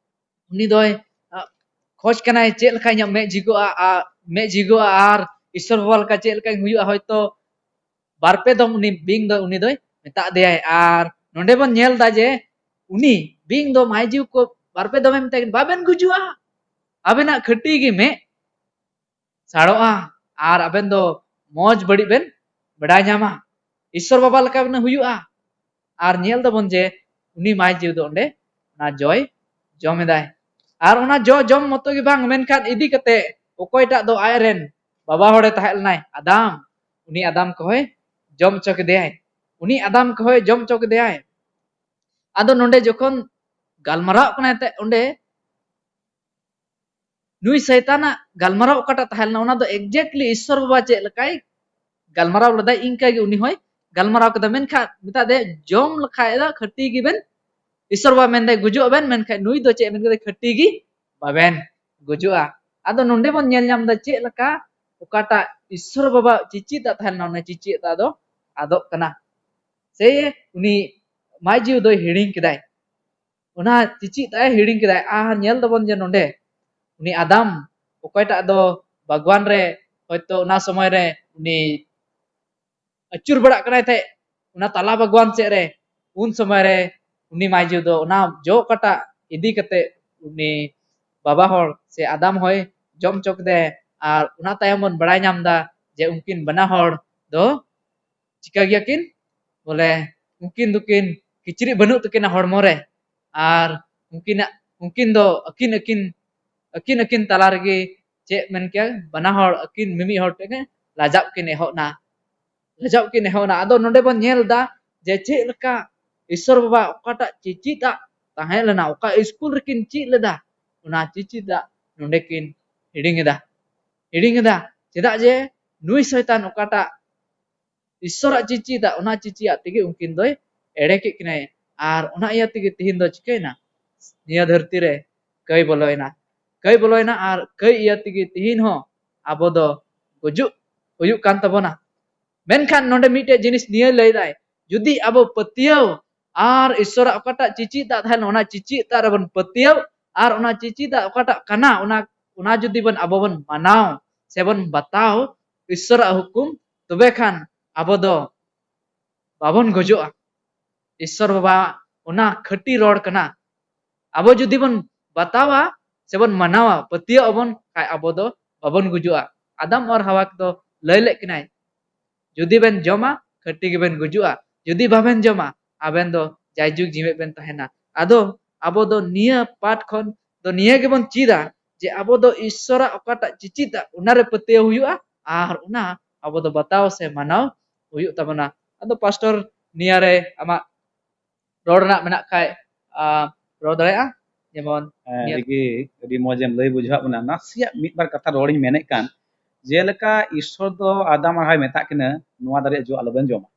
ᱩᱱᱤ ᱫᱚᱭ, ᱟ, ᱠᱷᱚᱡᱽ ᱠᱟᱱᱟᱭ ᱪᱮᱫ ᱞᱮᱠᱟ ᱤᱧᱟᱹᱜ ᱢᱮᱫ ᱡᱷᱤᱜᱚᱜᱼᱟ, ᱟ, ᱢᱮᱫ ᱡᱷᱤᱜᱚᱜᱼᱟ ᱟᱨ ᱤᱥᱥᱚᱨ ᱵᱟᱵᱟ ᱞᱮᱠᱟ ᱪᱮᱫ ᱞᱮᱠᱟᱧ ᱦᱩᱭᱩᱜᱼᱟ᱾ ᱦᱚᱭᱛᱚ ᱵᱟᱨ ᱯᱮ ᱫᱚᱢ ᱩᱱᱤ ᱵᱤᱧ ᱫᱚ, ᱩᱱᱤ ᱫᱚᱭ ᱢᱮᱛᱟᱜ ᱫᱮᱭᱟᱭ᱾ ᱟᱨ ᱱᱚᱰᱮ ᱵᱚᱱ ᱧᱮᱞ ᱮᱫᱟ ᱡᱮ ᱩᱱᱤ ᱵᱤᱧ ᱫᱚ ᱢᱟᱹᱭᱡᱩ ᱠᱚ ᱵᱟᱨ ᱯᱮ ᱫᱚᱢᱮ ᱢᱮᱛᱟᱭ ᱠᱟᱱᱟ, ᱵᱟᱵᱮᱱ ᱜᱩᱡᱩᱜᱼᱟ, ᱟᱵᱮᱱᱟᱜ ᱠᱷᱟᱹᱴᱤ ᱜᱮ ᱢᱮᱫ ᱥᱟᱲᱚᱜᱼᱟ ᱟᱨ ᱟᱵᱮᱱ ᱫᱚ ᱢᱚᱡᱽ ᱵᱟᱹᱲᱤᱡ ᱵᱮᱱ ᱵᱟᱰᱟᱭ ᱧᱟᱢᱟ, ᱤᱥᱥᱚᱨ ᱵᱟᱵᱟ ᱞᱮᱠᱟ ᱵᱮᱱ ᱦᱩᱭᱩᱜᱼᱟ᱾ ᱟᱨ ᱧᱮᱞ ᱫᱟᱵᱚᱱ ᱡᱮ ᱩᱱᱤ ᱢᱟᱹᱭᱡᱩ ᱫᱚ ᱚᱸᱰᱮ ᱚᱱᱟ ᱡᱚᱭ ᱡᱚᱢ ᱮᱫᱟᱭ᱾ ᱟᱨ ᱚᱱᱟ ᱡᱚ ᱡᱚᱢ ᱢᱚᱛᱚ ᱜᱮ ᱵᱟᱝ, ᱢᱮᱱᱠᱷᱟᱱ ᱤᱫᱤ ᱠᱟᱛᱮ ᱚᱠᱚᱭᱴᱟᱜ ᱫᱚ ᱟᱡᱨᱮᱱ ᱵᱟᱵᱟ ᱦᱚᱲᱮ ᱛᱟᱦᱮᱸ ᱞᱮᱱᱟᱭ, ᱟᱫᱟᱢ, ᱩᱱᱤ ᱟᱫᱟᱢ ᱠᱚᱦᱚᱸᱭ ᱡᱚᱢ ᱦᱚᱪᱚ ᱠᱮᱫᱮᱭᱟᱭ᱾ ᱩᱱᱤ ᱟᱫᱟᱢ ᱠᱚᱦᱚᱸᱭ ᱡᱚᱢ ᱦᱚᱪᱚ ᱠᱮᱫᱮᱭᱟᱭ᱾ ᱟᱫᱚ ᱱᱚᱰᱮ ᱡᱚᱠᱷᱚᱱ ᱜᱟᱞᱢᱟᱨᱟᱣ ᱠᱟᱱᱟᱭ ᱛᱮ ᱚᱸᱰᱮ, ᱱᱩᱭ ᱥᱟᱭᱛᱟᱱᱟᱜ ᱜᱟᱞᱢᱟᱨᱟᱣ ᱚᱠᱟᱴᱟᱜ ᱛᱟᱦᱮᱸ ᱞᱮᱱᱟ, ᱚᱱᱟ ᱫᱚ exactly ᱤᱥᱥᱚᱨ ᱵᱟᱵᱟ ᱪᱮᱫ ᱞᱮᱠᱟᱭ ᱜᱟᱞᱢᱟᱨᱟᱣ ᱞᱮᱫᱟᱭ, ᱤᱱᱠᱟᱹ ᱜᱮ ᱩᱱᱤ ᱦᱚᱸᱭ ᱜᱟᱞᱢᱟᱨᱟᱣ ᱠᱮᱫᱟ᱾ ᱢᱮᱱᱠᱷᱟᱱ ᱢᱮᱛᱟᱜ ᱫᱮ, ᱡᱚᱢ ᱞᱮᱠᱷᱟᱡ ᱫᱚ ᱠᱷᱟᱹᱴᱤ ᱜᱮᱵᱮᱱ, ᱤᱥᱥᱚᱨ ᱵᱟᱵᱟ ᱢᱮᱱᱫᱟᱭ ᱜᱩᱡᱩᱜ ᱟᱵᱮᱱ, ᱢᱮᱱᱠᱷᱟᱱ ᱱᱩᱭ ᱫᱚ ᱪᱮᱫ ᱢᱮᱱ ᱠᱮᱫᱟᱭ, ᱠᱷᱟᱹᱴᱤ ᱜᱮ ᱵᱟᱵᱮᱱ ᱜᱩᱡᱩᱜᱼᱟ᱾ ᱟᱫᱚ ᱱᱚᱰᱮ ᱵᱚᱱ ᱧᱮᱞ ᱧᱟᱢ ᱮᱫᱟ ᱪᱮᱫ ᱞᱮᱠᱟ ᱚᱠᱟᱴᱟᱜ ᱤᱥᱥᱚᱨ ᱵᱟᱵᱟ ᱪᱮᱪᱮᱫ ᱟᱜ ᱛᱟᱦᱮᱸ ᱞᱮᱱᱟ, ᱚᱱᱟ ᱪᱮᱪᱮᱫ ᱟᱜ ᱫᱚ ᱟᱫᱚᱜ ᱠᱟᱱᱟ, ᱥᱮ ᱩᱱᱤ ᱢᱟᱹᱭᱡᱩ ᱫᱚᱭ ᱦᱤᱲᱤᱧ ᱠᱮᱫᱟᱭ᱾ ᱚᱱᱟ ᱪᱮᱪᱮᱫ ᱟᱜ ᱮ ᱦᱤᱲᱤᱧ ᱠᱮᱫᱟᱭ᱾ ᱟᱨ ᱧᱮᱞ ᱫᱟᱵᱚᱱ ᱡᱮ ᱱᱚᱰᱮ ᱩᱱᱤ ᱟᱫᱟᱢ, ᱚᱠᱚᱭᱴᱟᱜ ᱫᱚ ᱵᱟᱜᱽᱣᱟᱱ ᱨᱮ ᱦᱚᱭᱛᱳ ᱚᱱᱟ ᱥᱚᱢᱚᱭ ᱨᱮ ᱩᱱᱤ ᱟᱹᱪᱩᱨ ᱵᱟᱲᱟᱜ ᱠᱟᱱᱟᱭ ᱛᱟᱦᱮᱸᱫ ᱚᱱᱟ ᱛᱟᱞᱟ ᱵᱟᱜᱽᱣᱟᱱ ᱥᱮᱫ ᱨᱮ, ᱩᱱ ᱥᱚᱢᱚᱭ ᱨᱮ ᱩᱱᱤ ᱢᱟᱹᱭᱡᱩ ᱫᱚ ᱚᱱᱟ ᱡᱚ ᱚᱠᱟᱴᱟᱜ ᱤᱫᱤ ᱠᱟᱛᱮ ᱩᱱᱤ ᱵᱟᱵᱟ ᱦᱚᱲ ᱥᱮ ᱟᱫᱟᱢ ᱦᱚᱸᱭ ᱡᱚᱢ ᱦᱚᱪᱚ ᱠᱮᱫᱮᱭᱟ᱾ ᱟᱨ ᱚᱱᱟ ᱛᱟᱭᱚᱢ ᱵᱚᱱ ᱵᱟᱲᱟᱭ ᱧᱟᱢ ᱮᱫᱟ ᱡᱮ ᱩᱱᱠᱤᱱ ᱵᱟᱱᱟ ᱦᱚᱲ ᱫᱚ ᱪᱤᱠᱟ ᱜᱮᱭᱟ ᱠᱤᱱ, ᱵᱚᱞᱮ ᱩᱱᱠᱤᱱ ᱫᱚᱠᱤᱱ, ᱠᱤᱪᱨᱤᱡ ᱵᱟᱹᱱᱩᱜ ᱛᱟᱹᱠᱤᱱᱟ ᱦᱚᱲᱢᱚ ᱨᱮ, ᱟᱨ ᱩᱱᱠᱤᱱᱟᱜ, ᱩᱱᱠᱤᱱ ᱫᱚ ᱟᱹᱠᱤᱱ ᱟᱹᱠᱤᱱ, ᱟᱹᱠᱤᱱ ᱟᱹᱠᱤᱱ ᱛᱟᱞᱟ ᱨᱮᱜᱮ ᱪᱮᱫ ᱢᱮᱱ ᱠᱮᱭᱟ, ᱵᱟᱱᱟ ᱦᱚᱲ ᱟᱹᱠᱤᱱ ᱢᱤᱢᱤᱫ ᱦᱚᱲ ᱴᱷᱮᱱ ᱜᱮ ᱞᱟᱡᱟᱣ ᱠᱤᱱ ᱮᱦᱚᱵ ᱮᱱᱟ᱾ ᱞᱟᱡᱟᱣ ᱠᱤᱱ ᱮᱦᱚᱵ ᱮᱱᱟ᱾ ᱟᱫᱚ ᱱᱚᱰᱮ ᱵᱚᱱ ᱧᱮᱞ ᱮᱫᱟ ᱡᱮ ᱪᱮᱫ ᱞᱮᱠᱟ ᱤᱥᱥᱚᱨ ᱵᱟᱵᱟ ᱚᱠᱟᱴᱟᱜ ᱪᱮᱪᱮᱫᱟᱜ ᱛᱟᱦᱮᱸ ᱞᱮᱱᱟ, ᱚᱠᱟ ᱤᱥᱠᱩᱞ ᱨᱮᱠᱤᱱ ᱪᱮᱫ ᱞᱮᱫᱟ, ᱚᱱᱟ ᱪᱮᱪᱮᱫᱟᱜ ᱱᱚᱰᱮ ᱠᱤᱱ ᱦᱤᱲᱤᱧ ᱮᱫᱟ᱾ ᱦᱤᱲᱤᱧ ᱮᱫᱟ᱾ ᱪᱮᱫᱟᱜ ᱡᱮ ᱱᱩᱭ ᱥᱚᱭᱛᱟᱱ ᱚᱠᱟᱴᱟᱜ ᱤᱥᱥᱚᱨᱟᱜ ᱪᱮᱪᱮᱫᱟᱜ, ᱚᱱᱟ ᱪᱮᱪᱮᱫᱟᱜ ᱛᱮᱜᱮ ᱩᱱᱠᱤᱱ ᱫᱚᱭ ᱮᱲᱮ ᱠᱮᱫ ᱠᱤᱱᱟᱭ᱾ ᱟᱨ ᱚᱱᱟ ᱤᱭᱟᱹ ᱛᱮᱜᱮ ᱛᱤᱦᱤᱧ ᱫᱚ ᱪᱤᱠᱟᱹᱭᱮᱱᱟ? ᱱᱤᱭᱟᱹ ᱫᱷᱟᱹᱨᱛᱤ ᱨᱮ ᱠᱟᱹᱭ ᱵᱚᱞᱚᱭᱮᱱᱟ᱾ ᱠᱟᱹᱭ ᱵᱚᱞᱚᱭᱮᱱᱟ ᱟᱨ ᱠᱟᱹᱭ ᱤᱭᱟᱹ ᱛᱮᱜᱮ ᱛᱤᱦᱤᱧ ᱦᱚᱸ ᱟᱵᱚ ᱫᱚ ᱜᱩᱡᱩᱜ ᱦᱩᱭᱩᱜ ᱠᱟᱱ ᱛᱟᱵᱚᱱᱟ᱾ ᱢᱮᱱᱠᱷᱟᱱ ᱱᱚᱰᱮ ᱢᱤᱫᱴᱮᱡ ᱡᱤᱱᱤᱥ ᱱᱤᱭᱟᱹ ᱞᱟᱹᱭᱫᱟᱭ, ᱡᱩᱫᱤ ᱟᱵᱚ ᱯᱟᱹᱛᱭᱟᱹᱣ ᱟᱨ ᱤᱥᱥᱚᱨᱟᱜ ᱚᱠᱟᱴᱟᱜ ᱪᱮᱪᱮᱫᱟᱜ ᱛᱟᱦᱮᱱ, ᱚᱱᱟ ᱪᱮᱪᱮᱫᱟᱜ ᱨᱮᱵᱚᱱ ᱯᱟᱹᱛᱭᱟᱹᱣ ᱟᱨ ᱚᱱᱟ ᱪᱮᱪᱮᱫᱟᱜ ᱚᱠᱟᱴᱟᱜ ᱠᱟᱱᱟ, ᱚᱱᱟ, ᱚᱱᱟ ᱡᱩᱫᱤ ᱵᱚᱱ, ᱟᱵᱚ ᱵᱚᱱ ᱢᱟᱱᱟᱣ ᱥᱮᱵᱚᱱ ᱵᱟᱛᱟᱣ ᱤᱥᱥᱚᱨᱟᱜ ᱦᱩᱠᱩᱢ, ᱛᱚᱵᱮ ᱠᱷᱟᱱ ᱟᱵᱚ ᱫᱚ ᱵᱟᱵᱚᱱ ᱜᱚᱡᱚᱜᱼᱟ᱾ ᱤᱥᱥᱚᱨ ᱵᱟᱵᱟ ᱚᱱᱟ ᱠᱷᱟᱹᱴᱤ ᱨᱚᱲ ᱠᱟᱱᱟ᱾ ᱟᱵᱚ ᱡᱩᱫᱤ ᱵᱚᱱ ᱵᱟᱛᱟᱣᱟ ᱥᱮᱵᱚᱱ ᱢᱟᱱᱟᱣᱟ, ᱯᱟᱹᱛᱭᱟᱹᱣ ᱟᱵᱚᱱ, ᱠᱷᱟᱡ ᱟᱵᱚ ᱫᱚ ᱵᱟᱵᱚᱱ ᱜᱩᱡᱩᱜᱼᱟ᱾ ᱟᱫᱟᱢ ᱟᱨ ᱦᱟᱣᱟ ᱫᱚ ᱞᱟᱹᱭ ᱞᱮᱫ ᱠᱤᱱᱟᱭ, ᱡᱩᱫᱤ ᱵᱮᱱ ᱡᱚᱢᱟ, ᱠᱷᱟᱹᱴᱤ ᱜᱮᱵᱮᱱ ᱜᱩᱡᱩᱜᱼᱟ᱾ ᱡᱩᱫᱤ ᱵᱟᱵᱮᱱ ᱡᱚᱢᱟ, ᱟᱵᱮᱱ ᱫᱚ ᱡᱟᱭᱡᱩᱜᱽ ᱡᱤᱣᱮᱫ ᱵᱮᱱ ᱛᱟᱦᱮᱱᱟ᱾ ᱟᱫᱚ ᱟᱵᱚ ᱫᱚ ᱱᱤᱭᱟᱹ ᱯᱟᱴ ᱠᱷᱚᱱ ᱫᱚ ᱱᱤᱭᱟᱹ ᱜᱮᱵᱚᱱ ᱪᱮᱫᱟ ᱡᱮ ᱟᱵᱚ ᱫᱚ ᱤᱥᱥᱚᱨᱟᱜ ᱚᱠᱟᱴᱟᱜ ᱪᱮᱪᱮᱫᱟ, ᱚᱱᱟᱨᱮ ᱯᱟᱹᱛᱭᱟᱹᱣ ᱦᱩᱭᱩᱜᱼᱟ ᱟᱨ ᱚᱱᱟ ᱟᱵᱚ ᱫᱚ ᱵᱟᱛᱟᱣ ᱥᱮ ᱢᱟᱱᱟᱣ ᱦᱩᱭᱩᱜ ᱛᱟᱵᱚᱱᱟ᱾ ᱟᱫᱚ ᱯᱟᱥᱴᱚᱨ, ᱱᱤᱭᱟᱹᱨᱮ ᱟᱢᱟᱜ ᱨᱚᱲ ᱨᱮᱱᱟᱜ ᱢᱮᱱᱟᱜ ᱠᱷᱟᱡ, ᱟ, ᱨᱚᱲ ᱫᱟᱲᱮᱭᱟᱜᱼᱟ᱾ ᱡᱮᱢᱚᱱ ᱦᱮᱸ, ᱱᱤᱭᱟᱹ ᱟᱹᱰᱤ ᱜᱮ, ᱟᱹᱰᱤ ᱢᱚᱡᱽ ᱮᱢ ᱞᱟᱹᱭ ᱵᱩᱡᱷᱟᱹᱣᱟᱜ ᱵᱚᱱᱟ᱾ ᱱᱟᱥᱮᱭᱟᱜ ᱢᱤᱫ ᱵᱟᱨ ᱠᱟᱛᱷᱟ ᱨᱚᱲᱤᱧ ᱢᱮᱱᱮᱫ ᱠᱟᱱ, ᱡᱮᱞᱮᱠᱟ ᱤᱥᱥᱚᱨ ᱫᱚ ᱟᱫᱟᱢ ᱟᱨ ᱦᱟᱣᱟᱭ ᱢᱮᱛᱟᱜ ᱠᱤᱱᱟᱹ, "ᱱᱚᱣᱟ ᱫᱟᱨᱮ ᱡᱚ ᱟᱞᱚᱵᱮᱱ ᱡᱚᱢᱟ,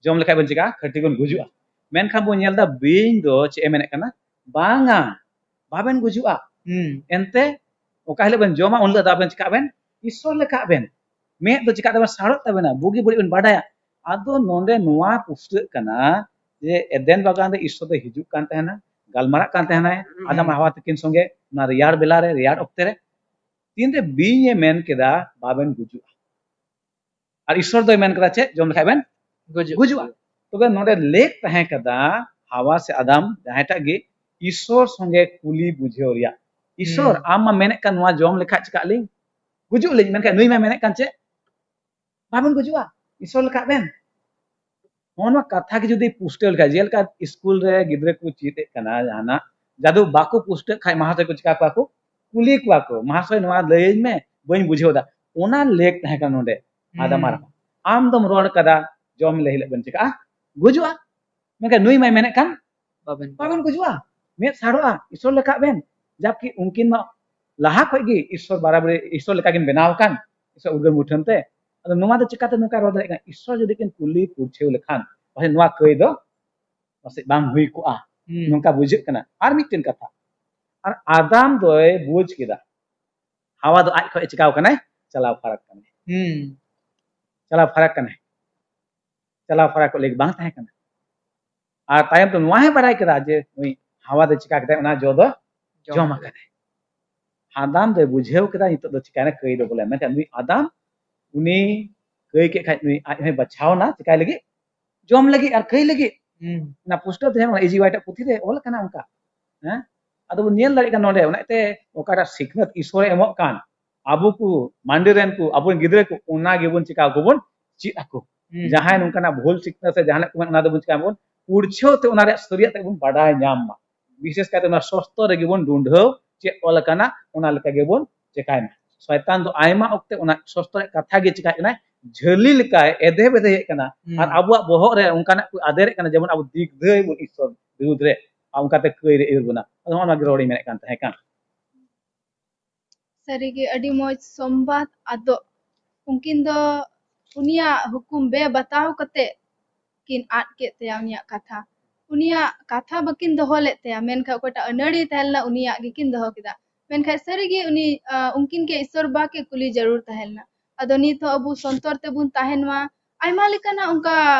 ᱡᱚᱢ ᱞᱮᱠᱷᱟᱡ ᱵᱮᱱ ᱪᱤᱠᱟ? ᱠᱷᱟᱹᱴᱤ ᱵᱚᱱ ᱜᱩᱡᱩᱜᱼᱟ᱾" ᱢᱮᱱᱠᱷᱟᱱ ᱵᱚᱱ ᱧᱮᱞ ᱮᱫᱟ ᱵᱤᱧ ᱫᱚ ᱪᱮᱫ ᱮ ᱢᱮᱱᱮᱫ ᱠᱟᱱᱟ? "ᱵᱟᱝᱟ, ᱵᱟᱵᱮᱱ ᱜᱩᱡᱩᱜᱼᱟ᱾ ᱦᱩᱸ᱾ ᱮᱱᱛᱮ ᱚᱠᱟ ᱦᱤᱞᱳᱜ ᱵᱮᱱ ᱡᱚᱢᱟ, ᱩᱱ ᱦᱤᱞᱳᱜ ᱫᱚ ᱟᱵᱮᱱ ᱪᱤᱠᱟᱜ ᱵᱮᱱ? ᱤᱥᱥᱚᱨ ᱞᱮᱠᱟᱜ ᱵᱮᱱ᱾ ᱢᱮᱫ ᱫᱚ ᱪᱤᱠᱟᱜ ᱛᱟᱵᱮᱱ? ᱥᱟᱲᱚᱜ ᱛᱟᱵᱮᱱᱟ, ᱵᱩᱜᱤ ᱵᱟᱹᱲᱤᱡ ᱵᱮᱱ ᱵᱟᱰᱟᱭᱟ᱾" ᱟᱫᱚ ᱱᱚᱰᱮ ᱱᱚᱣᱟ ᱯᱩᱥᱴᱟᱹᱜ ᱠᱟᱱᱟ ᱡᱮ ᱮᱫᱮᱱ ᱵᱟᱜᱟᱱ ᱨᱮ ᱤᱥᱥᱚᱨ ᱫᱚ ᱦᱤᱡᱩᱜ ᱠᱟᱱ ᱛᱟᱦᱮᱱᱟ, ᱜᱟᱞᱢᱟᱨᱟᱜ ᱠᱟᱱ ᱛᱟᱦᱮᱱᱟᱭ ᱦᱩᱸ᱾ ᱟᱫᱟᱢ ᱟᱨ ᱦᱟᱣᱟ ᱛᱟᱹᱠᱤᱱ ᱥᱚᱸᱜᱮ ᱚᱱᱟ ᱨᱮᱭᱟᱲ ᱵᱮᱞᱟ ᱨᱮ, ᱨᱮᱭᱟᱲ ᱚᱠᱛᱮ ᱨᱮ᱾ ᱛᱤᱱᱨᱮ ᱵᱤᱧ ᱮ ᱢᱮᱱ ᱠᱮᱫᱟ, "ᱵᱟᱵᱮᱱ ᱜᱩᱡᱩᱜᱼᱟ", ᱟᱨ ᱤᱥᱥᱚᱨ ᱫᱚᱭ ᱢᱮᱱ ᱠᱮᱫᱟ ᱪᱮᱫ? "ᱡᱚᱢ ᱞᱮᱠᱷᱟᱡ ᱵᱮᱱ ᱜᱩᱡᱩᱜ᱾ ᱜᱩᱡᱩᱜᱼᱟ᱾" ᱛᱚᱵᱮ ᱱᱚᱰᱮ ᱞᱮᱠ ᱛᱟᱦᱮᱸ ᱠᱟᱫᱟ, ᱦᱟᱣᱟ ᱥᱮ ᱟᱫᱟᱢ ᱡᱟᱦᱟᱸᱭᱴᱟᱜ ᱜᱮ, ᱤᱥᱥᱚᱨ ᱥᱚᱸᱜᱮ ᱠᱩᱞᱤ ᱵᱩᱡᱷᱟᱹᱣ ᱨᱮᱭᱟᱜ᱾ "ᱤᱥᱥᱚᱨ, ᱦᱩᱸ᱾ ᱟᱢ ᱢᱟ ᱢᱮᱱᱮᱫ ᱠᱟᱱ ᱱᱚᱣᱟ ᱡᱚᱢ ᱞᱮᱠᱷᱟᱡ ᱪᱤᱠᱟᱜ ᱟᱹᱞᱤᱧ? ᱜᱩᱡᱩᱜ ᱟᱹᱞᱤᱧ, ᱢᱮᱱᱠᱷᱟᱱ ᱱᱩᱭ ᱢᱟ ᱢᱮᱱᱮᱫ ᱠᱟᱱ ᱪᱮᱫ? ᱵᱟᱵᱮᱱ ᱜᱩᱡᱩᱜᱼᱟ, ᱤᱥᱥᱚᱨ ᱞᱮᱠᱟᱜ ᱵᱮᱱ᱾" ᱱᱚᱜᱼᱚ ᱱᱚᱣᱟ ᱠᱟᱛᱷᱟ ᱜᱮ ᱡᱩᱫᱤ ᱯᱩᱥᱴᱟᱹᱣ ᱞᱮᱠᱷᱟᱡ, ᱡᱮᱞᱮᱠᱟ ᱤᱥᱠᱩᱞ ᱨᱮ ᱜᱤᱫᱽᱨᱟᱹ ᱠᱚ ᱪᱮᱫ ᱮᱫ ᱠᱟᱱᱟ ᱡᱟᱦᱟᱱᱟᱜ, ᱡᱟᱫᱩ ᱵᱟᱠᱚ ᱯᱩᱥᱴᱟᱹᱜ ᱠᱷᱟᱡ ᱢᱟᱦᱟᱥᱚᱭ ᱠᱚ ᱪᱤᱠᱟ ᱠᱚᱣᱟ ᱠᱚ? ᱠᱩᱞᱤ ᱠᱚᱣᱟ ᱠᱚ, "ᱢᱟᱦᱟᱥᱚᱭ, ᱱᱚᱣᱟ ᱞᱟᱹᱭᱟᱹᱧ ᱢᱮ, ᱵᱟᱹᱧ ᱵᱩᱡᱷᱟᱹᱣ ᱫᱟ", ᱚᱱᱟ ᱞᱮᱠ ᱛᱟᱦᱮᱸ ᱠᱟᱱᱟ ᱱᱚᱰᱮ ᱟᱫᱟᱢ ᱟᱨ ᱦᱩᱸ᱾ ᱦᱟᱣᱟ᱾ ᱟᱢ ᱫᱚᱢ ᱨᱚᱲ ᱠᱟᱫᱟ, ᱡᱚᱢ ᱞᱮ ᱦᱤᱞᱳᱜ ᱵᱮᱱ ᱪᱤᱠᱟᱹᱜᱼᱟ? ᱜᱩᱡᱩᱜᱼᱟ᱾ ᱢᱮᱱᱠᱷᱟᱱ ᱱᱩᱭ ᱢᱟᱭ ᱢᱮᱱᱮᱫ ᱠᱟᱱ, ᱵᱟᱵᱮᱱ ᱵᱟᱵᱮᱱ ᱜᱩᱡᱩᱜᱼᱟ, ᱢᱮᱫ ᱥᱟᱲᱚᱜᱼᱟ, ᱤᱥᱚᱨ ᱞᱮᱠᱟᱜ ᱵᱮᱱ, ᱡᱟᱵᱠᱤ ᱩᱱᱠᱤᱱ ᱢᱟ ᱞᱟᱦᱟ ᱠᱷᱚᱡ ᱜᱮ ᱤᱥᱚᱨ ᱵᱟᱨᱟᱵᱟᱨᱤ, ᱤᱥᱚᱨ ᱞᱮᱠᱟ ᱠᱤᱱ ᱵᱮᱱᱟᱣ ᱟᱠᱟᱱ, ᱤᱥᱚᱨ ᱩᱨᱜᱟᱹᱱ ᱢᱩᱴᱷᱟᱹᱱ ᱛᱮ᱾ ᱟᱫᱚ ᱱᱚᱣᱟ ᱫᱚ ᱪᱤᱠᱟᱹᱛᱮ ᱱᱚᱝᱠᱟ ᱨᱚᱲ ᱫᱟᱲᱮᱭᱟᱜ ᱠᱟᱱᱟ? ᱤᱥᱚᱨ ᱡᱩᱫᱤ ᱠᱤᱱ ᱠᱩᱞᱤ ᱯᱩᱨᱪᱷᱟᱹᱣ ᱞᱮᱠᱷᱟᱱ, ᱯᱟᱥᱮᱡ ᱱᱚᱣᱟ ᱠᱟᱹᱭ ᱫᱚ ᱯᱟᱥᱮᱡ ᱵᱟᱝ ᱦᱩᱭ ᱠᱚᱜᱼᱟ, ᱦᱩᱸ᱾ ᱱᱚᱝᱠᱟ ᱵᱩᱡᱷᱟᱹᱜ ᱠᱟᱱᱟ᱾ ᱟᱨ ᱢᱤᱫᱴᱮᱱ ᱠᱟᱛᱷᱟ, ᱟᱨ ᱟᱫᱟᱢ ᱫᱚᱭ ᱵᱩᱡᱽ ᱠᱮᱫᱟ, ᱦᱟᱣᱟ ᱫᱚ ᱟᱡ ᱠᱷᱚᱡ ᱮ ᱪᱤᱠᱟᱣ ᱠᱟᱱᱟᱭ, ᱪᱟᱞᱟᱣ ᱯᱷᱟᱨᱟᱠ ᱠᱟᱱᱟᱭ, ᱦᱩᱸ᱾ ᱪᱟᱞᱟᱣ ᱯᱷᱟᱨᱟᱠ ᱠᱟᱱᱟᱭ, ᱪᱟᱞᱟᱣ ᱯᱷᱟᱨᱟᱠ ᱠᱚᱜ ᱞᱟᱹᱜᱤᱫ ᱵᱟᱝ ᱛᱟᱦᱮᱸ ᱠᱟᱱᱟ᱾ ᱟᱨ ᱛᱟᱭᱚᱢ ᱛᱮ ᱱᱚᱣᱟ ᱦᱚᱸᱭ ᱵᱟᱲᱟᱭ ᱠᱮᱫᱟ ᱡᱮ ᱱᱩᱭ ᱦᱟᱣᱟ ᱫᱚ ᱪᱤᱠᱟ ᱠᱮᱫᱟᱭ, ᱚᱱᱟ ᱡᱚ ᱫᱚ ᱡᱚᱢ ᱡᱚᱢ ᱟᱠᱟᱫᱟᱭ᱾ ᱟᱫᱟᱢ ᱫᱚᱭ ᱵᱩᱡᱷᱟᱹᱣ ᱠᱮᱫᱟ ᱱᱤᱛᱚᱜ ᱫᱚ ᱪᱤᱠᱟᱭᱱᱟ, ᱠᱟᱹᱭ ᱫᱚ ᱵᱚᱞᱮ᱾ ᱢᱮᱱᱠᱷᱟᱱ ᱱᱩᱭ ᱟᱫᱟᱢ ᱩᱱᱤ ᱠᱟᱹᱭ ᱠᱮᱫ ᱠᱷᱟᱡ ᱱᱩᱭ ᱟᱡ ᱦᱚᱸᱭ ᱵᱟᱪᱷᱟᱣ ᱱᱟ ᱪᱤᱠᱟᱭ ᱞᱟᱹᱜᱤᱫ, ᱡᱚᱢ ᱞᱟᱹᱜᱤᱫ ᱟᱨ ᱠᱟᱹᱭ ᱞᱟᱹᱜᱤᱫ᱾ ᱦᱩᱸ᱾ ᱚᱱᱟ ᱯᱩᱥᱴᱟᱹᱣ ᱛᱮ ᱧᱟᱢᱚᱜᱼᱟ, ᱤᱡᱤ ᱣᱟᱭᱤᱴ ᱟᱜ ᱯᱩᱛᱷᱤ ᱨᱮ ᱚᱞ ᱟᱠᱟᱱᱟ ᱚᱱᱠᱟ᱾ ᱦᱮᱸ? ᱟᱫᱚ ᱵᱚᱱ ᱧᱮᱞ ᱫᱟᱲᱮᱭᱟᱜ ᱠᱟᱱᱟ ᱱᱚᱰᱮ, ᱚᱱᱟᱛᱮ ᱚᱠᱟᱴᱟᱜ ᱥᱤᱠᱷᱱᱟᱹᱛ ᱤᱥᱚᱨᱮ ᱮᱢᱚᱜ ᱠᱟᱱ, ᱟᱵᱚ ᱠᱚ ᱢᱟᱱᱰᱤ ᱨᱮᱱ ᱠᱚ, ᱟᱵᱚᱨᱮᱱ ᱜᱤᱫᱽᱨᱟᱹ ᱠᱚ, ᱚᱱᱟ ᱜᱮᱵᱚᱱ ᱪᱤᱠᱟ ᱟᱠᱚ ᱵᱚᱱ ᱪᱮᱫ ᱟᱠᱚ᱾ ᱦᱩᱸ᱾ ᱡᱟᱦᱟᱸᱭ ᱱᱚᱝᱠᱟᱱᱟᱜ ᱵᱷᱩᱞ ᱥᱤᱠᱷᱱᱟᱹᱛ ᱥᱮ ᱡᱟᱦᱟᱱᱟᱜ ᱠᱚ ᱢᱮᱱ, ᱚᱱᱟ ᱫᱚᱵᱚᱱ ᱪᱤᱠᱟ ᱵᱚᱱ ᱯᱩᱨᱪᱷᱟᱹᱣ ᱛᱮ ᱚᱱᱟ ᱨᱮᱭᱟᱜ ᱥᱟᱹᱨᱤᱭᱟᱜ ᱛᱮ ᱵᱚᱱ ᱵᱟᱰᱟᱭ ᱧᱟᱢ ᱢᱟ᱾ ᱵᱤᱥᱮᱥ ᱠᱟᱭᱛᱮ ᱚᱱᱟ ᱥᱚᱥᱛᱚ ᱨᱮᱜᱮ ᱵᱚᱱ ᱰᱩᱸᱰᱷᱟᱹᱣ ᱪᱮᱫ ᱚᱞ ᱟᱠᱟᱱᱟ, ᱚᱱᱟ ᱞᱮᱠᱟ ᱜᱮᱵᱚᱱ ᱪᱮᱠᱟᱭ ᱢᱟ᱾ ᱥᱚᱭᱛᱟᱱ ᱫᱚ ᱟᱭᱢᱟ ᱚᱠᱛᱮ ᱚᱱᱟ ᱥᱚᱥᱛᱚ ᱨᱮᱭᱟᱜ ᱠᱟᱛᱷᱟ ᱜᱮ ᱪᱤᱠᱟᱭ ᱠᱟᱱᱟᱭ, ᱡᱷᱟᱹᱞᱤ ᱞᱮᱠᱟᱭ ᱮᱫᱮ ᱵᱮᱫᱮᱭᱮᱫ ᱠᱟᱱᱟ᱾ ᱦᱩᱸ᱾ ᱟᱨ ᱟᱵᱚᱣᱟᱜ ᱵᱚᱦᱚᱜ ᱨᱮ ᱚᱱᱠᱟᱱᱟᱜ ᱠᱚ ᱟᱫᱮᱨᱮᱫ ᱠᱟᱱᱟ, ᱡᱮᱢᱚᱱ ᱟᱵᱚ ᱫᱤᱜᱽᱫᱷᱟᱹᱭ ᱵᱚᱱ ᱤᱥᱚᱨ ᱵᱤᱨᱩᱫᱽ ᱨᱮ, ᱟᱨ ᱚᱱᱠᱟᱛᱮ ᱠᱟᱹᱭ ᱨᱮ ᱟᱹᱭᱩᱨ ᱵᱚᱱᱟ᱾ ᱟᱫᱚ ᱱᱚᱜᱼᱚ ᱱᱚᱣᱟ ᱜᱮ ᱨᱚᱲᱤᱧ ᱢᱮᱱᱮᱫ ᱠᱟᱱ ᱛᱟᱦᱮᱸ ᱠᱟᱱ᱾ ᱥᱟᱹᱨᱤᱜᱮ ᱟᱹᱰᱤ ᱢᱚᱡᱽ ᱥᱚᱢᱵᱟᱫ᱾ ᱟᱫᱚ ᱩᱱᱠᱤᱱ ᱫᱚ ᱩᱱᱤᱭᱟᱜ ᱦᱩᱠᱩᱢ ᱵᱮ ᱵᱟᱛᱟᱣ ᱠᱟᱛᱮ ᱠᱤᱱ ᱟᱫ ᱠᱮᱫ ᱛᱟᱭᱟ ᱩᱱᱤᱭᱟᱜ ᱠᱟᱛᱷᱟ᱾ ᱩᱱᱤᱭᱟᱜ ᱠᱟᱛᱷᱟ ᱵᱟᱹᱠᱤᱱ ᱫᱚᱦᱚ ᱞᱮᱫ ᱛᱟᱭᱟ, ᱢᱮᱱᱠᱷᱟᱱ ᱚᱠᱚᱭᱴᱟᱜ ᱟᱹᱱᱟᱹᱲᱤ ᱛᱟᱦᱮᱸ ᱞᱮᱱᱟ ᱩᱱᱤᱭᱟᱜ ᱜᱮᱠᱤᱱ ᱫᱚᱦᱚ ᱠᱮᱫᱟ᱾ ᱢᱮᱱᱠᱷᱟᱱ ᱥᱟᱹᱨᱤᱜᱮ ᱩᱱᱤ, ᱟ, ᱩᱱᱠᱤᱱ ᱜᱮ ᱤᱥᱚᱨ ᱵᱟ ᱜᱮ ᱠᱩᱞᱤ ᱡᱟᱹᱨᱩᱲ ᱛᱟᱦᱮᱸ ᱞᱮᱱᱟ᱾ ᱟᱫᱚ ᱱᱤᱛ ᱦᱚᱸ ᱟᱵᱚ ᱥᱚᱱᱛᱚᱨ ᱛᱮᱵᱚᱱ ᱛᱟᱦᱮᱱ ᱢᱟ᱾ ᱟᱭᱢᱟ ᱞᱮᱠᱟᱱᱟᱜ ᱚᱱᱠᱟ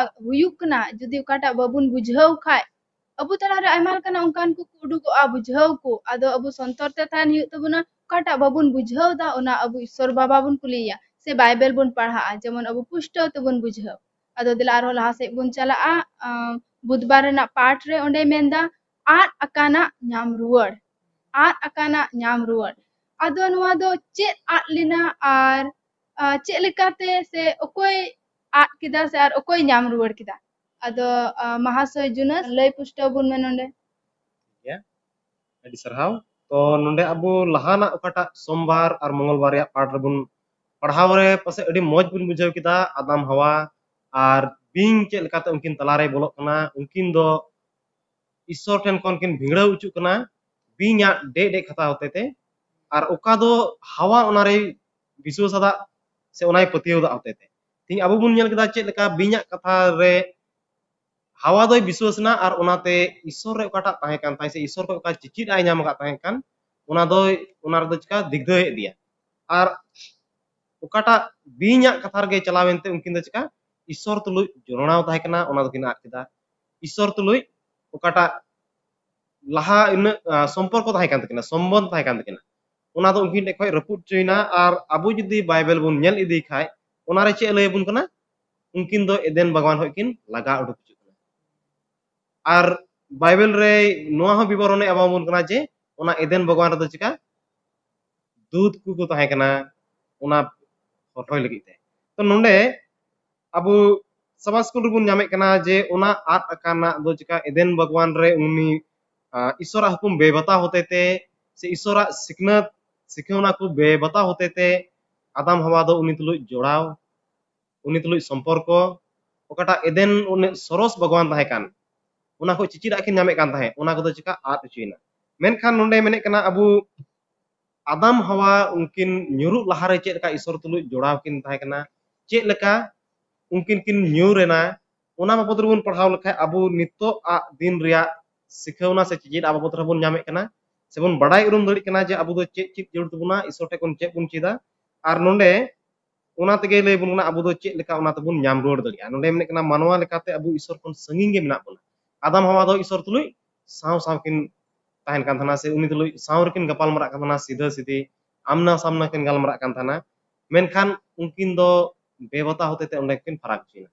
ᱦᱩᱭᱩᱜ ᱠᱟᱱᱟ, ᱡᱩᱫᱤ ᱚᱠᱟᱴᱟᱜ ᱵᱟᱵᱚᱱ ᱵᱩᱡᱷᱟᱹᱣ ᱠᱷᱟᱡ, ᱟᱵᱚ ᱛᱟᱞᱟᱨᱮ ᱟᱭᱢᱟ ᱞᱮᱠᱟᱱᱟᱜ ᱚᱱᱠᱟᱱ ᱠᱚ ᱠᱚ ᱩᱰᱩᱠᱚᱜᱼᱟ, ᱵᱩᱡᱷᱟᱹᱣ ᱠᱚ᱾ ᱟᱫᱚ ᱟᱵᱚ ᱥᱚᱱᱛᱚᱨ ᱛᱮ ᱛᱟᱦᱮᱱ ᱦᱩᱭᱩᱜ ᱛᱟᱵᱚᱱᱟ᱾ ᱚᱠᱟᱴᱟᱜ ᱵᱟᱵᱚᱱ ᱵᱩᱡᱷᱟᱹᱣ ᱫᱟ, ᱚᱱᱟ ᱟᱵᱚ ᱤᱥᱥᱚᱨ ᱵᱟᱵᱟ ᱵᱚᱱ ᱠᱩᱞᱤᱭᱮᱭᱟ, ᱥᱮ ᱵᱟᱭᱵᱮᱞ ᱵᱚᱱ ᱯᱟᱲᱦᱟᱜᱼᱟ, ᱡᱮᱢᱚᱱ ᱟᱵᱚ ᱯᱩᱥᱴᱟᱹᱣ ᱛᱮᱵᱚᱱ ᱵᱩᱡᱷᱟᱹᱣ᱾ ᱟᱫᱚ ᱫᱮᱞᱟ ᱟᱨᱦᱚᱸ ᱞᱟᱦᱟ ᱥᱮᱫ ᱵᱚᱱ ᱪᱟᱞᱟᱜᱼᱟ᱾ ᱟᱸ, ᱵᱩᱫᱷᱵᱟᱨ ᱨᱮᱱᱟᱜ ᱯᱟᱴ ᱨᱮ ᱚᱸᱰᱮᱭ ᱢᱮᱱᱫᱟ, "ᱟᱫ ᱟᱠᱟᱱᱟᱜ ᱧᱟᱢ ᱨᱩᱣᱟᱹᱲ, ᱟᱫ ᱟᱠᱟᱱᱟᱜ ᱧᱟᱢ ᱨᱩᱣᱟᱹᱲ᱾" ᱟᱫᱚ ᱱᱚᱣᱟ ᱫᱚ ᱪᱮᱫ ᱟᱫ ᱞᱮᱱᱟ ᱟᱨ, ᱟᱸ, ᱪᱮᱫ ᱞᱮᱠᱟᱛᱮ ᱥᱮ ᱚᱠᱚᱭ ᱟᱫ ᱠᱮᱫᱟ ᱥᱮ ᱟᱨ ᱚᱠᱚᱭ ᱧᱟᱢ ᱨᱩᱣᱟᱹᱲ ᱠᱮᱫᱟ? ᱟᱫᱚ, ᱟᱸ, ᱢᱟᱦᱟᱥᱚᱭ ᱡᱩᱱᱟᱥ ᱞᱟᱹᱭ ᱯᱩᱥᱴᱟᱹᱣ ᱵᱚᱱ ᱢᱮ ᱱᱚᱰᱮ᱾ ᱴᱷᱤᱠ ᱜᱮᱭᱟ, ᱟᱹᱰᱤ ᱥᱟᱨᱦᱟᱣ᱾ ᱛᱚ ᱱᱚᱰᱮ ᱟᱵᱚ ᱞᱟᱦᱟᱱᱟᱜ ᱚᱠᱟᱴᱟᱜ ᱥᱳᱢᱵᱟᱨ ᱟᱨ ᱢᱚᱝᱜᱚᱞᱵᱟᱨ ᱨᱮᱭᱟᱜ ᱯᱟᱴ ᱨᱮᱵᱚᱱ ᱯᱟᱲᱦᱟᱣ ᱨᱮ ᱯᱟᱥᱮᱡ ᱟᱹᱰᱤ ᱢᱚᱡᱽ ᱵᱚᱱ ᱵᱩᱡᱷᱟᱹᱣ ᱠᱮᱫᱟ, ᱟᱫᱟᱢ ᱦᱟᱣᱟ ᱟᱨ ᱵᱤᱧ ᱪᱮᱫ ᱞᱮᱠᱟᱛᱮ ᱩᱱᱠᱤᱱ ᱛᱟᱞᱟᱨᱮᱭ ᱵᱚᱞᱚᱜ ᱠᱟᱱᱟ, ᱩᱱᱠᱤᱱ ᱫᱚ ᱤᱥᱥᱚᱨ ᱴᱷᱮᱱ ᱠᱷᱚᱱ ᱠᱤᱱ ᱵᱷᱤᱸᱫᱲᱟᱹᱣ ᱦᱚᱪᱚᱜ ᱠᱟᱱᱟ ᱵᱤᱧᱟᱜ ᱰᱮᱜ ᱰᱮᱜ ᱠᱟᱛᱷᱟ ᱦᱚᱛᱮ ᱛᱮ, ᱟᱨ ᱚᱠᱟ ᱫᱚ ᱦᱟᱣᱟ ᱚᱱᱟᱨᱮᱭ ᱵᱤᱥᱣᱟᱹᱥ ᱟᱫᱟ ᱥᱮ ᱚᱱᱟᱭ ᱯᱟᱹᱛᱭᱟᱹᱣ ᱫᱟ ᱦᱚᱛᱮ ᱛᱮ᱾ ᱛᱮᱦᱮᱧ ᱟᱵᱚ ᱵᱚᱱ ᱧᱮᱞ ᱠᱮᱫᱟ ᱪᱮᱫ ᱞᱮᱠᱟ ᱵᱤᱧᱟᱜ ᱠᱟᱛᱷᱟ ᱨᱮ ᱦᱟᱣᱟ ᱫᱚᱭ ᱵᱤᱥᱣᱟᱹᱥ ᱮᱱᱟ ᱟᱨ ᱚᱱᱟᱛᱮ ᱤᱥᱥᱚᱨ ᱨᱮ ᱚᱠᱟᱴᱟᱜ ᱛᱟᱦᱮᱸ ᱠᱟᱱ ᱛᱟᱭ ᱥᱮ ᱤᱥᱥᱚᱨ ᱠᱷᱚᱱ ᱚᱠᱟ ᱪᱮᱪᱮᱫ ᱟᱭ ᱧᱟᱢ ᱟᱠᱟᱫ ᱛᱟᱦᱮᱸ ᱠᱟᱱ, ᱚᱱᱟ ᱫᱚᱭ, ᱚᱱᱟ ᱨᱮᱫᱚ ᱪᱤᱠᱟ ᱫᱤᱜᱫᱷᱟᱹᱭᱮᱫ ᱫᱮᱭᱟ᱾ ᱟᱨ ᱚᱠᱟᱴᱟᱜ ᱵᱤᱧᱟᱜ ᱠᱟᱛᱷᱟ ᱨᱮᱜᱮ ᱪᱟᱞᱟᱣ ᱮᱱᱛᱮ ᱩᱱᱠᱤᱱ ᱫᱚ ᱪᱤᱠᱟ ᱤᱥᱥᱚᱨ ᱛᱩᱞᱩᱡ ᱡᱚᱲᱟᱣ ᱛᱟᱦᱮᱸ ᱠᱟᱱᱟ, ᱚᱱᱟ ᱫᱚᱠᱤᱱ ᱟᱫ ᱠᱮᱫᱟ᱾ ᱤᱥᱥᱚᱨ ᱛᱩᱞᱩᱡ ᱚᱠᱟᱴᱟᱜ ᱞᱟᱦᱟ ᱤᱱᱟᱹᱜ, ᱟ, ᱥᱚᱢᱯᱚᱨᱠᱚ ᱛᱟᱦᱮᱸ ᱠᱟᱱ ᱛᱟᱹᱠᱤᱱᱟ, ᱥᱚᱢᱵᱚᱱᱫᱷ ᱛᱟᱦᱮᱸ ᱠᱟᱱ ᱛᱟᱹᱠᱤᱱᱟ, ᱚᱱᱟ ᱫᱚ ᱩᱱᱠᱤᱱ ᱴᱷᱮᱱ ᱠᱷᱚᱱ ᱨᱟᱹᱯᱩᱫ ᱦᱚᱪᱚᱭᱮᱱᱟ᱾ ᱟᱨ ᱟᱵᱚ ᱡᱩᱫᱤ ᱵᱟᱭᱵᱮᱞ ᱵᱚᱱ ᱧᱮᱞ ᱤᱫᱤ ᱠᱷᱟᱡ, ᱚᱱᱟᱨᱮ ᱪᱮᱫ ᱮ ᱞᱟᱹᱭ ᱟᱵᱚᱱ ᱠᱟᱱᱟ? ᱩᱱᱠᱤᱱ ᱫᱚ ᱮᱫᱮᱱ ᱵᱟᱜᱽᱣᱟᱱ ᱠᱷᱚᱱ ᱠᱤᱱ ᱞᱟᱜᱟ ᱩᱰᱩᱠ ᱦᱚᱪᱚᱜ ᱠᱟᱱᱟ᱾ ᱟᱨ ᱵᱟᱭᱵᱮᱞ ᱨᱮ ᱱᱚᱣᱟ ᱦᱚᱸ ᱵᱤᱵᱚᱨᱚᱱᱮ ᱮᱢᱟᱵᱚᱱ ᱠᱟᱱᱟ ᱡᱮ ᱚᱱᱟ ᱮᱫᱮᱱ ᱵᱟᱜᱽᱣᱟᱱ ᱨᱮᱫᱚ ᱪᱤᱠᱟ ᱫᱩᱛ ᱠᱚᱠᱚ ᱛᱟᱦᱮᱸ ᱠᱟᱱᱟ ᱚᱱᱟ ᱦᱚᱨᱦᱚᱭ ᱞᱟᱹᱜᱤᱫ ᱛᱮ᱾ ᱛᱚ ᱱᱚᱰᱮ ᱟᱵᱚ ᱥᱟᱵᱟᱫ ᱥᱠᱩᱞ ᱨᱮᱵᱚᱱ ᱧᱟᱢᱮᱫ ᱠᱟᱱᱟ ᱡᱮ ᱚᱱᱟ ᱟᱫ ᱟᱠᱟᱱᱟᱜ ᱫᱚ ᱪᱤᱠᱟ ᱮᱫᱮᱱ ᱵᱟᱜᱽᱣᱟᱱ ᱨᱮ ᱩᱱᱤ, ᱟ, ᱤᱥᱚᱨᱟᱜ ᱦᱩᱠᱩᱢ ᱵᱮᱵᱟᱛᱟ ᱦᱚᱛᱮ ᱛᱮ ᱥᱮ ᱤᱥᱚᱨᱟᱜ ᱥᱤᱠᱷᱱᱟᱹᱛ ᱥᱤᱠᱷᱟᱹᱣᱱᱟ ᱠᱚ ᱵᱮᱵᱟᱛᱟ ᱦᱚᱛᱮ ᱛᱮ ᱟᱫᱟᱢ ᱦᱟᱣᱟ ᱫᱚ ᱩᱱᱤ ᱛᱩᱞᱩᱡ ᱡᱚᱲᱟᱣ, ᱩᱱᱤ ᱛᱩᱞᱩᱡ ᱥᱚᱢᱯᱚᱨᱠᱚ, ᱚᱠᱟᱴᱟᱜ ᱮᱫᱮᱱ ᱩᱱᱟᱹᱜ ᱥᱚᱨᱚᱥ ᱵᱟᱜᱽᱣᱟᱱ ᱛᱟᱦᱮᱸ ᱠᱟᱱ, ᱚᱱᱟ ᱠᱷᱚᱱ ᱪᱮᱪᱮᱫ ᱟᱜ ᱠᱤᱱ ᱧᱟᱢᱮᱫ ᱠᱟᱱ ᱛᱟᱦᱮᱸᱫ, ᱚᱱᱟ ᱠᱚᱫᱚ ᱪᱤᱠᱟ ᱟᱫ ᱦᱚᱪᱚᱭᱮᱱᱟ᱾ ᱢᱮᱱᱠᱷᱟᱱ ᱱᱚᱰᱮ ᱢᱮᱱᱮᱫ ᱠᱟᱱᱟ ᱟᱵᱚ ᱟᱫᱟᱢ ᱦᱟᱣᱟ ᱩᱱᱠᱤᱱ ᱧᱩᱨᱩᱜ ᱞᱟᱦᱟᱨᱮ ᱪᱮᱫ ᱞᱮᱠᱟ ᱤᱥᱚᱨ ᱛᱩᱞᱩᱡ ᱡᱚᱲᱟᱣ ᱠᱤᱱ ᱛᱟᱦᱮᱸ ᱠᱟᱱᱟ, ᱪᱮᱫ ᱞᱮᱠᱟ ᱩᱱᱠᱤᱱ ᱠᱤᱱ ᱧᱩᱨ ᱮᱱᱟ, ᱚᱱᱟ ᱵᱟᱵᱚᱫ ᱨᱮᱵᱚᱱ ᱯᱟᱲᱦᱟᱣ ᱞᱮᱠᱷᱟᱡ ᱟᱵᱚ ᱱᱤᱛᱚᱜ ᱟᱜ ᱫᱤᱱ ᱨᱮᱭᱟᱜ ᱥᱤᱠᱷᱟᱹᱣᱱᱟ ᱥᱮ ᱪᱮᱪᱮᱫ ᱟᱜ ᱵᱟᱵᱚᱫ ᱨᱮᱵᱚᱱ ᱧᱟᱢᱮᱫ ᱠᱟᱱᱟ, ᱥᱮᱵᱚᱱ ᱵᱟᱰᱟᱭ ᱩᱨᱩᱢ ᱫᱟᱲᱮᱭᱟᱜ ᱠᱟᱱᱟ ᱡᱮ ᱟᱵᱚ ᱫᱚ ᱪᱮᱫ ᱪᱮᱫ ᱡᱟᱹᱨᱩᱲ ᱛᱟᱵᱚᱱᱟ, ᱤᱥᱚᱨ ᱴᱷᱮᱱ ᱠᱷᱚᱱ ᱪᱮᱫ ᱵᱚᱱ ᱪᱮᱫᱟ᱾ ᱟᱨ ᱱᱚᱰᱮ ᱚᱱᱟ ᱛᱮᱜᱮ ᱞᱟᱹᱭ ᱵᱚᱱ ᱠᱟᱱᱟ ᱟᱵᱚ ᱫᱚ ᱪᱮᱫ ᱞᱮᱠᱟ ᱚᱱᱟ ᱛᱮᱵᱚᱱ ᱧᱟᱢ ᱨᱩᱣᱟᱹᱲ ᱫᱟᱲᱮᱭᱟᱜᱼᱟ᱾ ᱱᱚᱰᱮ ᱢᱮᱱᱮᱫ ᱠᱟᱱᱟ ᱢᱟᱱᱣᱟ ᱞᱮᱠᱟᱛᱮ ᱟᱵᱚ ᱤᱥᱚᱨ ᱠᱷᱚᱱ ᱥᱟᱺᱜᱤᱧ ᱜᱮ ᱢᱮᱱᱟᱜ ᱵᱚᱱᱟ᱾ ᱟᱫᱟᱢ ᱦᱟᱣᱟ ᱫᱚ ᱤᱥᱚᱨ ᱛᱩᱞᱩᱡ ᱥᱟᱶ ᱥᱟᱶ ᱠᱤᱱ ᱛᱟᱦᱮᱱ ᱠᱟᱱ ᱛᱟᱦᱮᱱᱟ, ᱥᱮ ᱩᱱᱤ ᱛᱩᱞᱩᱡ ᱥᱟᱶ ᱨᱮᱠᱤᱱ ᱜᱟᱯᱟᱞ ᱢᱟᱨᱟᱜ ᱠᱟᱱ ᱛᱟᱦᱮᱱᱟ, ᱥᱤᱫᱷᱟᱹ ᱥᱤᱫᱷᱤ ᱟᱢᱱᱟ ᱥᱟᱢᱱᱟ ᱠᱤᱱ ᱜᱟᱞᱢᱟᱨᱟᱜ ᱠᱟᱱ ᱛᱟᱦᱮᱱᱟ᱾ ᱢᱮᱱᱠᱷᱟᱱ ᱩᱱᱠᱤᱱ ᱫᱚ ᱵᱮᱵᱟᱛᱟ ᱦᱚᱛᱮ ᱛᱮ ᱚᱸᱰᱮ ᱠᱤᱱ ᱯᱷᱟᱨᱟᱠ ᱦᱚᱪᱚᱭᱮᱱᱟ᱾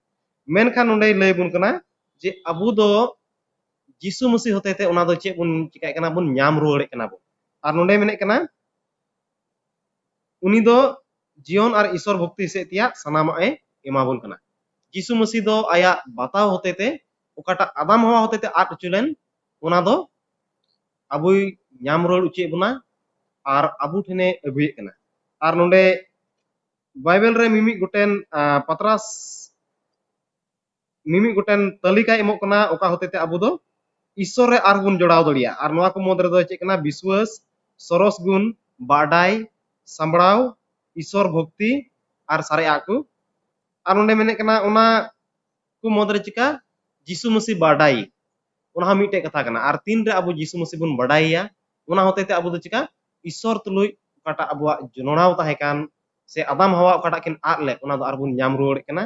ᱢᱮᱱᱠᱷᱟᱱ ᱱᱚᱰᱮᱭ ᱞᱟᱹᱭ ᱵᱚᱱ ᱠᱟᱱᱟ ᱡᱮ ᱟᱵᱚ ᱫᱚ ᱡᱤᱥᱩ ᱢᱟᱹᱥᱤ ᱦᱚᱛᱮ ᱛᱮ ᱚᱱᱟ ᱫᱚ ᱪᱮᱫ ᱵᱚᱱ ᱪᱤᱠᱟᱹᱭᱮᱫ ᱠᱟᱱᱟ, ᱵᱚᱱ ᱧᱟᱢ ᱨᱩᱣᱟᱹᱲᱮᱫ ᱠᱟᱱᱟ ᱵᱚᱱ᱾ ᱟᱨ ᱱᱚᱰᱮ ᱢᱮᱱᱮᱫ ᱠᱟᱱᱟ ᱩᱱᱤ ᱫᱚ ᱡᱤᱭᱚᱱ ᱟᱨ ᱤᱥᱚᱨ ᱵᱷᱚᱠᱛᱤ ᱥᱮᱫ ᱛᱮᱭᱟᱜ ᱥᱟᱱᱟᱢᱟᱜ ᱮ ᱮᱢᱟᱵᱚᱱ ᱠᱟᱱᱟ᱾ ᱡᱤᱥᱩ ᱢᱟᱹᱥᱤ ᱫᱚ ᱟᱭᱟᱜ ᱵᱟᱛᱟᱣ ᱦᱚᱛᱮ ᱛᱮ ᱚᱠᱟᱴᱟᱜ ᱟᱫᱟᱢ ᱦᱟᱣᱟ ᱦᱚᱛᱮ ᱛᱮ ᱟᱫ ᱦᱚᱪᱚ ᱞᱮᱱ, ᱚᱱᱟ ᱫᱚ ᱟᱵᱚᱭ ᱧᱟᱢ ᱨᱩᱣᱟᱹᱲ ᱦᱚᱪᱚᱭᱮᱫ ᱵᱚᱱᱟ ᱟᱨ ᱟᱵᱚ ᱴᱷᱮᱱᱮ ᱟᱹᱜᱩᱭᱮᱫ ᱠᱟᱱᱟ᱾ ᱟᱨ ᱱᱚᱰᱮ ᱵᱟᱭᱵᱮᱞ ᱨᱮ ᱢᱤᱢᱤᱫ ᱜᱚᱴᱮᱱ, ᱟᱸ, ᱯᱟᱛᱨᱟᱥ ᱢᱤᱢᱤᱫ ᱜᱚᱴᱮᱱ ᱛᱟᱹᱞᱤᱠᱟᱭ ᱮᱢᱚᱜ ᱠᱟᱱᱟ, ᱚᱠᱟ ᱦᱚᱛᱮ ᱛᱮ ᱟᱵᱚ ᱫᱚ ᱤᱥᱥᱚᱨ ᱨᱮ ᱟᱨᱦᱚᱸ ᱵᱚᱱ ᱡᱚᱲᱟᱣ ᱫᱟᱲᱮᱭᱟᱜᱼᱟ᱾ ᱟᱨ ᱱᱚᱣᱟ ᱠᱚ ᱢᱩᱫᱽ ᱨᱮᱫᱚ ᱪᱮᱫ ᱠᱟᱱᱟ? ᱵᱤᱥᱣᱟᱹᱥ, ᱥᱚᱨᱚᱥ ᱜᱩᱱ, ᱵᱟᱰᱟᱭ, ᱥᱟᱢᱵᱲᱟᱣ, ᱤᱥᱥᱚᱨ ᱵᱷᱚᱠᱛᱤ ᱟᱨ ᱥᱟᱨᱮᱡᱟᱜ ᱠᱚ᱾ ᱟᱨ ᱱᱚᱰᱮ ᱢᱮᱱᱮᱫ ᱠᱟᱱᱟ, ᱚᱱᱟ ᱠᱚ ᱢᱩᱫᱽ ᱨᱮ ᱪᱤᱠᱟ? ᱡᱤᱥᱩ ᱢᱟᱹᱥᱤ ᱵᱟᱰᱟᱭ, ᱚᱱᱟ ᱦᱚᱸ ᱢᱤᱫᱴᱮᱡ ᱠᱟᱛᱷᱟ ᱠᱟᱱᱟ᱾ ᱟᱨ ᱛᱤᱱ ᱨᱮ ᱟᱵᱚ ᱡᱤᱥᱩ ᱢᱟᱹᱥᱤ ᱵᱚᱱ ᱵᱟᱰᱟᱭᱮᱭᱟ, ᱚᱱᱟ ᱦᱚᱛᱮ ᱛᱮ ᱟᱵᱚ ᱫᱚ ᱪᱤᱠᱟ? ᱤᱥᱥᱚᱨ ᱛᱩᱞᱩᱡ ᱚᱠᱟᱴᱟᱜ ᱟᱵᱚᱣᱟᱜ ᱡᱚᱱᱚᱲᱟᱣ ᱛᱟᱦᱮᱸ ᱠᱟᱱ, ᱥᱮ ᱟᱫᱟᱢ ᱦᱟᱣᱟ ᱚᱠᱟᱴᱟᱜ ᱠᱤᱱ ᱟᱫ ᱞᱮᱫ, ᱚᱱᱟ ᱫᱚ ᱟᱨᱵᱚᱱ ᱧᱟᱢ ᱨᱩᱣᱟᱹᱲᱮᱫ ᱠᱟᱱᱟ᱾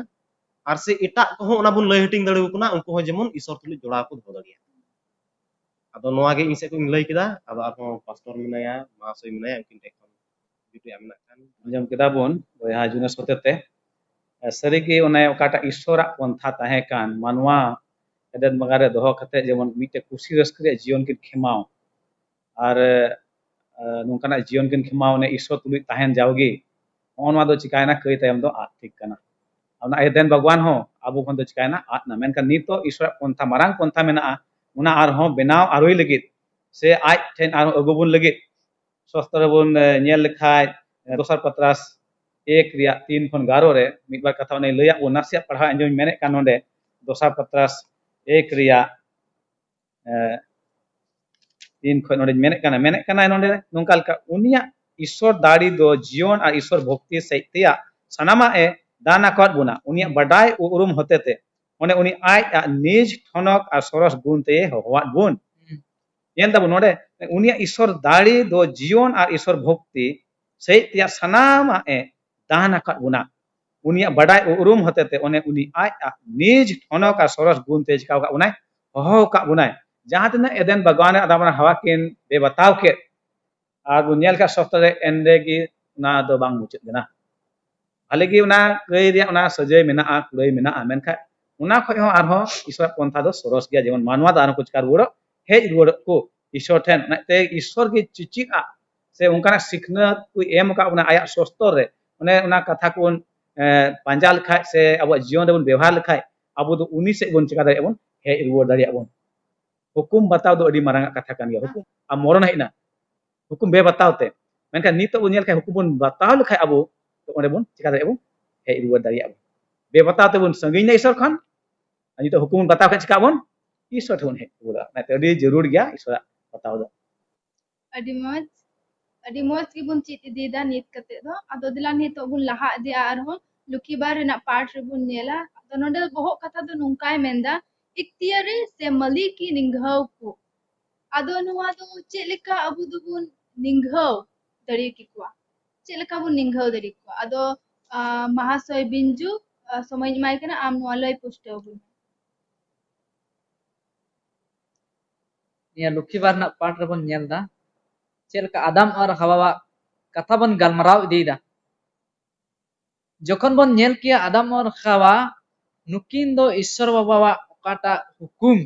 ᱟᱨ ᱥᱮ ᱮᱴᱟᱜ ᱠᱚᱦᱚᱸ ᱚᱱᱟ ᱵᱚᱱ ᱞᱟᱹᱭ ᱦᱟᱹᱴᱤᱧ ᱫᱟᱲᱮᱭᱟᱠᱚ ᱠᱟᱱᱟ, ᱩᱱᱠᱩ ᱦᱚᱸ ᱡᱮᱢᱚᱱ ᱤᱥᱥᱚᱨ ᱛᱩᱞᱩᱡ ᱡᱚᱲᱟᱣ ᱠᱚ ᱫᱚᱦᱚ ᱫᱟᱲᱮᱭᱟᱜᱼᱟ᱾ ᱟᱫᱚ ᱱᱚᱣᱟ ᱜᱮ ᱤᱧ ᱥᱮᱫ ᱠᱷᱚᱱ ᱤᱧ ᱞᱟᱹᱭ ᱠᱮᱫᱟ᱾ ᱟᱫᱚ ᱟᱨᱦᱚᱸ ᱯᱟᱥᱴᱚᱨ ᱢᱮᱱᱟᱭᱟ, ᱢᱟᱦᱟᱥᱚᱭ ᱢᱮᱱᱟᱭᱟ, ᱩᱱᱠᱤᱱ ᱴᱷᱮᱱ ᱠᱷᱚᱱ ᱡᱩᱫᱤ ᱟᱢ ᱢᱮᱱᱟᱜ ᱠᱷᱟᱱ᱾ ᱟᱸᱡᱚᱢ ᱠᱮᱫᱟ ᱵᱚᱱ ᱵᱚᱭᱦᱟ ᱡᱩᱱᱟᱥ ᱦᱚᱛᱮᱛᱮ, ᱥᱟᱹᱨᱤᱜᱮ ᱚᱱᱮ ᱚᱠᱟᱴᱟᱜ ᱤᱥᱥᱚᱨᱟᱜ ᱯᱚᱱᱛᱷᱟ ᱛᱟᱦᱮᱸ ᱠᱟᱱ, ᱢᱟᱱᱣᱟ ᱮᱫᱮᱱ ᱵᱟᱜᱟᱱ ᱨᱮ ᱫᱚᱦᱚ ᱠᱟᱛᱮ ᱡᱮᱢᱚᱱ ᱢᱤᱫᱴᱮᱡ ᱠᱩᱥᱤ ᱨᱟᱹᱥᱠᱟᱹ ᱨᱮᱭᱟᱜ ᱡᱤᱭᱚᱱ ᱠᱤᱱ ᱠᱷᱮᱢᱟᱣ, ᱟᱨ, ᱟᱨ ᱱᱚᱝᱠᱟᱱᱟᱜ ᱡᱤᱭᱚᱱ ᱠᱤᱱ ᱠᱷᱮᱢᱟᱣ, ᱚᱱᱮ ᱤᱥᱥᱚᱨ ᱛᱩᱞᱩᱡ ᱛᱟᱦᱮᱱ ᱡᱟᱣᱜᱮ, ᱱᱚᱜᱼᱚ ᱱᱚᱣᱟ ᱫᱚ ᱪᱤᱠᱟᱭᱮᱱᱟ? ᱠᱟᱹᱭ ᱛᱟᱭᱚᱢ ᱫᱚ ᱟᱫ ᱴᱷᱤᱠ ᱠᱟᱱᱟ᱾ ᱟᱨ ᱚᱱᱟ ᱮᱫᱮᱱ ᱵᱟᱜᱽᱣᱟᱱ ᱦᱚᱸ ᱟᱵᱚ ᱠᱷᱚᱱ ᱫᱚ ᱪᱤᱠᱟᱭᱮᱱᱟ? ᱟᱫ ᱮᱱᱟ᱾ ᱢᱮᱱᱠᱷᱟᱱ ᱱᱤᱛᱚᱜ ᱤᱥᱥᱚᱨᱟᱜ ᱯᱚᱱᱛᱷᱟ, ᱢᱟᱨᱟᱝ ᱯᱚᱱᱛᱷᱟ ᱢᱮᱱᱟᱜᱼᱟ, ᱚᱱᱟ ᱟᱨᱦᱚᱸ ᱵᱮᱱᱟᱣ ᱟᱹᱨᱩᱭ ᱞᱟᱹᱜᱤᱫ ᱥᱮ ᱟᱡ ᱴᱷᱮᱱ ᱟᱨᱦᱚᱸ ᱟᱹᱜᱩ ᱵᱚᱱ ᱞᱟᱹᱜᱤᱫ ᱥᱚᱥᱛᱨᱚ ᱨᱮᱵᱚᱱ, ᱮ, ᱧᱮᱞ ᱞᱮᱠᱷᱟᱡ, ᱮ, ᱫᱚᱥᱟᱨ ᱯᱟᱛᱨᱟᱥ ᱮᱠ ᱨᱮᱭᱟᱜ ᱛᱤᱱ ᱠᱷᱚᱱ ᱜᱟᱨᱚ ᱨᱮ ᱢᱤᱫ ᱵᱟᱨ ᱠᱟᱛᱷᱟ ᱚᱱᱮᱧ ᱞᱟᱹᱭᱟᱫ ᱵᱚᱱ, ᱱᱟᱥᱮᱭᱟᱜ ᱯᱟᱲᱦᱟᱣ ᱟᱸᱡᱚᱢ ᱢᱮᱱᱮᱫ ᱠᱟᱱ ᱱᱚᱰᱮ, ᱫᱚᱥᱟᱨ ᱯᱟᱛᱨᱟᱥ ᱮᱠ ᱨᱮᱭᱟᱜ, ᱮ, ᱛᱤᱱ ᱠᱷᱚᱱ ᱱᱚᱰᱮᱧ ᱢᱮᱱᱮᱫ ᱠᱟᱱᱟ, ᱢᱮᱱᱮᱫ ᱠᱟᱱᱟᱭ ᱱᱚᱰᱮ ᱱᱚᱝᱠᱟ ᱞᱮᱠᱟ, ᱩᱱᱤᱭᱟᱜ ᱤᱥᱥᱚᱨ ᱫᱟᱲᱮ ᱫᱚ ᱡᱤᱭᱚᱱ ᱟᱨ ᱤᱥᱥᱚᱨ ᱵᱷᱚᱠᱛᱤ ᱥᱮᱫ ᱛᱮᱭᱟᱜ ᱥᱟᱱᱟᱢᱟᱜ ᱮ ᱫᱟᱱ ᱟᱠᱟᱫ ᱵᱚᱱᱟ᱾ ᱩᱱᱤᱭᱟᱜ ᱵᱟᱰᱟᱭ ᱩᱨᱩᱢ ᱦᱚᱛᱮᱛᱮ ᱚᱱᱮ ᱩᱱᱤ ᱟᱡ ᱟᱜ ᱱᱤᱡ ᱴᱷᱚᱱᱚᱠ ᱟᱨ ᱥᱚᱨᱚᱥ ᱜᱩᱱ ᱛᱮᱭ ᱦᱚᱦᱚᱣᱟᱫ ᱵᱚᱱ᱾ ᱦᱩᱸ᱾ ᱧᱮᱞ ᱫᱟᱵᱚᱱ ᱱᱚᱰᱮ, ᱩᱱᱤᱭᱟᱜ ᱤᱥᱥᱚᱨ ᱫᱟᱲᱮ ᱫᱚ ᱡᱤᱭᱚᱱ ᱟᱨ ᱤᱥᱥᱚᱨ ᱵᱷᱚᱠᱛᱤ ᱥᱮᱫ ᱛᱮᱭᱟᱜ ᱥᱟᱱᱟᱢᱟᱜ ᱮ ᱫᱟᱱ ᱟᱠᱟᱫ ᱵᱚᱱᱟ᱾ ᱩᱱᱤᱭᱟᱜ ᱵᱟᱰᱟᱭ ᱩᱨᱩᱢ ᱦᱚᱛᱮᱛᱮ ᱚᱱᱮ ᱩᱱᱤ ᱟᱡ ᱟᱜ ᱱᱤᱡ ᱴᱷᱚᱱᱚᱠ ᱟᱨ ᱥᱚᱨᱚᱥ ᱜᱩᱱ ᱛᱮ ᱪᱤᱠᱟᱣ ᱟᱠᱟᱫ ᱵᱚᱱᱟᱭ, ᱦᱚᱦᱚ ᱟᱠᱟᱫ ᱵᱚᱱᱟᱭ᱾ ᱡᱟᱦᱟᱸ ᱛᱤᱱᱟᱹᱜ ᱮᱫᱮᱱ ᱵᱟᱜᱟᱱ ᱨᱮ ᱟᱫᱟᱢ ᱟᱨ ᱦᱟᱣᱟ ᱠᱤᱱ ᱵᱮᱵᱟᱛᱟᱣ ᱠᱮᱫ, ᱟᱨ ᱵᱚᱱ ᱧᱮᱞ ᱠᱷᱟᱱ ᱥᱚᱥᱛᱨᱚ ᱨᱮ, ᱮᱱ ᱨᱮᱜᱮ ᱚᱱᱟ ᱫᱚ ᱵᱟᱝ ᱢᱩᱪᱟᱹᱫ ᱞᱮᱱᱟ᱾ ᱵᱷᱟᱞᱮ ᱜᱮ ᱚᱱᱟ ᱠᱟᱹᱭ ᱨᱮᱭᱟᱜ ᱚᱱᱟ ᱥᱟᱹᱡᱟᱹᱭ ᱢᱮᱱᱟᱜᱼᱟ, ᱠᱩᱲᱟᱹᱭ ᱢᱮᱱᱟᱜᱼᱟ, ᱢᱮᱱᱠᱷᱟᱱ ᱚᱱᱟ ᱠᱷᱚᱡ ᱦᱚᱸ ᱟᱨᱦᱚᱸ ᱤᱥᱥᱚᱨᱟᱜ ᱯᱚᱱᱛᱷᱟ ᱫᱚ ᱥᱚᱨᱚᱥ ᱜᱮᱭᱟ, ᱡᱮᱢᱚᱱ ᱢᱟᱱᱣᱟ ᱫᱚ ᱟᱨᱦᱚᱸ ᱠᱚ ᱪᱤᱠᱟ ᱨᱩᱣᱟᱹᱲᱚᱜ, ᱦᱮᱡ ᱨᱩᱣᱟᱹᱲᱚᱜ ᱠᱚ ᱤᱥᱥᱚᱨ ᱴᱷᱮᱱ᱾ ᱚᱱᱟᱛᱮ ᱤᱥᱥᱚᱨ ᱜᱮ ᱪᱮᱪᱮᱫ ᱟᱜ ᱥᱮ ᱚᱱᱠᱟᱱᱟᱜ ᱥᱤᱠᱷᱱᱟᱹᱛ ᱠᱚ ᱮᱢ ᱟᱠᱟᱫ ᱵᱚᱱᱟ ᱟᱭᱟᱜ ᱥᱚᱥᱛᱚᱨ ᱨᱮ᱾ ᱚᱱᱮ ᱚᱱᱟ ᱠᱟᱛᱷᱟ ᱠᱚᱵᱚᱱ, ᱮ, ᱯᱟᱸᱡᱟ ᱞᱮᱠᱷᱟᱡ ᱥᱮ ᱟᱵᱚᱣᱟᱜ ᱡᱤᱭᱚᱱ ᱨᱮᱵᱚᱱ ᱵᱮᱣᱦᱟᱨ ᱞᱮᱠᱷᱟᱡ, ᱟᱵᱚ ᱫᱚ ᱩᱱᱤ ᱥᱮᱫ ᱵᱚᱱ ᱪᱤᱠᱟ ᱫᱟᱲᱮᱭᱟᱜᱼᱟ, ᱵᱚᱱ ᱦᱮᱡ ᱨᱩᱣᱟᱹᱲ ᱫᱟᱲᱮᱭᱟᱜᱼᱟ ᱵᱚᱱ᱾ ᱦᱩᱠᱩᱢ ᱵᱟᱛᱟᱣ ᱫᱚ ᱟᱹᱰᱤ ᱢᱟᱨᱟᱝ ᱟᱜ ᱠᱟᱛᱷᱟ ᱠᱟᱱ ᱜᱮᱭᱟ᱾ ᱦᱩᱠᱩᱢ ᱟᱨ ᱢᱚᱨᱚᱱ ᱦᱮᱡ ᱮᱱᱟ, ᱦᱩᱠᱩᱢ ᱵᱮ ᱵᱟᱛᱟᱣ ᱛᱮ᱾ ᱢᱮᱱᱠᱷᱟᱱ ᱱᱤᱛᱚᱜ ᱵᱚᱱ ᱧᱮᱞ ᱠᱷᱟᱱ, ᱦᱩᱠᱩᱢ ᱵᱚᱱ ᱵᱟᱛᱟᱣ ᱞᱮᱠᱷᱟᱱ ᱟᱵᱚ, ᱛᱚ ᱚᱸᱰᱮ ᱵᱚᱱ ᱪᱤᱠᱟ ᱫᱟᱲᱮᱭᱟᱜᱼᱟ? ᱵᱚᱱ ᱦᱮᱡ ᱨᱩᱣᱟᱹᱲ ᱫᱟᱲᱮᱭᱟᱜᱼᱟ ᱵᱚᱱ᱾ ᱵᱮ ᱵᱟᱛᱟᱣ ᱛᱮᱵᱚᱱ ᱥᱟᱺᱜᱤᱧ ᱮᱱᱟ ᱤᱥᱚᱨ ᱠᱷᱚᱱ, ᱟᱨ ᱱᱤᱛᱚᱜ ᱦᱩᱠᱩᱢ ᱵᱚᱱ ᱵᱟᱛᱟᱣ ᱠᱷᱟᱱ ᱪᱤᱠᱟᱹᱜ ᱟᱵᱚᱱ? ᱤᱥᱚᱨ ᱴᱷᱮᱱ ᱵᱚᱱ ᱦᱮᱡ ᱨᱩᱣᱟᱹᱲᱟ᱾ ᱚᱱᱟᱛᱮ ᱟᱹᱰᱤ ᱡᱟᱹᱨᱩᱲ ᱜᱮᱭᱟ ᱤᱥᱚᱨᱟᱜ ᱵᱟᱛᱟᱣ ᱫᱚ᱾ ᱟᱹᱰᱤ ᱢᱚᱡᱽ, ᱟᱹᱰᱤ ᱢᱚᱡᱽ ᱜᱮᱵᱚᱱ ᱪᱮᱫ ᱤᱫᱤᱭᱮᱫᱟ ᱱᱤᱛ ᱠᱟᱛᱮ ᱫᱚ᱾ ᱟᱫᱚ ᱫᱮᱞᱟ ᱱᱤᱛᱚᱜ ᱵᱚᱱ ᱞᱟᱦᱟ ᱤᱫᱤᱜᱼᱟ, ᱟᱨᱦᱚᱸ ᱞᱩᱠᱷᱤ ᱵᱟᱨ ᱨᱮᱱᱟᱜ ᱯᱟᱴ ᱨᱮᱵᱚᱱ ᱧᱮᱞᱟ᱾ ᱟᱫᱚ ᱱᱚᱰᱮ ᱵᱚᱦᱚᱜ ᱠᱟᱛᱷᱟ ᱫᱚ ᱱᱚᱝᱠᱟᱭ ᱢᱮᱱᱫᱟ, ᱤᱠᱛᱤᱭᱟᱨᱤ ᱥᱮ ᱢᱟᱹᱞᱤᱠᱤ ᱱᱤᱝᱜᱷᱟᱹᱣ ᱠᱚ᱾ ᱟᱫᱚ ᱱᱚᱣᱟ ᱫᱚ ᱪᱮᱫ ᱞᱮᱠᱟ ᱟᱵᱚ ᱫᱚᱵᱚᱱ ᱱᱤᱝᱜᱷᱟᱹᱣ ᱫᱟᱲᱮ ᱠᱮᱠᱚᱣᱟ? ᱪᱮᱫ ᱞᱮᱠᱟ ᱵᱚᱱ ᱱᱤᱝᱜᱷᱟᱹᱣ ᱫᱟᱲᱮ ᱠᱮᱠᱚᱣᱟ? ᱟᱫᱚ ᱟᱸ, ᱢᱟᱦᱟᱥᱚᱭ ᱵᱤᱧᱡᱩ, ᱟᱸ, ᱥᱚᱢᱚᱭ ᱤᱧ ᱮᱢᱟᱭ ᱠᱟᱱᱟ, ᱟᱢ ᱱᱚᱣᱟ ᱞᱟᱹᱭ ᱯᱩᱥᱴᱟᱹᱣ ᱟᱵᱚᱱ ᱢᱮ᱾ ᱱᱤᱭᱟᱹ ᱞᱩᱠᱷᱤ ᱵᱟᱨ ᱨᱮᱱᱟᱜ ᱯᱟᱴ ᱨᱮᱵᱚᱱ ᱧᱮᱞ ᱮᱫᱟ, ᱪᱮᱫ ᱞᱮᱠᱟ ᱟᱫᱟᱢ ᱟᱨ ᱦᱟᱣᱟᱣᱟᱜ ᱠᱟᱛᱷᱟ ᱵᱚᱱ ᱜᱟᱞᱢᱟᱨᱟᱣ ᱤᱫᱤᱭᱮᱫᱟ᱾ ᱡᱚᱠᱷᱚᱱ ᱵᱚᱱ ᱧᱮᱞ ᱠᱮᱭᱟ ᱟᱫᱟᱢ ᱟᱨ ᱦᱟᱣᱟ, ᱱᱩᱠᱤᱱ ᱫᱚ ᱤᱥᱥᱚᱨ ᱵᱟᱵᱟᱣᱟᱜ ᱚᱠᱟᱴᱟᱜ ᱦᱩᱠᱩᱢ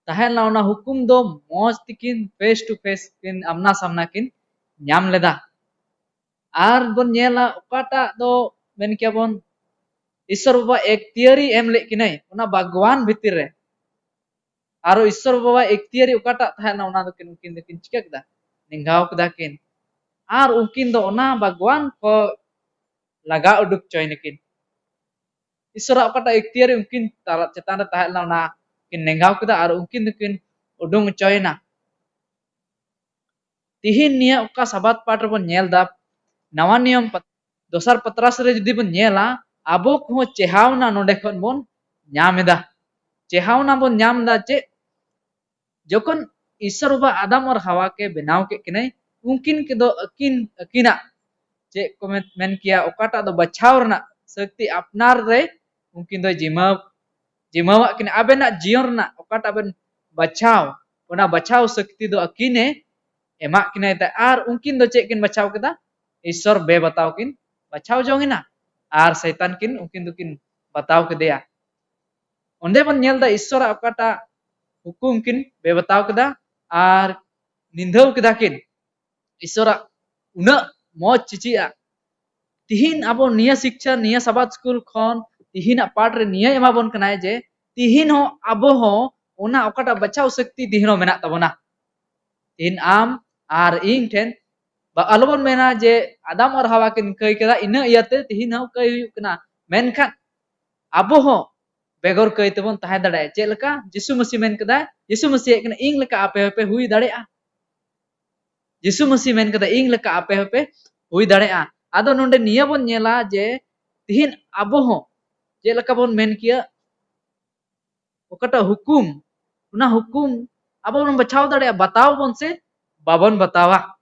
ᱛᱟᱦᱮᱸ ᱞᱮᱱᱟ, ᱚᱱᱟ ᱦᱩᱠᱩᱢ ᱫᱚ ᱢᱚᱡᱽ ᱛᱮᱠᱤᱱ face to face ᱠᱤᱱ ᱟᱢᱱᱟ ᱥᱟᱢᱱᱟ ᱠᱤᱱ ᱧᱟᱢ ᱞᱮᱫᱟ᱾ ᱟᱨ ᱵᱚᱱ ᱧᱮᱞᱟ ᱚᱠᱟᱴᱟᱜ ᱫᱚ ᱢᱮᱱ ᱠᱮᱭᱟᱵᱚᱱ ᱤᱥᱥᱚᱨ ᱵᱟᱵᱟ ᱮᱠᱛᱤᱭᱟᱨᱤ ᱮᱢ ᱞᱮᱫ ᱠᱤᱱᱟᱹᱭ ᱚᱱᱟ ᱵᱟᱜᱽᱣᱟᱱ ᱵᱷᱤᱛᱤᱨ ᱨᱮ᱾ ᱟᱨᱚ ᱤᱥᱥᱚᱨ ᱵᱟᱵᱟ ᱮᱠᱛᱤᱭᱟᱨᱤ ᱚᱠᱟᱴᱟᱜ ᱛᱟᱦᱮᱸ ᱞᱮᱱᱟ ᱚᱱᱟ ᱫᱚᱠᱤᱱ, ᱩᱱᱠᱤᱱ ᱫᱚᱠᱤᱱ ᱪᱤᱠᱟᱹ ᱠᱮᱫᱟ? ᱱᱮᱸᱜᱟᱣ ᱠᱮᱫᱟ ᱠᱤᱱ᱾ ᱟᱨ ᱩᱱᱠᱤᱱ ᱫᱚ ᱚᱱᱟ ᱵᱟᱜᱽᱣᱟᱱ ᱠᱷᱚᱱ ᱞᱟᱜᱟ ᱩᱰᱩᱠ ᱪᱚᱭ ᱱᱟᱹᱠᱤᱱ᱾ ᱤᱥᱥᱚᱨᱟᱜ ᱚᱠᱟᱴᱟᱜ ᱮᱠᱛᱤᱭᱟᱨᱤ ᱩᱱᱠᱤᱱ ᱛᱟᱞᱟ ᱪᱮᱛᱟᱱ ᱨᱮ ᱛᱟᱦᱮᱸ ᱞᱮᱱᱟ ᱚᱱᱟ ᱠᱤᱱ ᱱᱮᱸᱜᱟᱣ ᱠᱮᱫᱟ ᱟᱨ ᱩᱱᱠᱤᱱ ᱫᱚᱠᱤᱱ ᱩᱰᱩᱝ ᱦᱚᱪᱚᱭᱮᱱᱟ᱾ ᱛᱤᱦᱤᱧ ᱱᱤᱭᱟᱹ ᱚᱠᱟ ᱥᱟᱵᱟᱫ ᱯᱟᱴ ᱨᱮᱵᱚᱱ ᱧᱮᱞ ᱮᱫᱟ, ᱱᱟᱣᱟ ᱱᱤᱭᱚᱢ ᱯᱟᱛ- ᱫᱚᱥᱟᱨ ᱯᱟᱛᱨᱟᱥ ᱨᱮ ᱡᱩᱫᱤ ᱵᱚᱱ ᱧᱮᱞᱟ, ᱟᱵᱚ ᱠᱚᱦᱚᱸ ᱪᱮᱦᱟᱣᱱᱟ ᱱᱚᱰᱮ ᱠᱷᱚᱱ ᱵᱚᱱ ᱧᱟᱢ ᱮᱫᱟ᱾ ᱪᱮᱦᱟᱣᱱᱟ ᱵᱚᱱ ᱧᱟᱢ ᱮᱫᱟ ᱪᱮᱫ? ᱡᱚᱠᱷᱚᱱ ᱤᱥᱥᱚᱨ ᱵᱟᱵᱟ ᱟᱫᱟᱢ ᱟᱨ ᱦᱟᱣᱟ ᱠᱮ ᱵᱮᱱᱟᱣ ᱠᱮᱫ ᱠᱤᱱᱟᱹᱭ, ᱩᱱᱠᱤᱱ ᱠᱚᱫᱚ ᱟᱹᱠᱤᱱ ᱟᱹᱠᱤᱱᱟᱜ ᱪᱮᱫ ᱠᱚ ᱢᱮᱱ, ᱢᱮᱱ ᱠᱮᱭᱟ, ᱚᱠᱟᱴᱟᱜ ᱫᱚ ᱵᱟᱪᱷᱟᱣ ᱨᱮᱱᱟᱜ ᱥᱟᱹᱠᱛᱤ ᱟᱯᱱᱟᱨ ᱨᱮ ᱩᱱᱠᱤᱱ ᱫᱚᱭ ᱡᱤᱢᱟᱹ ᱡᱤᱢᱟᱹᱣᱟᱜ ᱠᱤᱱᱟ᱾ ᱟᱵᱮᱱᱟᱜ ᱡᱤᱭᱚᱱ ᱨᱮᱱᱟᱜ ᱚᱠᱟᱴᱟᱜ ᱵᱮᱱ ᱵᱟᱪᱷᱟᱣ, ᱚᱱᱟ ᱵᱟᱪᱷᱟᱣ ᱥᱟᱹᱠᱛᱤ ᱫᱚ ᱟᱹᱠᱤᱱᱮ ᱮᱢᱟᱜ ᱠᱤᱱᱟᱭ ᱛᱟᱦᱮᱸ᱾ ᱟᱨ ᱩᱱᱠᱤᱱ ᱫᱚ ᱪᱮᱫ ᱠᱤᱱ ᱵᱟᱪᱷᱟᱣ ᱠᱮᱫᱟ? ᱤᱥᱥᱚᱨ ᱵᱮᱵᱟᱛᱟᱣ ᱠᱤᱱ ᱵᱟᱪᱷᱟᱣ ᱡᱚᱝ ᱮᱱᱟ᱾ ᱟᱨ ᱥᱟᱭᱛᱟᱱ ᱠᱤᱱ, ᱩᱱᱠᱤᱱ ᱫᱚᱠᱤᱱ ᱵᱟᱛᱟᱣ ᱠᱮᱫᱮᱭᱟ᱾ ᱚᱸᱰᱮ ᱵᱚᱱ ᱧᱮᱞ ᱮᱫᱟ ᱤᱥᱥᱚᱨᱟᱜ ᱚᱠᱟᱴᱟᱜ ᱦᱩᱠᱩᱢ ᱠᱤᱱ ᱵᱮᱵᱟᱛᱟᱣ ᱠᱮᱫᱟ ᱟᱨ ᱱᱤᱸᱫᱷᱟᱹᱣ ᱠᱮᱫᱟ ᱠᱤᱱ᱾ ᱤᱥᱥᱚᱨᱟᱜ ᱩᱱᱟᱹᱜ ᱢᱚᱡᱽ ᱪᱤᱪᱤᱜᱼᱟ᱾ ᱛᱤᱦᱤᱧ ᱟᱵᱚ ᱱᱤᱭᱟᱹ ᱥᱤᱠᱪᱷᱟ, ᱱᱤᱭᱟᱹ ᱥᱟᱵᱟᱫ ᱥᱠᱩᱞ ᱠᱷᱚᱱ ᱛᱤᱦᱤᱧᱟᱜ ᱯᱟᱴ ᱨᱮ ᱱᱤᱭᱟᱹ ᱮᱢᱟ ᱵᱚᱱ ᱠᱟᱱᱟᱭ ᱡᱮ ᱛᱤᱦᱤᱧ ᱦᱚᱸ ᱟᱵᱚ ᱦᱚᱸ ᱚᱱᱟ ᱚᱠᱟᱴᱟᱜ ᱵᱟᱪᱷᱟᱣ ᱥᱚᱠᱛᱤ ᱛᱤᱦᱤᱧ ᱦᱚᱸ ᱢᱮᱱᱟᱜ ᱛᱟᱵᱚᱱᱟ᱾ ᱛᱤᱦᱤᱧ ᱟᱢ ᱟᱨ ᱤᱧ ᱴᱷᱮᱱ ᱵᱟ-, ᱟᱞᱚᱵᱚᱱ ᱢᱮᱱᱟ ᱡᱮ ᱟᱫᱟᱢ ᱟᱨ ᱦᱟᱣᱟ ᱠᱤᱱ ᱠᱟᱹᱭ ᱠᱮᱫᱟ, ᱤᱱᱟᱹ ᱤᱭᱟᱹᱛᱮ ᱛᱤᱦᱤᱧ ᱦᱚᱸ ᱠᱟᱹᱭ ᱦᱩᱭᱩᱜ ᱠᱟᱱᱟ᱾ ᱢᱮᱱᱠᱷᱟᱱ ᱟᱵᱚ ᱦᱚᱸ ᱵᱮᱜᱚᱨ ᱠᱟᱹᱭ ᱛᱮᱵᱚᱱ ᱛᱟᱦᱮᱸ ᱫᱟᱲᱮᱭᱟᱜᱼᱟ᱾ ᱪᱮᱫ ᱞᱮᱠᱟ? ᱡᱤᱥᱩ ᱢᱟᱹᱥᱤ ᱢᱮᱱ ᱠᱮᱫᱟᱭ, ᱡᱤᱥᱩ ᱢᱟᱹᱥᱤ ᱦᱮᱡ ᱠᱟᱱᱟ, "ᱤᱧ ᱞᱮᱠᱟ ᱟᱯᱮ ᱦᱚᱸᱯᱮ ᱦᱩᱭ ᱫᱟᱲᱮᱭᱟᱜᱼᱟ᱾" ᱡᱤᱥᱩ ᱢᱟᱹᱥᱤ ᱢᱮᱱ ᱠᱮᱫᱟ, "ᱤᱧ ᱞᱮᱠᱟ ᱟᱯᱮ ᱦᱚᱸᱯᱮ ᱦᱩᱭ ᱫᱟᱲᱮᱭᱟᱜᱼᱟ᱾" ᱟᱫᱚ ᱱᱚᱰᱮ ᱱᱤᱭᱟᱹ ᱵᱚᱱ ᱧᱮᱞᱟ ᱡᱮ ᱛᱤᱦᱤᱧ ᱟᱵᱚ ᱦᱚᱸ ᱪᱮᱫ ᱞᱮᱠᱟ ᱵᱚᱱ ᱢᱮᱱ ᱠᱮᱭᱟ, ᱚᱠᱟᱴᱟᱜ ᱦᱩᱠᱩᱢ, ᱚᱱᱟ ᱦᱩᱠᱩᱢ ᱟᱵᱚ ᱵᱚᱱ ᱵᱟᱪᱷᱟᱣ ᱫᱟᱲᱮᱭᱟᱜᱼᱟ, ᱵᱟᱛᱟᱣ ᱵᱚᱱ ᱥᱮ ᱵᱟᱵᱚᱱ ᱵᱟᱛᱟᱣᱟ᱾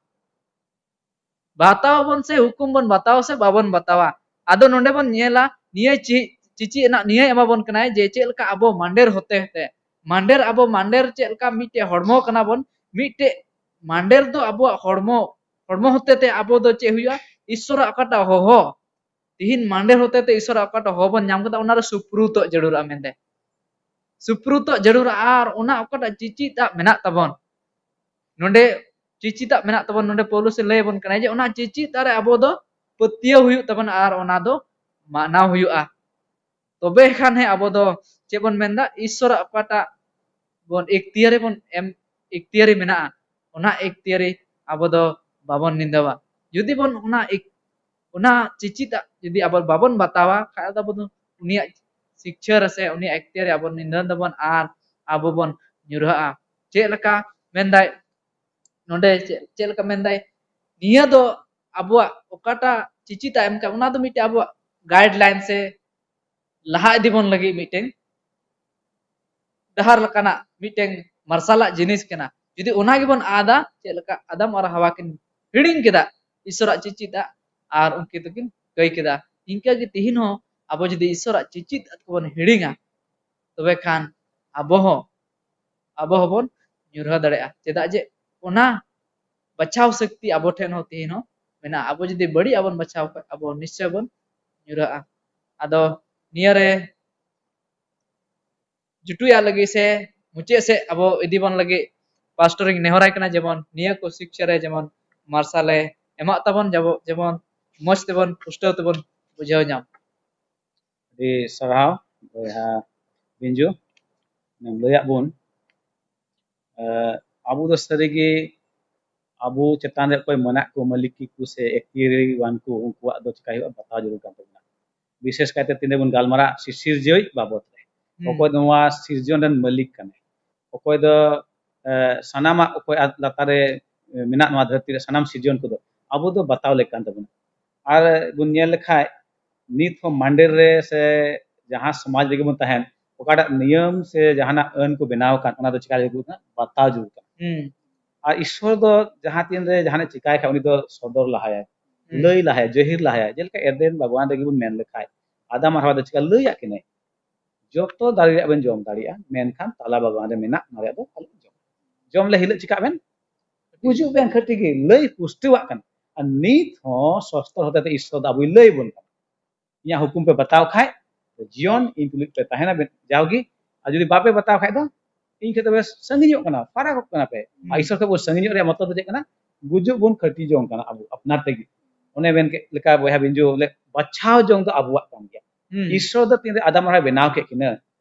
ᱵᱟᱛᱟᱣ ᱵᱚᱱ ᱥᱮ ᱦᱩᱠᱩᱢ ᱵᱚᱱ ᱵᱟᱛᱟᱣᱟ ᱥᱮ ᱵᱟᱵᱚᱱ ᱵᱟᱛᱟᱣᱟ᱾ ᱟᱫᱚ ᱱᱚᱰᱮ ᱵᱚᱱ ᱧᱮᱞᱟ, ᱱᱤᱭᱟᱹ ᱪᱤ-, ᱪᱤᱪᱤ ᱨᱮᱱᱟᱜ ᱱᱤᱭᱟᱹ ᱮᱢᱟ ᱵᱚᱱ ᱠᱟᱱᱟᱭ ᱡᱮ ᱪᱮᱫ ᱞᱮᱠᱟ ᱟᱵᱚ ᱢᱟᱱᱰᱮᱨ ᱦᱚᱛᱮ ᱦᱚᱛᱮ, ᱢᱟᱱᱰᱮᱨ, ᱟᱵᱚ ᱢᱟᱱᱰᱮᱨ ᱪᱮᱫ ᱞᱮᱠᱟ ᱢᱤᱫᱴᱮᱡ ᱦᱚᱲᱢᱚ ᱠᱟᱱᱟ ᱵᱚᱱ, ᱢᱤᱫᱴᱮᱡ ᱢᱟᱱᱰᱮᱨ ᱫᱚ ᱟᱵᱚᱣᱟᱜ ᱦᱚᱲᱢᱚ, ᱦᱚᱲᱢᱚ ᱦᱚᱛᱮ ᱛᱮ ᱟᱵᱚ ᱫᱚ ᱪᱮᱫ ᱦᱩᱭᱩᱜᱼᱟ? ᱤᱥᱥᱚᱨᱟᱜ ᱚᱠᱟᱴᱟᱜ ᱦᱚᱦᱚ, ᱛᱤᱦᱤᱧ ᱢᱟᱱᱰᱮᱨ ᱦᱚᱛᱮ ᱛᱮ ᱤᱥᱥᱚᱨᱟᱜ ᱚᱠᱟᱴᱟᱜ ᱦᱚᱦᱚ ᱵᱚᱱ ᱧᱟᱢ ᱠᱟᱫᱟ, ᱚᱱᱟᱨᱮ ᱥᱩᱯᱨᱩᱛᱚᱜ ᱡᱟᱹᱨᱩᱲᱟ ᱢᱮᱱᱛᱮ᱾ ᱥᱩᱯᱨᱩᱛᱚᱜ ᱡᱟᱹᱨᱩᱲᱟ, ᱟᱨ ᱚᱱᱟ ᱚᱠᱟᱴᱟᱜ ᱪᱤᱪᱤᱛᱟᱜ ᱢᱮᱱᱟᱜ ᱛᱟᱵᱚᱱ, ᱱᱚᱰᱮ ᱪᱤᱪᱤᱛᱟᱜ ᱢᱮᱱᱟᱜ ᱛᱟᱵᱚᱱ, ᱱᱚᱰᱮ ᱯᱟᱹᱣᱞᱩᱥ ᱮ ᱞᱟᱹᱭ ᱟᱵᱚᱱ ᱠᱟᱱᱟᱭ ᱡᱮ ᱚᱱᱟ ᱪᱤᱪᱤᱛᱟᱜ ᱨᱮ ᱟᱵᱚ ᱫᱚ ᱯᱟᱹᱛᱭᱟᱹᱣ ᱦᱩᱭᱩᱜ ᱛᱟᱵᱚᱱᱟ ᱟᱨ ᱚᱱᱟ ᱫᱚ ᱢᱟᱱᱟᱣ ᱦᱩᱭᱩᱜᱼᱟ᱾ ᱛᱚᱵᱮ ᱠᱷᱟᱱ ᱦᱮᱸ ᱟᱵᱚ ᱫᱚ ᱪᱮᱫ ᱵᱚᱱ ᱢᱮᱱᱫᱟ, ᱤᱥᱥᱚᱨᱟᱜ ᱚᱠᱟᱴᱟᱜ ᱵᱚᱱ ᱮᱠᱛᱤᱭᱟᱨᱤ ᱵᱚᱱ ᱮᱢ, ᱮᱠᱛᱤᱭᱟᱨᱤ ᱢᱮᱱᱟᱜᱼᱟ, ᱚᱱᱟ ᱮᱠᱛᱤᱭᱟᱨᱤ ᱟᱵᱚ ᱫᱚ ᱵᱟᱵᱚᱱ ᱱᱤᱸᱫᱟᱹᱣᱟ᱾ ᱡᱩᱫᱤ ᱵᱚᱱ ᱚᱱᱟ ᱮᱠ-, ᱚᱱᱟ ᱪᱤᱪᱤᱛᱟᱜ ᱡᱩᱫᱤ ᱟᱵᱚ ᱵᱟᱵᱚᱱ ᱵᱟᱛᱟᱣᱟ, ᱠᱷᱟᱡ ᱫᱚ ᱟᱵᱚ ᱫᱚ ᱩᱱᱤᱭᱟᱜ ᱥᱤᱠᱪᱷᱟᱹ ᱨᱮ ᱥᱮ ᱩᱱᱤᱭᱟᱜ ᱮᱠᱛᱤᱭᱟᱨᱤ ᱟᱵᱚ ᱱᱤᱸᱫᱟᱹ ᱫᱟᱵᱚᱱ ᱟᱨ ᱟᱵᱚ ᱵᱚᱱ ᱧᱩᱨᱦᱟᱹᱜᱼᱟ᱾ ᱪᱮᱫ ᱞᱮᱠᱟ ᱢᱮᱱᱫᱟᱭ ᱱᱚᱰᱮ, ᱪᱮᱫ, ᱪᱮᱫ ᱞᱮᱠᱟ ᱢᱮᱱᱫᱟᱭ, ᱱᱤᱭᱟᱹ ᱫᱚ ᱟᱵᱚᱣᱟᱜ ᱚᱠᱟᱴᱟᱜ ᱪᱤᱪᱤᱛᱟᱜ ᱮᱢ ᱠᱟᱜ, ᱚᱱᱟ ᱫᱚ ᱢᱤᱫᱴᱮᱡ ᱟᱵᱚᱣᱟᱜ ᱜᱟᱭᱤᱰ ᱞᱟᱭᱤᱱ ᱥᱮ ᱞᱟᱦᱟ ᱤᱫᱤ ᱵᱚᱱ ᱞᱟᱹᱜᱤᱫ ᱢᱤᱫᱴᱮᱱ ᱰᱟᱦᱟᱨ ᱞᱮᱠᱟᱱᱟᱜ ᱢᱤᱫᱴᱮᱱ ᱢᱟᱨᱥᱟᱞᱟᱜ ᱡᱤᱱᱤᱥ ᱠᱟᱱᱟ᱾ ᱡᱩᱫᱤ ᱚᱱᱟ ᱜᱮᱵᱚᱱ ᱟᱫᱟ, ᱪᱮᱫ ᱞᱮᱠᱟ ᱟᱫᱟᱢ ᱟᱨ ᱦᱟᱣᱟ ᱠᱤᱱ ᱦᱤᱲᱤᱧ ᱠᱮᱫᱟ ᱤᱥᱥᱚᱨᱟᱜ ᱪᱤᱪᱤᱛᱟᱜ, ᱟᱨ ᱩᱱᱠᱤᱱ ᱫᱚᱠᱤᱱ ᱠᱟᱹᱭ ᱠᱮᱫᱟ᱾ ᱤᱱᱠᱟᱹ ᱜᱮ ᱛᱤᱦᱤᱧ ᱦᱚᱸ ᱟᱵᱚ ᱡᱩᱫᱤ ᱤᱥᱥᱚᱨᱟᱜ ᱪᱤᱪᱤᱛᱟᱜ ᱠᱚᱵᱚᱱ ᱦᱤᱲᱤᱧᱟ, ᱛᱚᱵᱮ ᱠᱷᱟᱱ ᱟᱵᱚ ᱦᱚᱸ, ᱟᱵᱚ ᱦᱚᱸᱵᱚᱱ ᱧᱩᱨᱦᱟᱹ ᱫᱟᱲᱮᱭᱟᱜᱼᱟ᱾ ᱪᱮᱫᱟᱜ ᱡᱮ ᱚᱱᱟ ᱵᱟᱪᱷᱟᱣ ᱥᱚᱠᱛᱤ ᱟᱵᱚ ᱴᱷᱮᱱ ᱦᱚᱸ ᱛᱤᱦᱤᱧ ᱦᱚᱸ ᱢᱮᱱᱟᱜᱼᱟ᱾ ᱟᱵᱚ ᱡᱩᱫᱤ ᱵᱟᱹᱲᱤᱡ ᱟᱜ ᱵᱚᱱ ᱵᱟᱪᱷᱟᱣ ᱠᱷᱟᱡ, ᱟᱵᱚ ᱱᱤᱥᱪᱚᱭ ᱵᱚᱱ ᱧᱩᱨᱦᱟᱹᱜᱼᱟ᱾ ᱟᱫᱚ ᱱᱤᱭᱟᱹᱨᱮ ᱡᱩᱴᱩᱭᱟᱜ ᱞᱟᱹᱜᱤᱫ ᱥᱮ ᱢᱩᱪᱟᱹᱫ ᱥᱮᱫ ᱟᱵᱚ ᱤᱫᱤ ᱵᱚᱱ ᱞᱟᱹᱜᱤᱫ ᱯᱟᱥᱴᱚᱨ ᱤᱧ ᱱᱮᱦᱚᱨᱟᱭ ᱠᱟᱱᱟ, ᱡᱮᱢᱚᱱ ᱱᱤᱭᱟᱹ ᱠᱚ ᱥᱤᱠᱪᱟᱨ ᱨᱮ ᱡᱮᱢᱚᱱ ᱢᱟᱨᱥᱟᱞᱮ ᱮᱢᱟᱜ ᱛᱟᱵᱚᱱ, ᱡᱮᱢᱚᱱ, ᱡᱮᱢᱚᱱ ᱢᱚᱡᱽ ᱛᱮᱵᱚᱱ ᱯᱩᱥᱴᱟᱹᱣ ᱛᱮᱵᱚᱱ ᱵᱩᱡᱷᱟᱹᱣ ᱧᱟᱢ᱾ ᱟᱹᱰᱤ ᱥᱟᱨᱦᱟᱣ ᱵᱚᱭᱦᱟ ᱵᱤᱧᱡᱩ᱾ ᱞᱟᱹᱭᱟᱫ ᱵᱚᱱ, ᱟᱵᱚ ᱫᱚ ᱥᱟᱹᱨᱤᱜᱮ ᱟᱵᱚ ᱪᱮᱛᱟᱱ ᱨᱮ ᱚᱠᱚᱭ ᱢᱮᱱᱟᱜ ᱠᱚ, ᱢᱟᱹᱞᱤᱠᱤ ᱠᱚ ᱥᱮ ᱮᱠᱛᱤᱭᱟᱨᱤᱣᱟᱱ ᱠᱚ, ᱩᱱᱠᱩᱣᱟᱜ ᱫᱚ ᱪᱤᱠᱟᱹᱭ ᱦᱩᱭᱩᱜᱼᱟ? ᱵᱟᱛᱟᱣ ᱡᱟᱹᱨᱩᱲ ᱠᱟᱱ ᱛᱟᱵᱚᱱᱟ᱾ ᱵᱤᱥᱮᱥ ᱠᱟᱭᱛᱮ ᱛᱤᱱᱟᱹᱜ ᱵᱚᱱ ᱜᱟᱞᱢᱟᱨᱟᱜ ᱥᱤ-, ᱥᱤᱨᱡᱟᱹᱣᱤᱡ ᱵᱟᱵᱚᱫ ᱨᱮ᱾ ᱚᱠᱚᱭ ᱫᱚ ᱱᱚᱣᱟ ᱥᱤᱨᱡᱚᱱ ᱨᱮᱱ ᱢᱟᱹᱞᱤᱠ ᱠᱟᱱᱟᱭ, ᱚᱠᱚᱭ ᱫᱚ ᱥᱟᱱᱟᱢᱟᱜ ᱚᱠᱚᱭ ᱟᱡ ᱞᱟᱛᱟᱨ ᱨᱮ ᱢᱮᱱᱟᱜ ᱱᱚᱣᱟ ᱫᱷᱟᱹᱨᱛᱤ ᱨᱮ ᱥᱟᱱᱟᱢ ᱥᱤᱨᱡᱚᱱ ᱠᱚᱫᱚ, ᱟᱵᱚ ᱫᱚ ᱵᱟᱛᱟᱣ ᱞᱮᱠ ᱠᱟᱱ ᱛᱟᱵᱚᱱᱟ᱾ ᱟᱨ ᱵᱚᱱ ᱧᱮᱞ ᱞᱮᱠᱷᱟᱡ, ᱱᱤᱛ ᱦᱚᱸ ᱢᱟᱱᱰᱮᱨ ᱨᱮ ᱥᱮ ᱡᱟᱦᱟᱸ ᱥᱚᱢᱟᱡᱽ ᱨᱮᱜᱮ ᱵᱚᱱ ᱛᱟᱦᱮᱱ, ᱚᱠᱟᱴᱟᱜ ᱱᱤᱭᱚᱢ ᱥᱮ ᱡᱟᱦᱟᱱᱟᱜ ᱟᱹᱱ ᱠᱚ ᱵᱮᱱᱟᱣ ᱟᱠᱟᱱ, ᱚᱱᱟ ᱫᱚ ᱪᱤᱠᱟ ᱡᱟᱹᱨᱩᱲ ᱠᱟᱱᱟ? ᱵᱟᱛᱟᱣ ᱡᱟᱹᱨᱩᱲ ᱠᱟᱱᱟ᱾ ᱟᱨ ᱤᱥᱥᱚᱨ ᱫᱚ ᱡᱟᱦᱟᱸ ᱛᱤᱱ ᱨᱮ ᱡᱟᱦᱟᱱᱟᱜ ᱪᱤᱠᱟᱭ ᱠᱷᱟᱡ, ᱩᱱᱤ ᱫᱚ ᱥᱚᱫᱚᱨ ᱞᱟᱦᱟᱭᱟᱭ, ᱞᱟᱹᱭ ᱞᱟᱦᱟᱭᱟᱭ, ᱡᱟᱹᱦᱤᱨ ᱞᱟᱦᱟᱭᱟᱭ᱾ ᱡᱮᱞᱮᱠᱟ ᱮᱫᱮᱱ ᱵᱟᱜᱽᱣᱟᱱ ᱨᱮᱜᱮ ᱵᱚᱱ ᱢᱮᱱ ᱞᱮᱠᱷᱟᱡ, ᱟᱫᱟᱢ ᱟᱨ ᱦᱟᱣᱟ ᱫᱚ ᱪᱤᱠᱟ ᱞᱟᱹᱭᱟᱫ ᱠᱤᱱᱟᱹᱭ? ᱡᱚᱛᱚ ᱫᱟᱨᱮ ᱨᱮᱭᱟᱜ ᱵᱮᱱ ᱡᱚᱢ ᱫᱟᱲᱮᱭᱟᱜᱼᱟ, ᱢᱮᱱᱠᱷᱟᱱ ᱛᱟᱞᱟ ᱵᱟᱜᱽᱣᱟᱱ ᱨᱮ ᱢᱮᱱᱟᱜ ᱚᱱᱟ ᱨᱮᱭᱟᱜ ᱫᱚ ᱟᱞᱚ ᱡᱚᱢ᱾ ᱡᱚᱢ ᱞᱮ ᱦᱤᱞᱳᱜ ᱪᱤᱠᱟᱜ ᱵᱮᱱ? ᱜᱩᱡᱩᱜ ᱵᱮᱱ᱾ ᱠᱷᱟᱹᱴᱤ ᱜᱮ ᱞᱟᱹᱭ ᱯᱩᱥᱴᱟᱹᱣᱟᱜ ᱠᱟᱱᱟ᱾ ᱟᱨ ᱱᱤᱛ ᱦᱚᱸ ᱥᱚᱥᱛᱚᱨ ᱦᱚᱛᱮᱛᱮ ᱤᱥᱥᱚᱨ ᱫᱚ ᱟᱵᱚᱭ ᱞᱟᱹᱭ ᱵᱚᱱ ᱠᱟᱱᱟ, ᱤᱧᱟᱹᱜ ᱦᱩᱠᱩᱢ ᱯᱮ ᱵᱟᱛᱟᱣ ᱠᱷᱟᱡ ᱡᱤᱭᱚᱱ ᱤᱧ ᱛᱩᱞᱩᱡ ᱯᱮ ᱛᱟᱦᱮᱱᱟ ᱵᱮᱱ ᱡᱟᱣᱜᱮ᱾ ᱟᱨ ᱡᱩᱫᱤ ᱵᱟᱯᱮ ᱵᱟᱛᱟᱣ ᱠᱷᱟᱡ ᱫᱚ ᱤᱧ ᱠᱷᱚᱡ ᱫᱚᱯᱮ ᱥᱟᱺᱜᱤᱧᱚᱜ ᱠᱟᱱᱟ, ᱯᱷᱟᱨᱟᱠᱚᱜ ᱠᱟᱱᱟ ᱯᱮ᱾ ᱟᱨ ᱤᱥᱥᱚᱨ ᱠᱷᱚᱡ ᱵᱚᱱ ᱥᱟᱺᱜᱤᱧᱚᱜ ᱨᱮᱭᱟᱜ ᱢᱚᱛᱞᱚᱵ ᱫᱚ ᱪᱮᱫ ᱠᱟᱱᱟ? ᱜᱩᱡᱩᱜ ᱵᱚᱱ ᱠᱷᱟᱹᱴᱤ ᱡᱚᱝ ᱠᱟᱱᱟ ᱟᱵᱚ ᱟᱯᱱᱟᱨ ᱛᱮᱜᱮ᱾ ᱚᱱᱮ ᱢᱮᱱ ᱠᱮᱫ ᱞᱮᱠᱟ ᱵᱚᱭᱦᱟ ᱵᱤᱧᱡᱩ ᱵᱚᱞᱮ ᱵᱟᱪᱷᱟᱣ ᱡᱚᱝ ᱫᱚ ᱟᱵᱚᱣᱟᱜ ᱠᱟᱱ ᱜᱮᱭᱟ᱾ ᱤᱥᱥᱚᱨ ᱫᱚ ᱛᱤᱱᱨᱮ ᱟᱫᱟᱢ ᱟᱨ ᱦᱟᱣᱟᱭ ᱵᱮᱱᱟᱣ ᱠᱮᱫ ᱠᱤᱱᱟᱹ,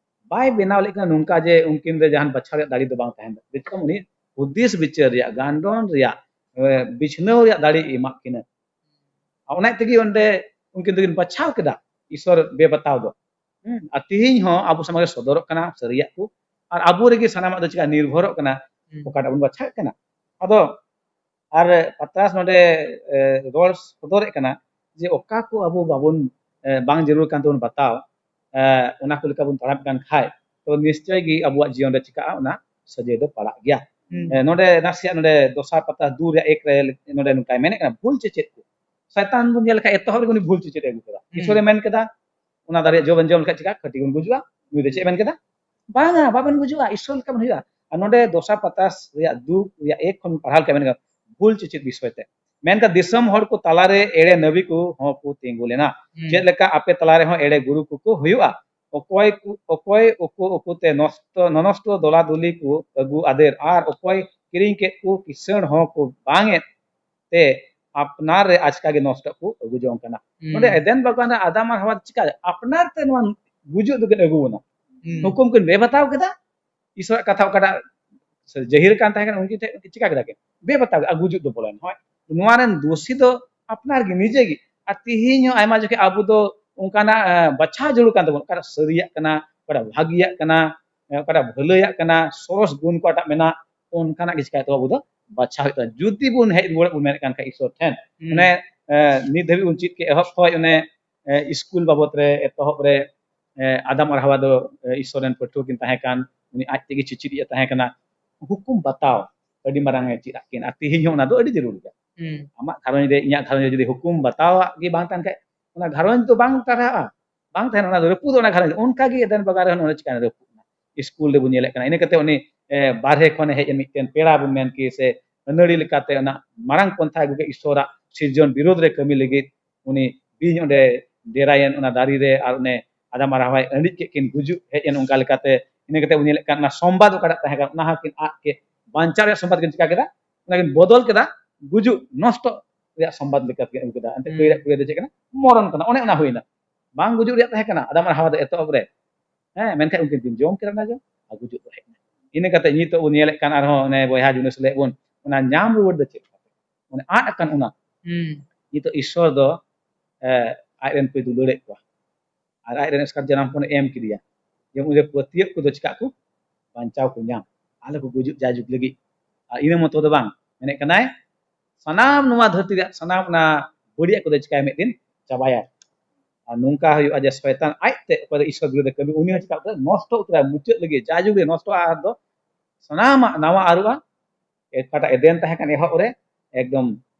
ᱵᱟᱭ ᱵᱮᱱᱟᱣ ᱞᱮᱫ ᱠᱤᱱᱟ ᱱᱚᱝᱠᱟ ᱡᱮ ᱩᱱᱠᱤᱱ ᱨᱮ ᱡᱟᱦᱟᱱ ᱵᱟᱪᱷᱟᱣ ᱨᱮᱭᱟᱜ ᱫᱟᱲᱮ ᱫᱚ ᱵᱟᱝ ᱛᱟᱦᱮᱱ ᱛᱟᱭᱟ᱾ ᱪᱮᱫ ᱪᱤᱠᱟᱹ? ᱩᱱᱤ ᱦᱩᱫᱤᱥ ᱵᱤᱪᱟᱹᱨ ᱨᱮᱭᱟᱜ, ᱜᱟᱱᱰᱚᱱ ᱨᱮᱭᱟᱜ, ᱮ, ᱵᱤᱪᱷᱱᱟᱹᱣ ᱨᱮᱭᱟᱜ ᱫᱟᱲᱮ ᱮᱢᱟᱜ ᱠᱤᱱᱟ᱾ ᱟᱨ ᱚᱱᱟ ᱛᱮᱜᱮ ᱚᱸᱰᱮ ᱩᱱᱠᱤᱱ ᱫᱚᱠᱤᱱ ᱵᱟᱪᱷᱟᱣ ᱠᱮᱫᱟ ᱤᱥᱥᱚᱨ ᱵᱮᱵᱟᱛᱟᱣ ᱫᱚ᱾ ᱦᱩᱸ, ᱟᱨ ᱛᱮᱦᱮᱧ ᱦᱚᱸ ᱟᱵᱚ ᱥᱚᱢᱟᱡᱽ ᱨᱮ ᱥᱚᱫᱚᱨᱚᱜ ᱠᱟᱱᱟ ᱥᱟᱹᱨᱤᱭᱟᱜ ᱠᱚ, ᱟᱨ ᱟᱵᱚ ᱨᱮᱜᱮ ᱥᱟᱱᱟᱢᱟᱜ ᱫᱚ ᱪᱮᱠᱟ ᱱᱤᱨᱵᱷᱚᱨᱚᱜ ᱠᱟᱱᱟ, ᱦᱩᱸ᱾ ᱚᱠᱟᱴᱟᱜ ᱵᱚᱱ ᱵᱟᱪᱷᱟᱣᱮᱫ ᱠᱟᱱᱟ᱾ ᱟᱫᱚ ᱟᱨ ᱯᱟᱛᱨᱟᱥ ᱱᱚᱰᱮ, ᱮ, ᱨᱚᱲ ᱥᱚᱫᱚᱨᱮᱫ ᱠᱟᱱᱟ ᱡᱮ ᱚᱠᱟ ᱠᱚ ᱟᱵᱚ ᱵᱟᱵᱚᱱ, ᱮ, ᱵᱟᱝ ᱡᱟᱹᱨᱩᱲ ᱠᱟᱱ ᱛᱟᱵᱚᱱ ᱵᱟᱛᱟᱣ, ᱮ, ᱚᱱᱟ ᱠᱚ ᱞᱮᱠᱟ ᱵᱚᱱ ᱛᱟᱲᱟᱢ ᱠᱟᱱ ᱠᱷᱟᱡ, ᱛᱚ ᱱᱤᱥᱪᱚᱭ ᱜᱮ ᱟᱵᱚᱣᱟᱜ ᱡᱤᱭᱚᱱ ᱨᱮ ᱪᱤᱠᱟᱜᱼᱟ, ᱚᱱᱟ ᱥᱟᱹᱡᱟᱹᱭ ᱫᱚ ᱯᱟᱲᱟᱜ ᱜᱮᱭᱟ᱾ ᱦᱩᱸ᱾ ᱮ, ᱱᱚᱰᱮ ᱱᱟᱥᱮᱭᱟᱜ ᱱᱚᱰᱮ ᱫᱚᱥᱟᱨ ᱯᱟᱛᱨᱟᱥ ᱫᱩ ᱨᱮᱭᱟᱜ ᱮᱠ ᱨᱮ ᱱᱚᱰᱮ ᱱᱚᱝᱠᱟᱭ ᱢᱮᱱᱮᱫ ᱠᱟᱱᱟ, ᱵᱷᱩᱞ ᱪᱮᱪᱮᱫ ᱠᱚ᱾ ᱥᱟᱭᱛᱟᱱ ᱵᱚᱱ ᱧᱮᱞ ᱞᱮᱠᱷᱟᱡ ᱮᱛᱚᱦᱚᱵ ᱨᱮᱜᱮ ᱩᱱᱤ ᱵᱷᱩᱞ ᱪᱮᱪᱮᱫ ᱮ ᱟᱹᱜᱩ ᱠᱮᱫᱟ᱾ ᱦᱩᱸ᱾ ᱤᱥᱚᱨᱮ ᱢᱮᱱ ᱠᱮᱫᱟ, ᱚᱱᱟ ᱫᱟᱨᱮ ᱡᱚ ᱵᱮᱱ ᱡᱚᱢ ᱞᱮᱠᱷᱟᱡ ᱪᱤᱠᱟ? ᱠᱷᱟᱹᱴᱤ ᱵᱚᱱ ᱜᱩᱡᱩᱜᱼᱟ᱾ ᱱᱩᱭ ᱫᱚ ᱪᱮᱫ ᱮ ᱢᱮᱱ ᱠᱮᱫᱟ? ᱵᱟᱝᱟ, ᱵᱟᱵᱮᱱ ᱜᱩᱡᱩᱜᱼᱟ, ᱤᱥᱚᱨ ᱞᱮᱠᱟ ᱵᱚᱱ ᱦᱩᱭᱩᱜᱼᱟ᱾ ᱟᱨ ᱱᱚᱰᱮ ᱫᱚᱥᱟᱨ ᱯᱟᱛᱨᱟᱥ ᱨᱮᱭᱟᱜ ᱫᱩ ᱨᱮᱭᱟᱜ ᱮᱠ ᱠᱷᱚᱱ ᱯᱟᱲᱦᱟᱣ ᱞᱮᱠᱷᱟᱡ ᱢᱮᱱ ᱠᱟᱫᱟ, ᱵᱷᱩᱞ ᱪᱮᱪᱮᱫ ᱵᱤᱥᱚᱭ ᱛᱮ᱾ ᱢᱮᱱ ᱠᱟᱫᱟ, ᱫᱤᱥᱚᱢ ᱦᱚᱲ ᱠᱚ ᱛᱟᱞᱟᱨᱮ ᱮᱲᱮ ᱱᱟᱵᱤ ᱠᱚ ᱦᱚᱸ ᱠᱚ ᱛᱤᱸᱜᱩ ᱞᱮᱱᱟ᱾ ᱦᱩᱸ᱾ ᱪᱮᱫ ᱞᱮᱠᱟ ᱟᱯᱮ ᱛᱟᱞᱟ ᱨᱮᱦᱚᱸ ᱮᱲᱮ ᱜᱩᱨᱩ ᱠᱚᱠᱚ ᱦᱩᱭᱩᱜᱼᱟ? ᱚᱠᱚᱭ ᱠᱚ, ᱚᱠᱚᱭ ᱩᱠᱩ ᱩᱠᱩᱛᱮ ᱱᱚᱥᱴᱚ, ᱱᱚᱱᱚᱥᱴᱚ ᱫᱚᱞᱟ ᱫᱩᱞᱤ ᱠᱚ ᱟᱹᱜᱩ ᱟᱫᱮᱨ, ᱟᱨ ᱚᱠᱚᱭ ᱠᱤᱨᱤᱧ ᱠᱮᱫ ᱠᱚ ᱠᱤᱥᱟᱹᱬ ᱦᱚᱸ ᱠᱚ ᱵᱟᱝ ᱮᱫ ᱛᱮ ᱟᱯᱱᱟᱨ ᱨᱮ ᱟᱪᱠᱟ ᱜᱮ ᱱᱚᱥᱴᱚ ᱠᱚ ᱟᱹᱜᱩ ᱡᱚᱝ ᱠᱟᱱᱟ᱾ ᱦᱩᱸ᱾ ᱱᱚᱰᱮ ᱮᱫᱮᱱ ᱵᱟᱜᱟᱱ ᱨᱮ ᱟᱫᱟᱢ ᱟᱨ ᱦᱟᱣᱟ ᱪᱤᱠᱟ ᱟᱯᱱᱟᱨ ᱛᱮ ᱱᱚᱣᱟ ᱜᱩᱡᱩᱜ ᱫᱚᱠᱤᱱ ᱟᱹᱜᱩ ᱵᱚᱱᱟ᱾ ᱦᱩᱸ᱾ ᱦᱩᱠᱩᱢ ᱠᱤᱱ ᱵᱮᱵᱟᱛᱟᱣ ᱠᱮᱫᱟ, ᱤᱥᱚᱨᱟᱜ ᱠᱟᱛᱷᱟ ᱚᱠᱟᱴᱟᱜ ᱡᱟᱹᱦᱤᱨ ᱠᱟᱱ ᱛᱟᱦᱮᱸ ᱠᱟᱱᱟ, ᱩᱱᱠᱤᱱ ᱴᱷᱮᱱ ᱪᱤᱠᱟ ᱠᱮᱫᱟ ᱠᱤᱱ? ᱵᱮᱵᱟᱛᱟᱣ ᱠᱮᱫᱟ, ᱜᱩᱡᱩᱜ ᱫᱚ ᱵᱚᱞᱚᱭᱮᱱ᱾ ᱦᱳᱭ, ᱱᱚᱣᱟ ᱨᱮᱱ ᱫᱳᱥᱤ ᱫᱚ ᱟᱯᱱᱟᱨ ᱜᱮ, ᱱᱤᱡᱮ ᱜᱮ᱾ ᱟᱨ ᱛᱮᱦᱮᱧ ᱦᱚᱸ ᱟᱭᱢᱟ ᱡᱚᱠᱷᱮᱡ ᱟᱵᱚ ᱫᱚ ᱚᱱᱠᱟᱱᱟᱜ, ᱮ, ᱵᱟᱪᱷᱟᱣ ᱡᱟᱹᱨᱩᱲ ᱠᱟᱱ ᱛᱟᱵᱚᱱᱟ, ᱚᱠᱟᱴᱟᱜ ᱥᱟᱹᱨᱤᱭᱟᱜ ᱠᱟᱱᱟ, ᱚᱠᱟᱴᱟᱜ ᱵᱷᱟᱹᱜᱤᱭᱟᱜ ᱠᱟᱱᱟ, ᱮ, ᱚᱠᱟᱴᱟᱜ ᱵᱷᱟᱹᱞᱟᱹᱭᱟᱜ ᱠᱟᱱᱟ, ᱥᱚᱨᱚᱥ ᱜᱩᱱ ᱚᱠᱟᱴᱟᱜ ᱢᱮᱱᱟᱜ, ᱚᱱᱠᱟᱱᱟᱜ ᱜᱮ ᱪᱤᱠᱟᱹᱭ ᱛᱟᱵᱚᱱᱟ, ᱟᱵᱚ ᱫᱚ ᱵᱟᱪᱷᱟᱣ ᱦᱩᱭᱩᱜ ᱛᱟᱵᱚᱱᱟ᱾ ᱡᱩᱫᱤ ᱵᱚᱱ ᱦᱮᱡ ᱨᱩᱣᱟᱹᱲᱚᱜ ᱵᱚᱱ ᱢᱮᱱᱮᱫ ᱠᱟᱱ ᱠᱷᱟᱡ ᱤᱥᱚᱨ ᱴᱷᱮᱱ, ᱦᱩᱸ᱾ ᱚᱱᱮ, ᱮ, ᱱᱤᱛ ᱫᱷᱟᱹᱵᱤᱡ ᱵᱚᱱ ᱪᱮᱫ ᱠᱮᱫ, ᱮᱦᱚᱵ ᱠᱷᱚᱡ ᱚᱱᱮ, ᱮ, ᱤᱥᱠᱩᱞ ᱵᱟᱵᱚᱛ ᱨᱮ, ᱮᱛᱚᱦᱚᱵ ᱨᱮ, ᱮ, ᱟᱫᱟᱢ ᱟᱨ ᱦᱟᱣᱟ ᱫᱚ, ᱮ, ᱤᱥᱚᱨ ᱨᱮᱱ ᱯᱟᱹᱴᱷᱩᱣᱟᱹ ᱠᱤᱱ ᱛᱟᱦᱮᱸ ᱠᱟᱱ, ᱩᱱᱤ ᱟᱡ ᱛᱮᱜᱮ ᱪᱮᱪᱮᱫ ᱮ ᱛᱟᱦᱮᱸ ᱠᱟᱱᱟ᱾ ᱦᱩᱠᱩᱢ ᱵᱟᱛᱟᱣ ᱟᱹᱰᱤ ᱢᱟᱨᱟᱝ ᱮ ᱪᱮᱫ ᱟᱫ ᱠᱤᱱ, ᱟᱨ ᱛᱮᱦᱮᱧ ᱦᱚᱸ ᱚᱱᱟ ᱫᱚ ᱟᱹᱰᱤ ᱡᱟᱹᱨᱩᱲ ᱜᱮᱭᱟ᱾ ᱦᱩᱸ᱾ ᱟᱢᱟᱜ ᱜᱷᱟᱨᱚᱸᱡᱽ ᱨᱮ, ᱤᱧᱟᱹᱜ ᱜᱷᱟᱨᱚᱸᱡᱽ ᱨᱮ ᱡᱩᱫᱤ ᱦᱩᱠᱩᱢ ᱵᱟᱛᱟᱣᱟᱜ ᱜᱮ ᱵᱟᱝ ᱛᱟᱦᱮᱱ ᱠᱷᱟᱡ, ᱚᱱᱟ ᱜᱷᱟᱨᱚᱸᱡᱽ ᱫᱚ ᱵᱟᱝ ᱴᱟᱨᱦᱟᱜᱼᱟ, ᱵᱟᱝ ᱛᱟᱦᱮᱱᱟ, ᱚᱱᱟ ᱫᱚ ᱨᱟᱹᱯᱩᱫᱚᱜᱼᱟ ᱚᱱᱟ ᱜᱷᱟᱨᱚᱸᱡᱽ᱾ ᱚᱱᱠᱟ ᱜᱮ ᱮᱫᱮᱱ ᱵᱟᱜᱟᱱ ᱨᱮᱦᱚᱸ ᱱᱚᱰᱮ ᱪᱤᱠᱟᱹᱭᱮᱱᱟ? ᱨᱟᱹᱯᱩᱫ ᱮᱱᱟ᱾ ᱤᱥᱠᱩᱞ ᱨᱮᱵᱚᱱ ᱧᱮᱞᱮᱫ ᱠᱟᱱᱟ, ᱤᱱᱟᱹ ᱠᱟᱛᱮ ᱩᱱᱤ, ᱮ, ᱵᱟᱨᱦᱮ ᱠᱷᱚᱱᱮ ᱦᱮᱡ ᱮᱱ ᱢᱤᱫᱴᱮᱱ ᱯᱮᱲᱟ ᱵᱚᱱ ᱢᱮᱱ ᱠᱮ ᱥᱮ ᱟᱹᱱᱟᱹᱲᱤ ᱞᱮᱠᱟᱛᱮ ᱚᱱᱟ ᱢᱟᱨᱟᱝ ᱯᱚᱱᱛᱷᱟ ᱟᱹᱜᱩ ᱠᱮᱫ, ᱤᱥᱚᱨᱟᱜ ᱥᱤᱨᱡᱚᱱ ᱵᱤᱨᱳᱫᱷ ᱨᱮ ᱠᱟᱹᱢᱤ ᱞᱟᱹᱜᱤᱫ ᱩᱱᱤ ᱵᱤᱧ ᱚᱸᱰᱮ ᱰᱮᱨᱟᱭᱮᱱ ᱚᱱᱟ ᱫᱟᱨᱮ ᱨᱮ, ᱟᱨ ᱚᱱᱮ ᱟᱫᱟᱢ ᱟᱨ ᱦᱟᱣᱟᱭ ᱟᱹᱬᱤᱡ ᱠᱮᱫ ᱠᱤᱱ, ᱜᱩᱡᱩᱜ ᱦᱮᱡ ᱮᱱ ᱚᱱᱠᱟ ᱞᱮᱠᱟᱛᱮ᱾ ᱤᱱᱟᱹ ᱠᱟᱛᱮ ᱵᱚᱱ ᱧᱮᱞᱮᱫ ᱠᱟᱱ ᱚᱱᱟ ᱥᱚᱢᱵᱟᱫ ᱚᱠᱟᱴᱟᱜ ᱛᱟᱦᱮᱸ ᱠᱟᱱᱟ, ᱚᱱᱟ ᱦᱚᱸ ᱠᱤᱱ ᱟᱫ ᱠᱮᱫ, ᱵᱟᱧᱪᱟᱣ ᱨᱮᱭᱟᱜ ᱥᱚᱢᱵᱟᱫ ᱠᱤᱱ ᱪᱤᱠᱟ ᱠᱮᱫᱟ? ᱚᱱᱟ ᱠᱤᱱ ᱵᱚᱫᱚᱞ ᱠᱮᱫᱟ, ᱜᱩᱡᱩᱜ ᱱᱚᱥᱴᱚ ᱨᱮᱭᱟᱜ ᱥᱚᱢᱵᱟᱫ ᱞᱮᱠᱟ ᱠᱤᱱ ᱟᱹᱜᱩ ᱠᱮᱫᱟ᱾ ᱮᱱᱛᱮ ᱠᱟᱹᱭ ᱨᱮᱭᱟᱜ ᱠᱩᱲᱤ ᱫᱚ ᱪᱮᱫ ᱠᱟᱱᱟ? ᱢᱚᱨᱚᱱ ᱠᱟᱱᱟ, ᱚᱱᱮ ᱚᱱᱟ ᱦᱩᱭᱱᱟ᱾ ᱵᱟᱝ ᱜᱩᱡᱩᱜ ᱨᱮᱭᱟᱜ ᱛᱟᱦᱮᱸ ᱠᱟᱱᱟ ᱟᱫᱟᱢ ᱟᱨ ᱦᱟᱣᱟ ᱫᱚ ᱮᱛᱚᱦᱚᱵ ᱨᱮ, ᱦᱮᱸ, ᱢᱮᱱᱠᱷᱟᱱ ᱩᱱᱠᱤᱱ ᱠᱤᱱ ᱡᱚᱢ ᱠᱮᱫᱟ ᱚᱱᱟ ᱡᱚ, ᱟᱨ ᱜᱩᱡᱩᱜ ᱫᱚ ᱦᱮᱡ ᱮᱱᱟ᱾ ᱤᱱᱟᱹ ᱠᱟᱛᱮ ᱱᱤᱛᱚᱜ ᱵᱚᱱ ᱧᱮᱞᱮᱫ ᱠᱟᱱ ᱟᱨᱦᱚᱸ ᱚᱱᱮ ᱵᱚᱭᱦᱟ ᱡᱩᱱᱩᱥ ᱞᱟᱹᱭᱮᱫ ᱵᱚᱱ, ᱚᱱᱟ ᱧᱟᱢ ᱨᱩᱣᱟᱹᱲ ᱫᱚ ᱪᱮᱫ ᱞᱮᱠᱟᱛᱮ? ᱚᱱᱮ ᱟᱫ ᱟᱠᱟᱱ ᱚᱱᱟ᱾ ᱦᱩᱸ᱾ ᱱᱤᱛᱚᱜ ᱤᱥᱥᱚᱨ ᱫᱚ, ᱮ, ᱟᱡ ᱨᱮᱱ ᱠᱚᱭ ᱫᱩᱞᱟᱹᱲᱮᱫ ᱠᱚᱣᱟ᱾ ᱟᱨ ᱟᱡ ᱨᱮᱱ ᱮᱥᱠᱟᱨ ᱡᱟᱱᱟᱢ ᱠᱷᱚᱱᱮ ᱮᱢ ᱠᱮᱫᱮᱭᱟ᱾ ᱡᱮ ᱩᱱᱤ ᱨᱮ ᱯᱟᱹᱛᱭᱟᱹᱜ ᱠᱚᱫᱚ ᱪᱤᱠᱟᱜ ᱠᱚ? ᱵᱟᱧᱪᱟᱣ ᱠᱚ ᱧᱟᱢ, ᱟᱞᱚ ᱠᱚ ᱜᱩᱡᱩᱜ ᱡᱟᱭᱡᱩᱜᱽ ᱞᱟᱹᱜᱤᱫ᱾ ᱟᱨ ᱤᱱᱟᱹ ᱢᱚᱛᱚ ᱫᱚ ᱵᱟᱝ, ᱢᱮᱱᱮᱫ ᱠᱟᱱᱟᱭ, ᱥᱟᱱᱟᱢ ᱱᱚᱣᱟ ᱫᱷᱟᱹᱨᱛᱤ ᱨᱮᱭᱟᱜ ᱥᱟᱱᱟᱢ ᱚᱱᱟ ᱵᱟᱹᱲᱤᱡᱟᱜ ᱠᱚᱫᱚ ᱪᱤᱠᱟᱭ ᱢᱤᱫ ᱫᱤᱱ ᱪᱟᱵᱟᱭᱟ᱾ ᱟᱨ ᱱᱚᱝᱠᱟ ᱦᱩᱭᱩᱜᱼᱟ ᱡᱮ ᱥᱚᱭᱛᱟᱱ ᱟᱡᱛᱮ ᱚᱠᱚᱭ ᱫᱚ ᱤᱥᱥᱚᱨ ᱵᱤᱨᱩᱫᱷ ᱮ ᱠᱟᱹᱢᱤ, ᱩᱱᱤ ᱦᱚᱸ ᱪᱤᱠᱟ ᱩᱛᱟᱹᱨᱟ? ᱱᱚᱥᱴᱚ ᱩᱛᱟᱹᱨᱟ, ᱢᱩᱪᱟᱹᱫ ᱞᱟᱹᱜᱤᱫ ᱡᱟᱭᱡᱩᱜᱽ ᱨᱮ ᱱᱚᱥᱴᱚᱜᱼᱟ᱾ ᱟᱨ ᱫᱚ ᱥᱟᱱᱟᱢᱟᱜ ᱱᱟᱣᱟ ᱟᱹᱨᱩᱜᱼᱟ᱾ ᱚᱠᱟᱴᱟᱜ ᱮᱫᱮᱱ ᱛᱟᱦᱮᱸ ᱠᱟᱱ ᱮᱦᱚᱵ ᱨᱮ, ᱮᱠᱫᱚᱢ,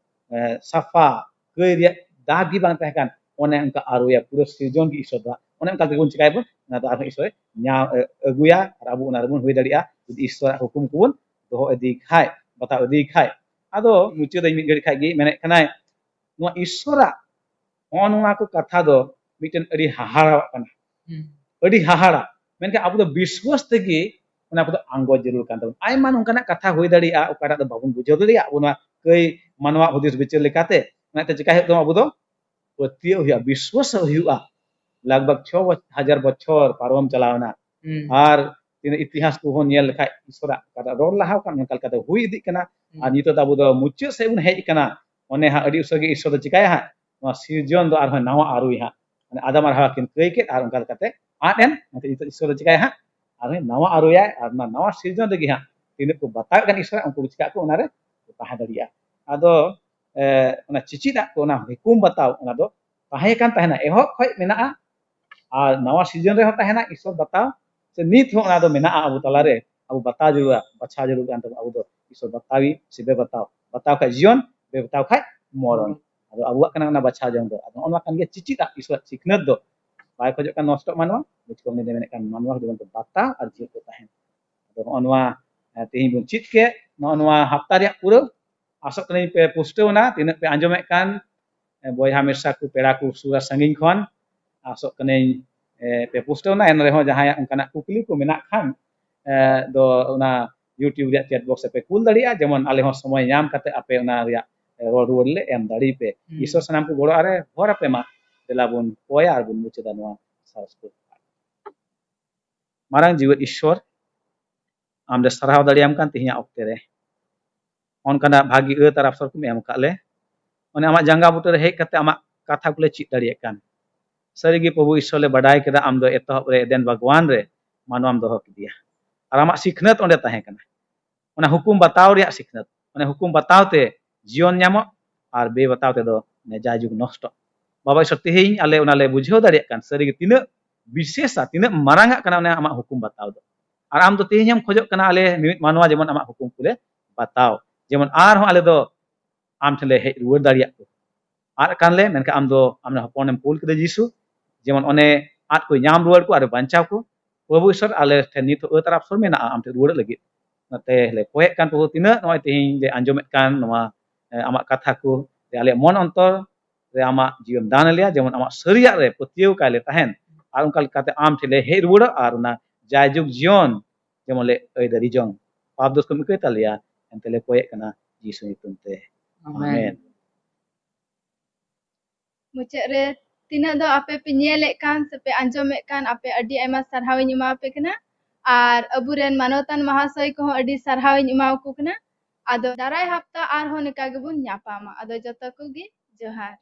ᱮ, ᱥᱟᱯᱷᱟ, ᱠᱟᱹᱭ ᱨᱮᱭᱟᱜ ᱫᱟᱜᱽ ᱜᱮ ᱵᱟᱝ ᱛᱟᱦᱮᱸ ᱠᱟᱱ, ᱚᱱᱮ ᱚᱱᱠᱟ ᱟᱹᱨᱩᱭᱟ ᱯᱩᱨᱟᱹ ᱥᱤᱨᱡᱚᱱ ᱜᱮ ᱤᱥᱥᱚᱨ ᱫᱚ᱾ ᱚᱱᱮ ᱚᱱᱠᱟ ᱛᱮᱜᱮ ᱵᱚᱱ ᱪᱤᱠᱟᱭᱟᱵᱚᱱ, ᱚᱱᱟ ᱫᱚ ᱟᱨᱦᱚᱸ ᱤᱥᱥᱚᱨᱮ ᱧᱟᱢ, ᱮ, ᱟᱹᱜᱩᱭᱟ, ᱟᱨ ᱟᱵᱚ ᱚᱱᱟ ᱨᱮᱵᱚᱱ ᱦᱩᱭ ᱫᱟᱲᱮᱭᱟᱜᱼᱟ, ᱡᱩᱫᱤ ᱤᱥᱥᱚᱨᱟᱜ ᱦᱩᱠᱩᱢ ᱠᱚᱵᱚᱱ ᱫᱚᱦᱚ ᱤᱫᱤ ᱠᱷᱟᱡ, ᱵᱟᱛᱟᱣ ᱤᱫᱤ ᱠᱷᱟᱡ᱾ ᱟᱫᱚ ᱢᱩᱪᱟᱹᱫ ᱤᱧ ᱢᱤᱫ ᱜᱷᱟᱹᱲᱤᱡ ᱠᱷᱟᱡ ᱜᱮ ᱢᱮᱱᱮᱫ ᱠᱟᱱᱟᱭ, ᱱᱚᱣᱟ ᱤᱥᱥᱚᱨᱟᱜ ᱦᱚᱸᱜᱼᱚ ᱱᱚᱣᱟ ᱠᱚ ᱠᱟᱛᱷᱟ ᱫᱚ ᱢᱤᱫᱴᱮᱱ ᱟᱹᱰᱤ ᱦᱟᱦᱟᱲᱟᱣᱟᱜ ᱠᱟᱱᱟ᱾ ᱦᱩᱸ᱾ ᱟᱹᱰᱤ ᱦᱟᱦᱟᱲᱟ᱾ ᱢᱮᱱᱠᱷᱟᱱ ᱟᱵᱚ ᱫᱚ ᱵᱤᱥᱣᱟᱥ ᱛᱮᱜᱮ ᱚᱱᱟ ᱠᱚᱫᱚ ᱟᱸᱜᱚᱪ ᱡᱟᱹᱨᱩᱲ ᱠᱟᱱ ᱛᱟᱵᱚᱱᱟ᱾ ᱟᱭᱢᱟ ᱱᱚᱝᱠᱟᱱᱟᱜ ᱠᱟᱛᱷᱟ ᱦᱩᱭ ᱫᱟᱲᱮᱭᱟᱜᱼᱟ, ᱚᱠᱟᱴᱟᱜ ᱫᱚ ᱵᱟᱵᱚᱱ ᱵᱩᱡᱷᱟᱹᱣ ᱫᱟᱲᱮᱭᱟᱜᱼᱟ᱾ ᱟᱵᱚ ᱱᱚᱣᱟ ᱠᱟᱹᱭ ᱢᱟᱱᱣᱟ ᱦᱩᱫᱤᱥ ᱵᱤᱪᱟᱹᱨ ᱞᱮᱠᱟᱛᱮ, ᱚᱱᱟᱛᱮ ᱪᱮᱠᱟᱭ ᱦᱩᱭᱩᱜ ᱛᱟᱢᱟ? ᱟᱵᱚ ᱫᱚ ᱯᱟᱹᱛᱭᱟᱹᱣ ᱦᱩᱭᱩᱜᱼᱟ, ᱵᱤᱥᱣᱟᱥᱚᱜ ᱦᱩᱭᱩᱜᱼᱟ᱾ ᱞᱟᱜᱽ ᱵᱷᱟᱜᱽ ᱪᱷᱚ ᱵᱚᱪ-, ᱦᱟᱡᱟᱨ ᱵᱚᱪᱷᱚᱨ ᱯᱟᱨᱚᱢ ᱪᱟᱞᱟᱣ ᱮᱱᱟ᱾ ᱦᱩᱸ᱾ ᱟᱨ ᱛᱤᱱᱟᱹᱜ ᱤᱛᱤᱦᱟᱥ ᱠᱚᱵᱚᱱ ᱧᱮᱞ ᱞᱮᱠᱷᱟᱡ, ᱤᱥᱚᱨᱟᱜ ᱚᱠᱟᱴᱟᱜ ᱨᱚᱲ ᱞᱟᱦᱟ ᱠᱟᱱ, ᱚᱱᱠᱟ ᱞᱮᱠᱟᱛᱮ ᱦᱩᱭ ᱤᱫᱤᱜ ᱠᱟᱱᱟ᱾ ᱟᱨ ᱱᱤᱛᱚᱜ ᱫᱚ ᱟᱵᱚ ᱫᱚ ᱢᱩᱪᱟᱹᱫ ᱥᱮᱫ ᱵᱚᱱ ᱦᱮᱡ ᱟᱠᱟᱱᱟ᱾ ᱚᱱᱮ ᱦᱟᱸᱜ ᱟᱹᱰᱤ ᱩᱥᱟᱹᱨᱟ ᱜᱮ ᱤᱥᱚᱨ ᱫᱚ ᱪᱤᱠᱟᱭᱟ ᱦᱟᱸᱜ? ᱱᱚᱣᱟ ᱥᱤᱨᱡᱚᱱ ᱫᱚ ᱟᱨᱦᱚᱸ ᱱᱟᱣᱟ ᱟᱹᱨᱩᱭ ᱦᱟᱸᱜ᱾ ᱢᱟᱱᱮ ᱟᱫᱟᱢ ᱟᱨ ᱦᱟᱣᱟ ᱠᱤᱱ ᱠᱟᱹᱭ ᱠᱮᱫ ᱟᱨ ᱚᱱᱠᱟ ᱞᱮᱠᱟᱛᱮ ᱟᱫ ᱮᱱ᱾ ᱚᱱᱟᱛᱮ ᱱᱤᱛᱚᱜ ᱤᱥᱚᱨ ᱫᱚ ᱪᱤᱠᱟᱭᱟ ᱦᱟᱸᱜ? ᱟᱨᱦᱚᱸ ᱱᱟᱣᱟ ᱟᱹᱨᱩᱭᱟᱭ᱾ ᱟᱨ ᱚᱱᱟ ᱱᱟᱣᱟ ᱥᱤᱨᱡᱚᱱ ᱨᱮᱜᱮ ᱦᱟᱸᱜ ᱛᱤᱱᱟᱹᱜ ᱠᱚ ᱵᱟᱛᱟᱣᱮᱫ ᱠᱟᱱ ᱤᱥᱚᱨᱟᱜ, ᱩᱱᱠᱩ ᱠᱚ ᱪᱤᱠᱟᱜ ᱟᱠᱚ, ᱚᱱᱟᱨᱮ ᱠᱚ ᱛᱟᱦᱮᱸ ᱫᱟᱲᱮᱭᱟᱜᱼᱟ᱾ ᱟᱫᱚ ᱮ, ᱚᱱᱟ ᱪᱮᱪᱮᱫᱟᱜ ᱠᱚ, ᱚᱱᱟ ᱦᱩᱠᱩᱢ ᱵᱟᱛᱟᱣ, ᱚᱱᱟ ᱫᱚ ᱛᱟᱦᱮᱸ ᱠᱟᱱ ᱛᱟᱦᱮᱱᱟ, ᱮᱦᱚᱵ ᱠᱷᱚᱡ ᱢᱮᱱᱟᱜᱼᱟ᱾ ᱟᱨ ᱱᱟᱣᱟ ᱥᱤᱨᱡᱚᱱ ᱨᱮᱦᱚᱸ ᱛᱟᱦᱮᱱᱟ ᱤᱥᱚᱨ ᱵᱟᱛᱟᱣ, ᱥᱮ ᱱᱤᱛ ᱦᱚᱸ ᱚᱱᱟ ᱫᱚ ᱢᱮᱱᱟᱜᱼᱟ ᱟᱵᱚ ᱛᱟᱞᱟᱨᱮ᱾ ᱟᱵᱚ ᱵᱟᱛᱟᱣ ᱡᱟᱹᱨᱩᱲᱟ, ᱵᱟᱪᱷᱟᱣ ᱡᱟᱹᱨᱩᱲ ᱠᱟᱱ ᱛᱟᱵᱚᱱᱟ᱾ ᱟᱵᱚ ᱫᱚ ᱤᱥᱚᱨ ᱵᱟᱛᱟᱣᱤ ᱥᱮ ᱵᱮᱵᱟᱛᱟᱣ, ᱵᱟᱛᱟᱣ ᱠᱷᱟᱡ ᱡᱤᱭᱚᱱ, ᱵᱮᱵᱟᱛᱟᱣ ᱠᱷᱟᱡ ᱢᱚᱨᱚᱱ᱾ ᱟᱫᱚ ᱟᱵᱚᱣᱟᱜ ᱠᱟᱱᱟ ᱚᱱᱟ ᱵᱟᱪᱷᱟᱣ ᱡᱚᱝ ᱫᱚ᱾ ᱟᱫᱚ ᱱᱚᱜᱼᱚ ᱱᱚᱣᱟ ᱠᱟᱱ ᱜᱮᱭᱟ ᱪᱮᱪᱮᱫᱟᱜ ᱤᱥᱚᱨᱟᱜ ᱥᱤᱠᱷᱱᱟᱹᱛ ᱫᱚ᱾ ᱵᱟᱭ ᱠᱷᱚᱡᱚᱜ ᱠᱟᱱ ᱱᱚᱥᱴᱚᱜ ᱢᱟᱱᱣᱟ, ᱵᱩᱡᱽ ᱠᱚᱢ ᱩᱱᱤ ᱫᱚᱭ ᱢᱮᱱᱮᱫ ᱠᱟᱱ ᱢᱟᱱᱣᱟ ᱡᱮᱢᱚᱱ ᱠᱚ ᱵᱟᱛᱟᱣ ᱟᱨ ᱡᱤᱭᱚᱱ ᱠᱚ ᱛᱟᱦᱮᱱ᱾ ᱟᱫᱚ ᱱᱚᱜᱼᱚ ᱱᱚᱣᱟ, ᱮ, ᱛᱮᱦᱮᱧ ᱵᱚᱱ ᱪᱮᱫ ᱠᱮᱫ, ᱱᱚᱜᱼᱚ ᱱᱚᱣᱟ ᱦᱟᱯᱛᱟ ᱨᱮᱭᱟᱜ ᱯᱩᱨᱟᱹ ᱟᱥᱚᱜ ᱠᱟᱹᱱᱟᱹᱧ ᱯᱮ ᱯᱩᱥᱴᱟᱹᱣ ᱮᱱᱟ, ᱛᱤᱱᱟᱹᱜ ᱯᱮ ᱟᱸᱡᱚᱢᱮᱫ ᱠᱟᱱ, ᱮ, ᱵᱚᱭᱦᱟ ᱢᱤᱥᱨᱟ ᱠᱚ, ᱯᱮᱲᱟ ᱠᱚ, ᱥᱩᱨ ᱟᱨ ᱥᱟᱺᱜᱤᱧ ᱠᱷᱚᱱ᱾ ᱟᱥᱚᱜ ᱠᱟᱹᱱᱟᱹᱧ, ᱮ, ᱯᱮ ᱯᱩᱥᱴᱟᱹᱣ ᱮᱱᱟ᱾ ᱮᱱ ᱨᱮᱦᱚᱸ ᱡᱟᱦᱟᱸᱭᱟᱜ ᱚᱱᱠᱟᱱᱟᱜ ᱠᱩᱠᱞᱤ ᱠᱚ ᱢᱮᱱᱟᱜ ᱠᱷᱟᱱ, ᱮ, ᱫᱚ ᱚᱱᱟ YouTube ᱨᱮᱭᱟᱜ chat box ᱨᱮᱯᱮ ᱠᱩᱞ ᱫᱟᱲᱮᱭᱟᱜᱼᱟ, ᱡᱮᱢᱚᱱ ᱟᱞᱮ ᱦᱚᱸ ᱥᱚᱢᱚᱭ ᱧᱟᱢ ᱠᱟᱛᱮ ᱟᱯᱮ ᱚᱱᱟ ᱨᱮᱭᱟᱜ, ᱮ, ᱨᱚᱲ ᱨᱩᱣᱟᱹᱲ ᱞᱮ ᱮᱢ ᱫᱟᱲᱮᱭᱟᱯᱮ᱾ ᱦᱩᱸ᱾ ᱤᱥᱚᱨ ᱥᱟᱱᱟᱢ ᱠᱚ ᱜᱚᱲᱚ ᱟᱨᱮ ᱦᱚᱨ ᱟᱯᱮ ᱢᱟ᱾ ᱫᱮᱞᱟ ᱵᱚᱱ ᱠᱚᱭᱟ ᱟᱨ ᱵᱚᱱ ᱢᱩᱪᱟᱹᱫᱟ ᱱᱚᱣᱟ ᱥᱟᱨᱥᱠᱩᱞ᱾ ᱢᱟᱨᱟᱝ ᱡᱤᱣᱮᱫ ᱤᱥᱚᱨ, ᱟᱢ ᱞᱮ ᱥᱟᱨᱦᱟᱣ ᱫᱟᱲᱮᱭᱟᱢ ᱠᱟᱱ ᱛᱮᱦᱮᱧᱟᱜ ᱚᱠᱛᱮ ᱨᱮ᱾ ᱚᱱᱠᱟᱱᱟᱜ ᱵᱷᱟᱹᱜᱤ ᱟᱹᱛ ᱟᱨ ᱟᱯᱥᱚᱨ ᱠᱚᱢ ᱮᱢ ᱟᱠᱟᱫ ᱞᱮ᱾ ᱚᱱᱮ ᱟᱢᱟᱜ ᱡᱟᱸᱜᱟ ᱵᱩᱴᱟᱹ ᱨᱮ ᱦᱮᱡ ᱠᱟᱛᱮ ᱟᱢᱟᱜ ᱠᱟᱛᱷᱟ ᱠᱚᱞᱮ ᱪᱮᱫ ᱫᱟᱲᱮᱭᱟᱜ ᱠᱟᱱ᱾ ᱥᱟᱹᱨᱤᱜᱮ ᱯᱨᱚᱵᱷᱩ ᱤᱥᱚᱨ ᱞᱮ ᱵᱟᱰᱟᱭ ᱠᱮᱫᱟ, ᱟᱢ ᱫᱚ ᱮᱛᱚᱦᱚᱵ ᱨᱮ ᱮᱫᱮᱱ ᱵᱟᱜᱽᱣᱟᱱ ᱨᱮ ᱢᱟᱱᱣᱟᱢ ᱫᱚᱦᱚ ᱠᱮᱫᱮᱭᱟ᱾ ᱟᱨ ᱟᱢᱟᱜ ᱥᱤᱠᱷᱱᱟᱹᱛ ᱚᱸᱰᱮ ᱛᱟᱦᱮᱸ ᱠᱟᱱᱟ᱾ ᱚᱱᱟ ᱦᱩᱠᱩᱢ ᱵᱟᱛᱟᱣ ᱨᱮᱭᱟᱜ ᱥᱤᱠᱷᱱᱟᱹᱛ, ᱚᱱᱟ ᱦᱩᱠᱩᱢ ᱵᱟᱛᱟᱣ ᱛᱮ ᱡᱤᱭᱚᱱ ᱧᱟᱢᱚᱜ ᱟᱨ ᱵᱮᱵᱟᱛᱟᱣ ᱛᱮᱫᱚ ᱡᱟᱭᱡᱩᱜᱽ ᱱᱚᱥᱴᱚᱜ᱾ ᱵᱟᱵᱟ ᱤᱥᱚᱨ, ᱛᱮᱦᱮᱧ ᱟᱞᱮ ᱚᱱᱟ ᱞᱮ ᱵᱩᱡᱷᱟᱹᱣ ᱫᱟᱲᱮᱭᱟᱜ ᱠᱟᱱ, ᱥᱟᱹᱨᱤᱜᱮ ᱛᱤᱱᱟᱹᱜ ᱵᱤᱥᱮᱥᱟ, ᱛᱤᱱᱟᱹᱜ ᱢᱟᱨᱟᱝ ᱟᱜ ᱠᱟᱱᱟ ᱚᱱᱟ ᱟᱢᱟᱜ ᱦᱩᱠᱩᱢ ᱵᱟᱛᱟᱣ ᱫᱚ᱾ ᱟᱨ ᱟᱢ ᱫᱚ ᱛᱮᱦᱮᱧ ᱦᱚᱸᱢ ᱠᱷᱚᱡᱚᱜ ᱠᱟᱱᱟ ᱟᱞᱮ ᱢᱤᱢᱤᱫ ᱢᱟᱱᱣᱟ ᱡᱮᱢᱚᱱ ᱟᱢᱟᱜ ᱦᱩᱠᱩᱢ ᱠᱚᱞᱮ ᱵᱟᱛᱟᱣ, ᱡᱮᱢᱚᱱ ᱟᱨᱦᱚᱸ ᱟᱞᱮ ᱫᱚ ᱟᱢ ᱴᱷᱮᱱ ᱞᱮ ᱦᱮᱡ ᱨᱩᱣᱟᱹᱲ ᱫᱟᱲᱮᱭᱟᱜ ᱠᱚ᱾ ᱟᱫ ᱠᱟᱱ ᱞᱮ, ᱢᱮᱱᱠᱷᱟᱱ ᱟᱢ ᱫᱚ ᱟᱢ ᱨᱮᱱ ᱦᱚᱯᱚᱱᱮᱢ ᱠᱩᱞ ᱠᱮᱫᱮ ᱡᱤᱥᱩ, ᱡᱮᱢᱚᱱ ᱚᱱᱮ ᱟᱫ ᱠᱚ ᱧᱟᱢ ᱨᱩᱣᱟᱹᱲ ᱠᱚ ᱟᱨ ᱵᱟᱧᱪᱟᱣ ᱠᱚ᱾ ᱯᱨᱚᱵᱷᱩ ᱤᱥᱚᱨ, ᱟᱞᱮ ᱴᱷᱮᱱ ᱱᱤᱛ ᱦᱚᱸ ᱟᱹᱛ ᱟᱨ ᱟᱯᱥᱚᱨ ᱢᱮᱱᱟᱜᱼᱟ ᱟᱢ ᱴᱷᱮᱱ ᱨᱩᱣᱟᱹᱲᱚᱜ ᱞᱟᱹᱜᱤᱫ᱾ ᱚᱱᱟᱛᱮ ᱞᱮ ᱠᱚᱭᱮᱫ ᱠᱟᱱ ᱯᱨᱚᱵᱷᱩ, ᱛᱤᱱᱟᱹᱜ ᱱᱚᱜᱼᱚᱭ ᱛᱮᱦᱮᱧ ᱞᱮ ᱟᱸᱡᱚᱢᱮᱫ ᱠᱟᱱ ᱱᱚᱣᱟ, ᱮ, ᱟᱢᱟᱜ ᱠᱟᱛᱷᱟ ᱠᱚ, ᱡᱮ ᱟᱞᱮᱭᱟᱜ ᱢᱚᱱ ᱚᱱᱛᱚᱨ ᱨᱮ ᱟᱢᱟᱜ ᱡᱤᱣᱤᱢ ᱫᱟᱱ ᱟᱞᱮᱭᱟ, ᱡᱮᱢᱚᱱ ᱟᱢᱟᱜ ᱥᱟᱹᱨᱤᱭᱟᱜ ᱨᱮ ᱯᱟᱹᱛᱭᱟᱹᱣ ᱠᱟᱭ ᱞᱮ ᱛᱟᱦᱮᱱ, ᱟᱨ ᱚᱱᱠᱟ ᱞᱮᱠᱟᱛᱮ ᱟᱢ ᱴᱷᱮᱱ ᱞᱮ ᱦᱮᱡ ᱨᱩᱣᱟᱹᱲᱚᱜ ᱟᱨ ᱚᱱᱟ ᱡᱟᱭᱡᱩᱜᱽ ᱡᱤᱭᱚᱱ ᱡᱮᱢᱚᱱ ᱞᱮ ᱟᱹᱭᱫᱟᱹᱨᱤ ᱡᱚᱝ᱾ ᱯᱟᱯ ᱫᱳᱥ ᱠᱚᱢ ᱤᱠᱟᱹᱭ ᱛᱟᱞᱮᱭᱟ, ᱮᱱᱛᱮ ᱞᱮ ᱠᱚᱭᱮᱫ ᱠᱟᱱᱟ ᱡᱤᱥᱩ ᱧᱩᱛᱩᱢ ᱛᱮ᱾ ᱟᱢᱮᱱ᱾ ᱟᱢᱮᱱ᱾ ᱢᱩᱪᱟᱹᱫ ᱨᱮ ᱛᱤᱱᱟᱹᱜ ᱫᱚ ᱟᱯᱮ ᱯᱮ ᱧᱮᱞᱮᱫ ᱠᱟᱱ ᱥᱮ ᱯᱮ ᱟᱸᱡᱚᱢᱮᱫ ᱠᱟᱱ, ᱟᱯᱮ ᱟᱹᱰᱤ ᱟᱭᱢᱟ ᱥᱟᱨᱦᱟᱣ ᱤᱧ ᱮᱢᱟ ᱯᱮ ᱠᱟᱱᱟ᱾ ᱟᱨ ᱟᱵᱚᱨᱮᱱ ᱢᱟᱱᱚᱛᱟᱱ ᱢᱟᱦᱟᱥᱚᱭ ᱠᱚᱦᱚᱸ ᱟᱹᱰᱤ ᱥᱟᱨᱦᱟᱣ ᱤᱧ ᱮᱢᱟᱣᱟᱠᱚ ᱠᱟᱱᱟ᱾ ᱟᱫᱚ ᱫᱟᱨᱟᱭ ᱦᱟᱯᱛᱟ ᱟᱨᱦᱚᱸ ᱱᱚᱝᱠᱟ ᱜᱮᱵᱚᱱ ᱧᱟᱯᱟᱢᱟ᱾ ᱟᱫᱚ ᱡᱚᱛᱚ ᱠᱚᱜᱮ ᱡᱚᱦᱟᱨ᱾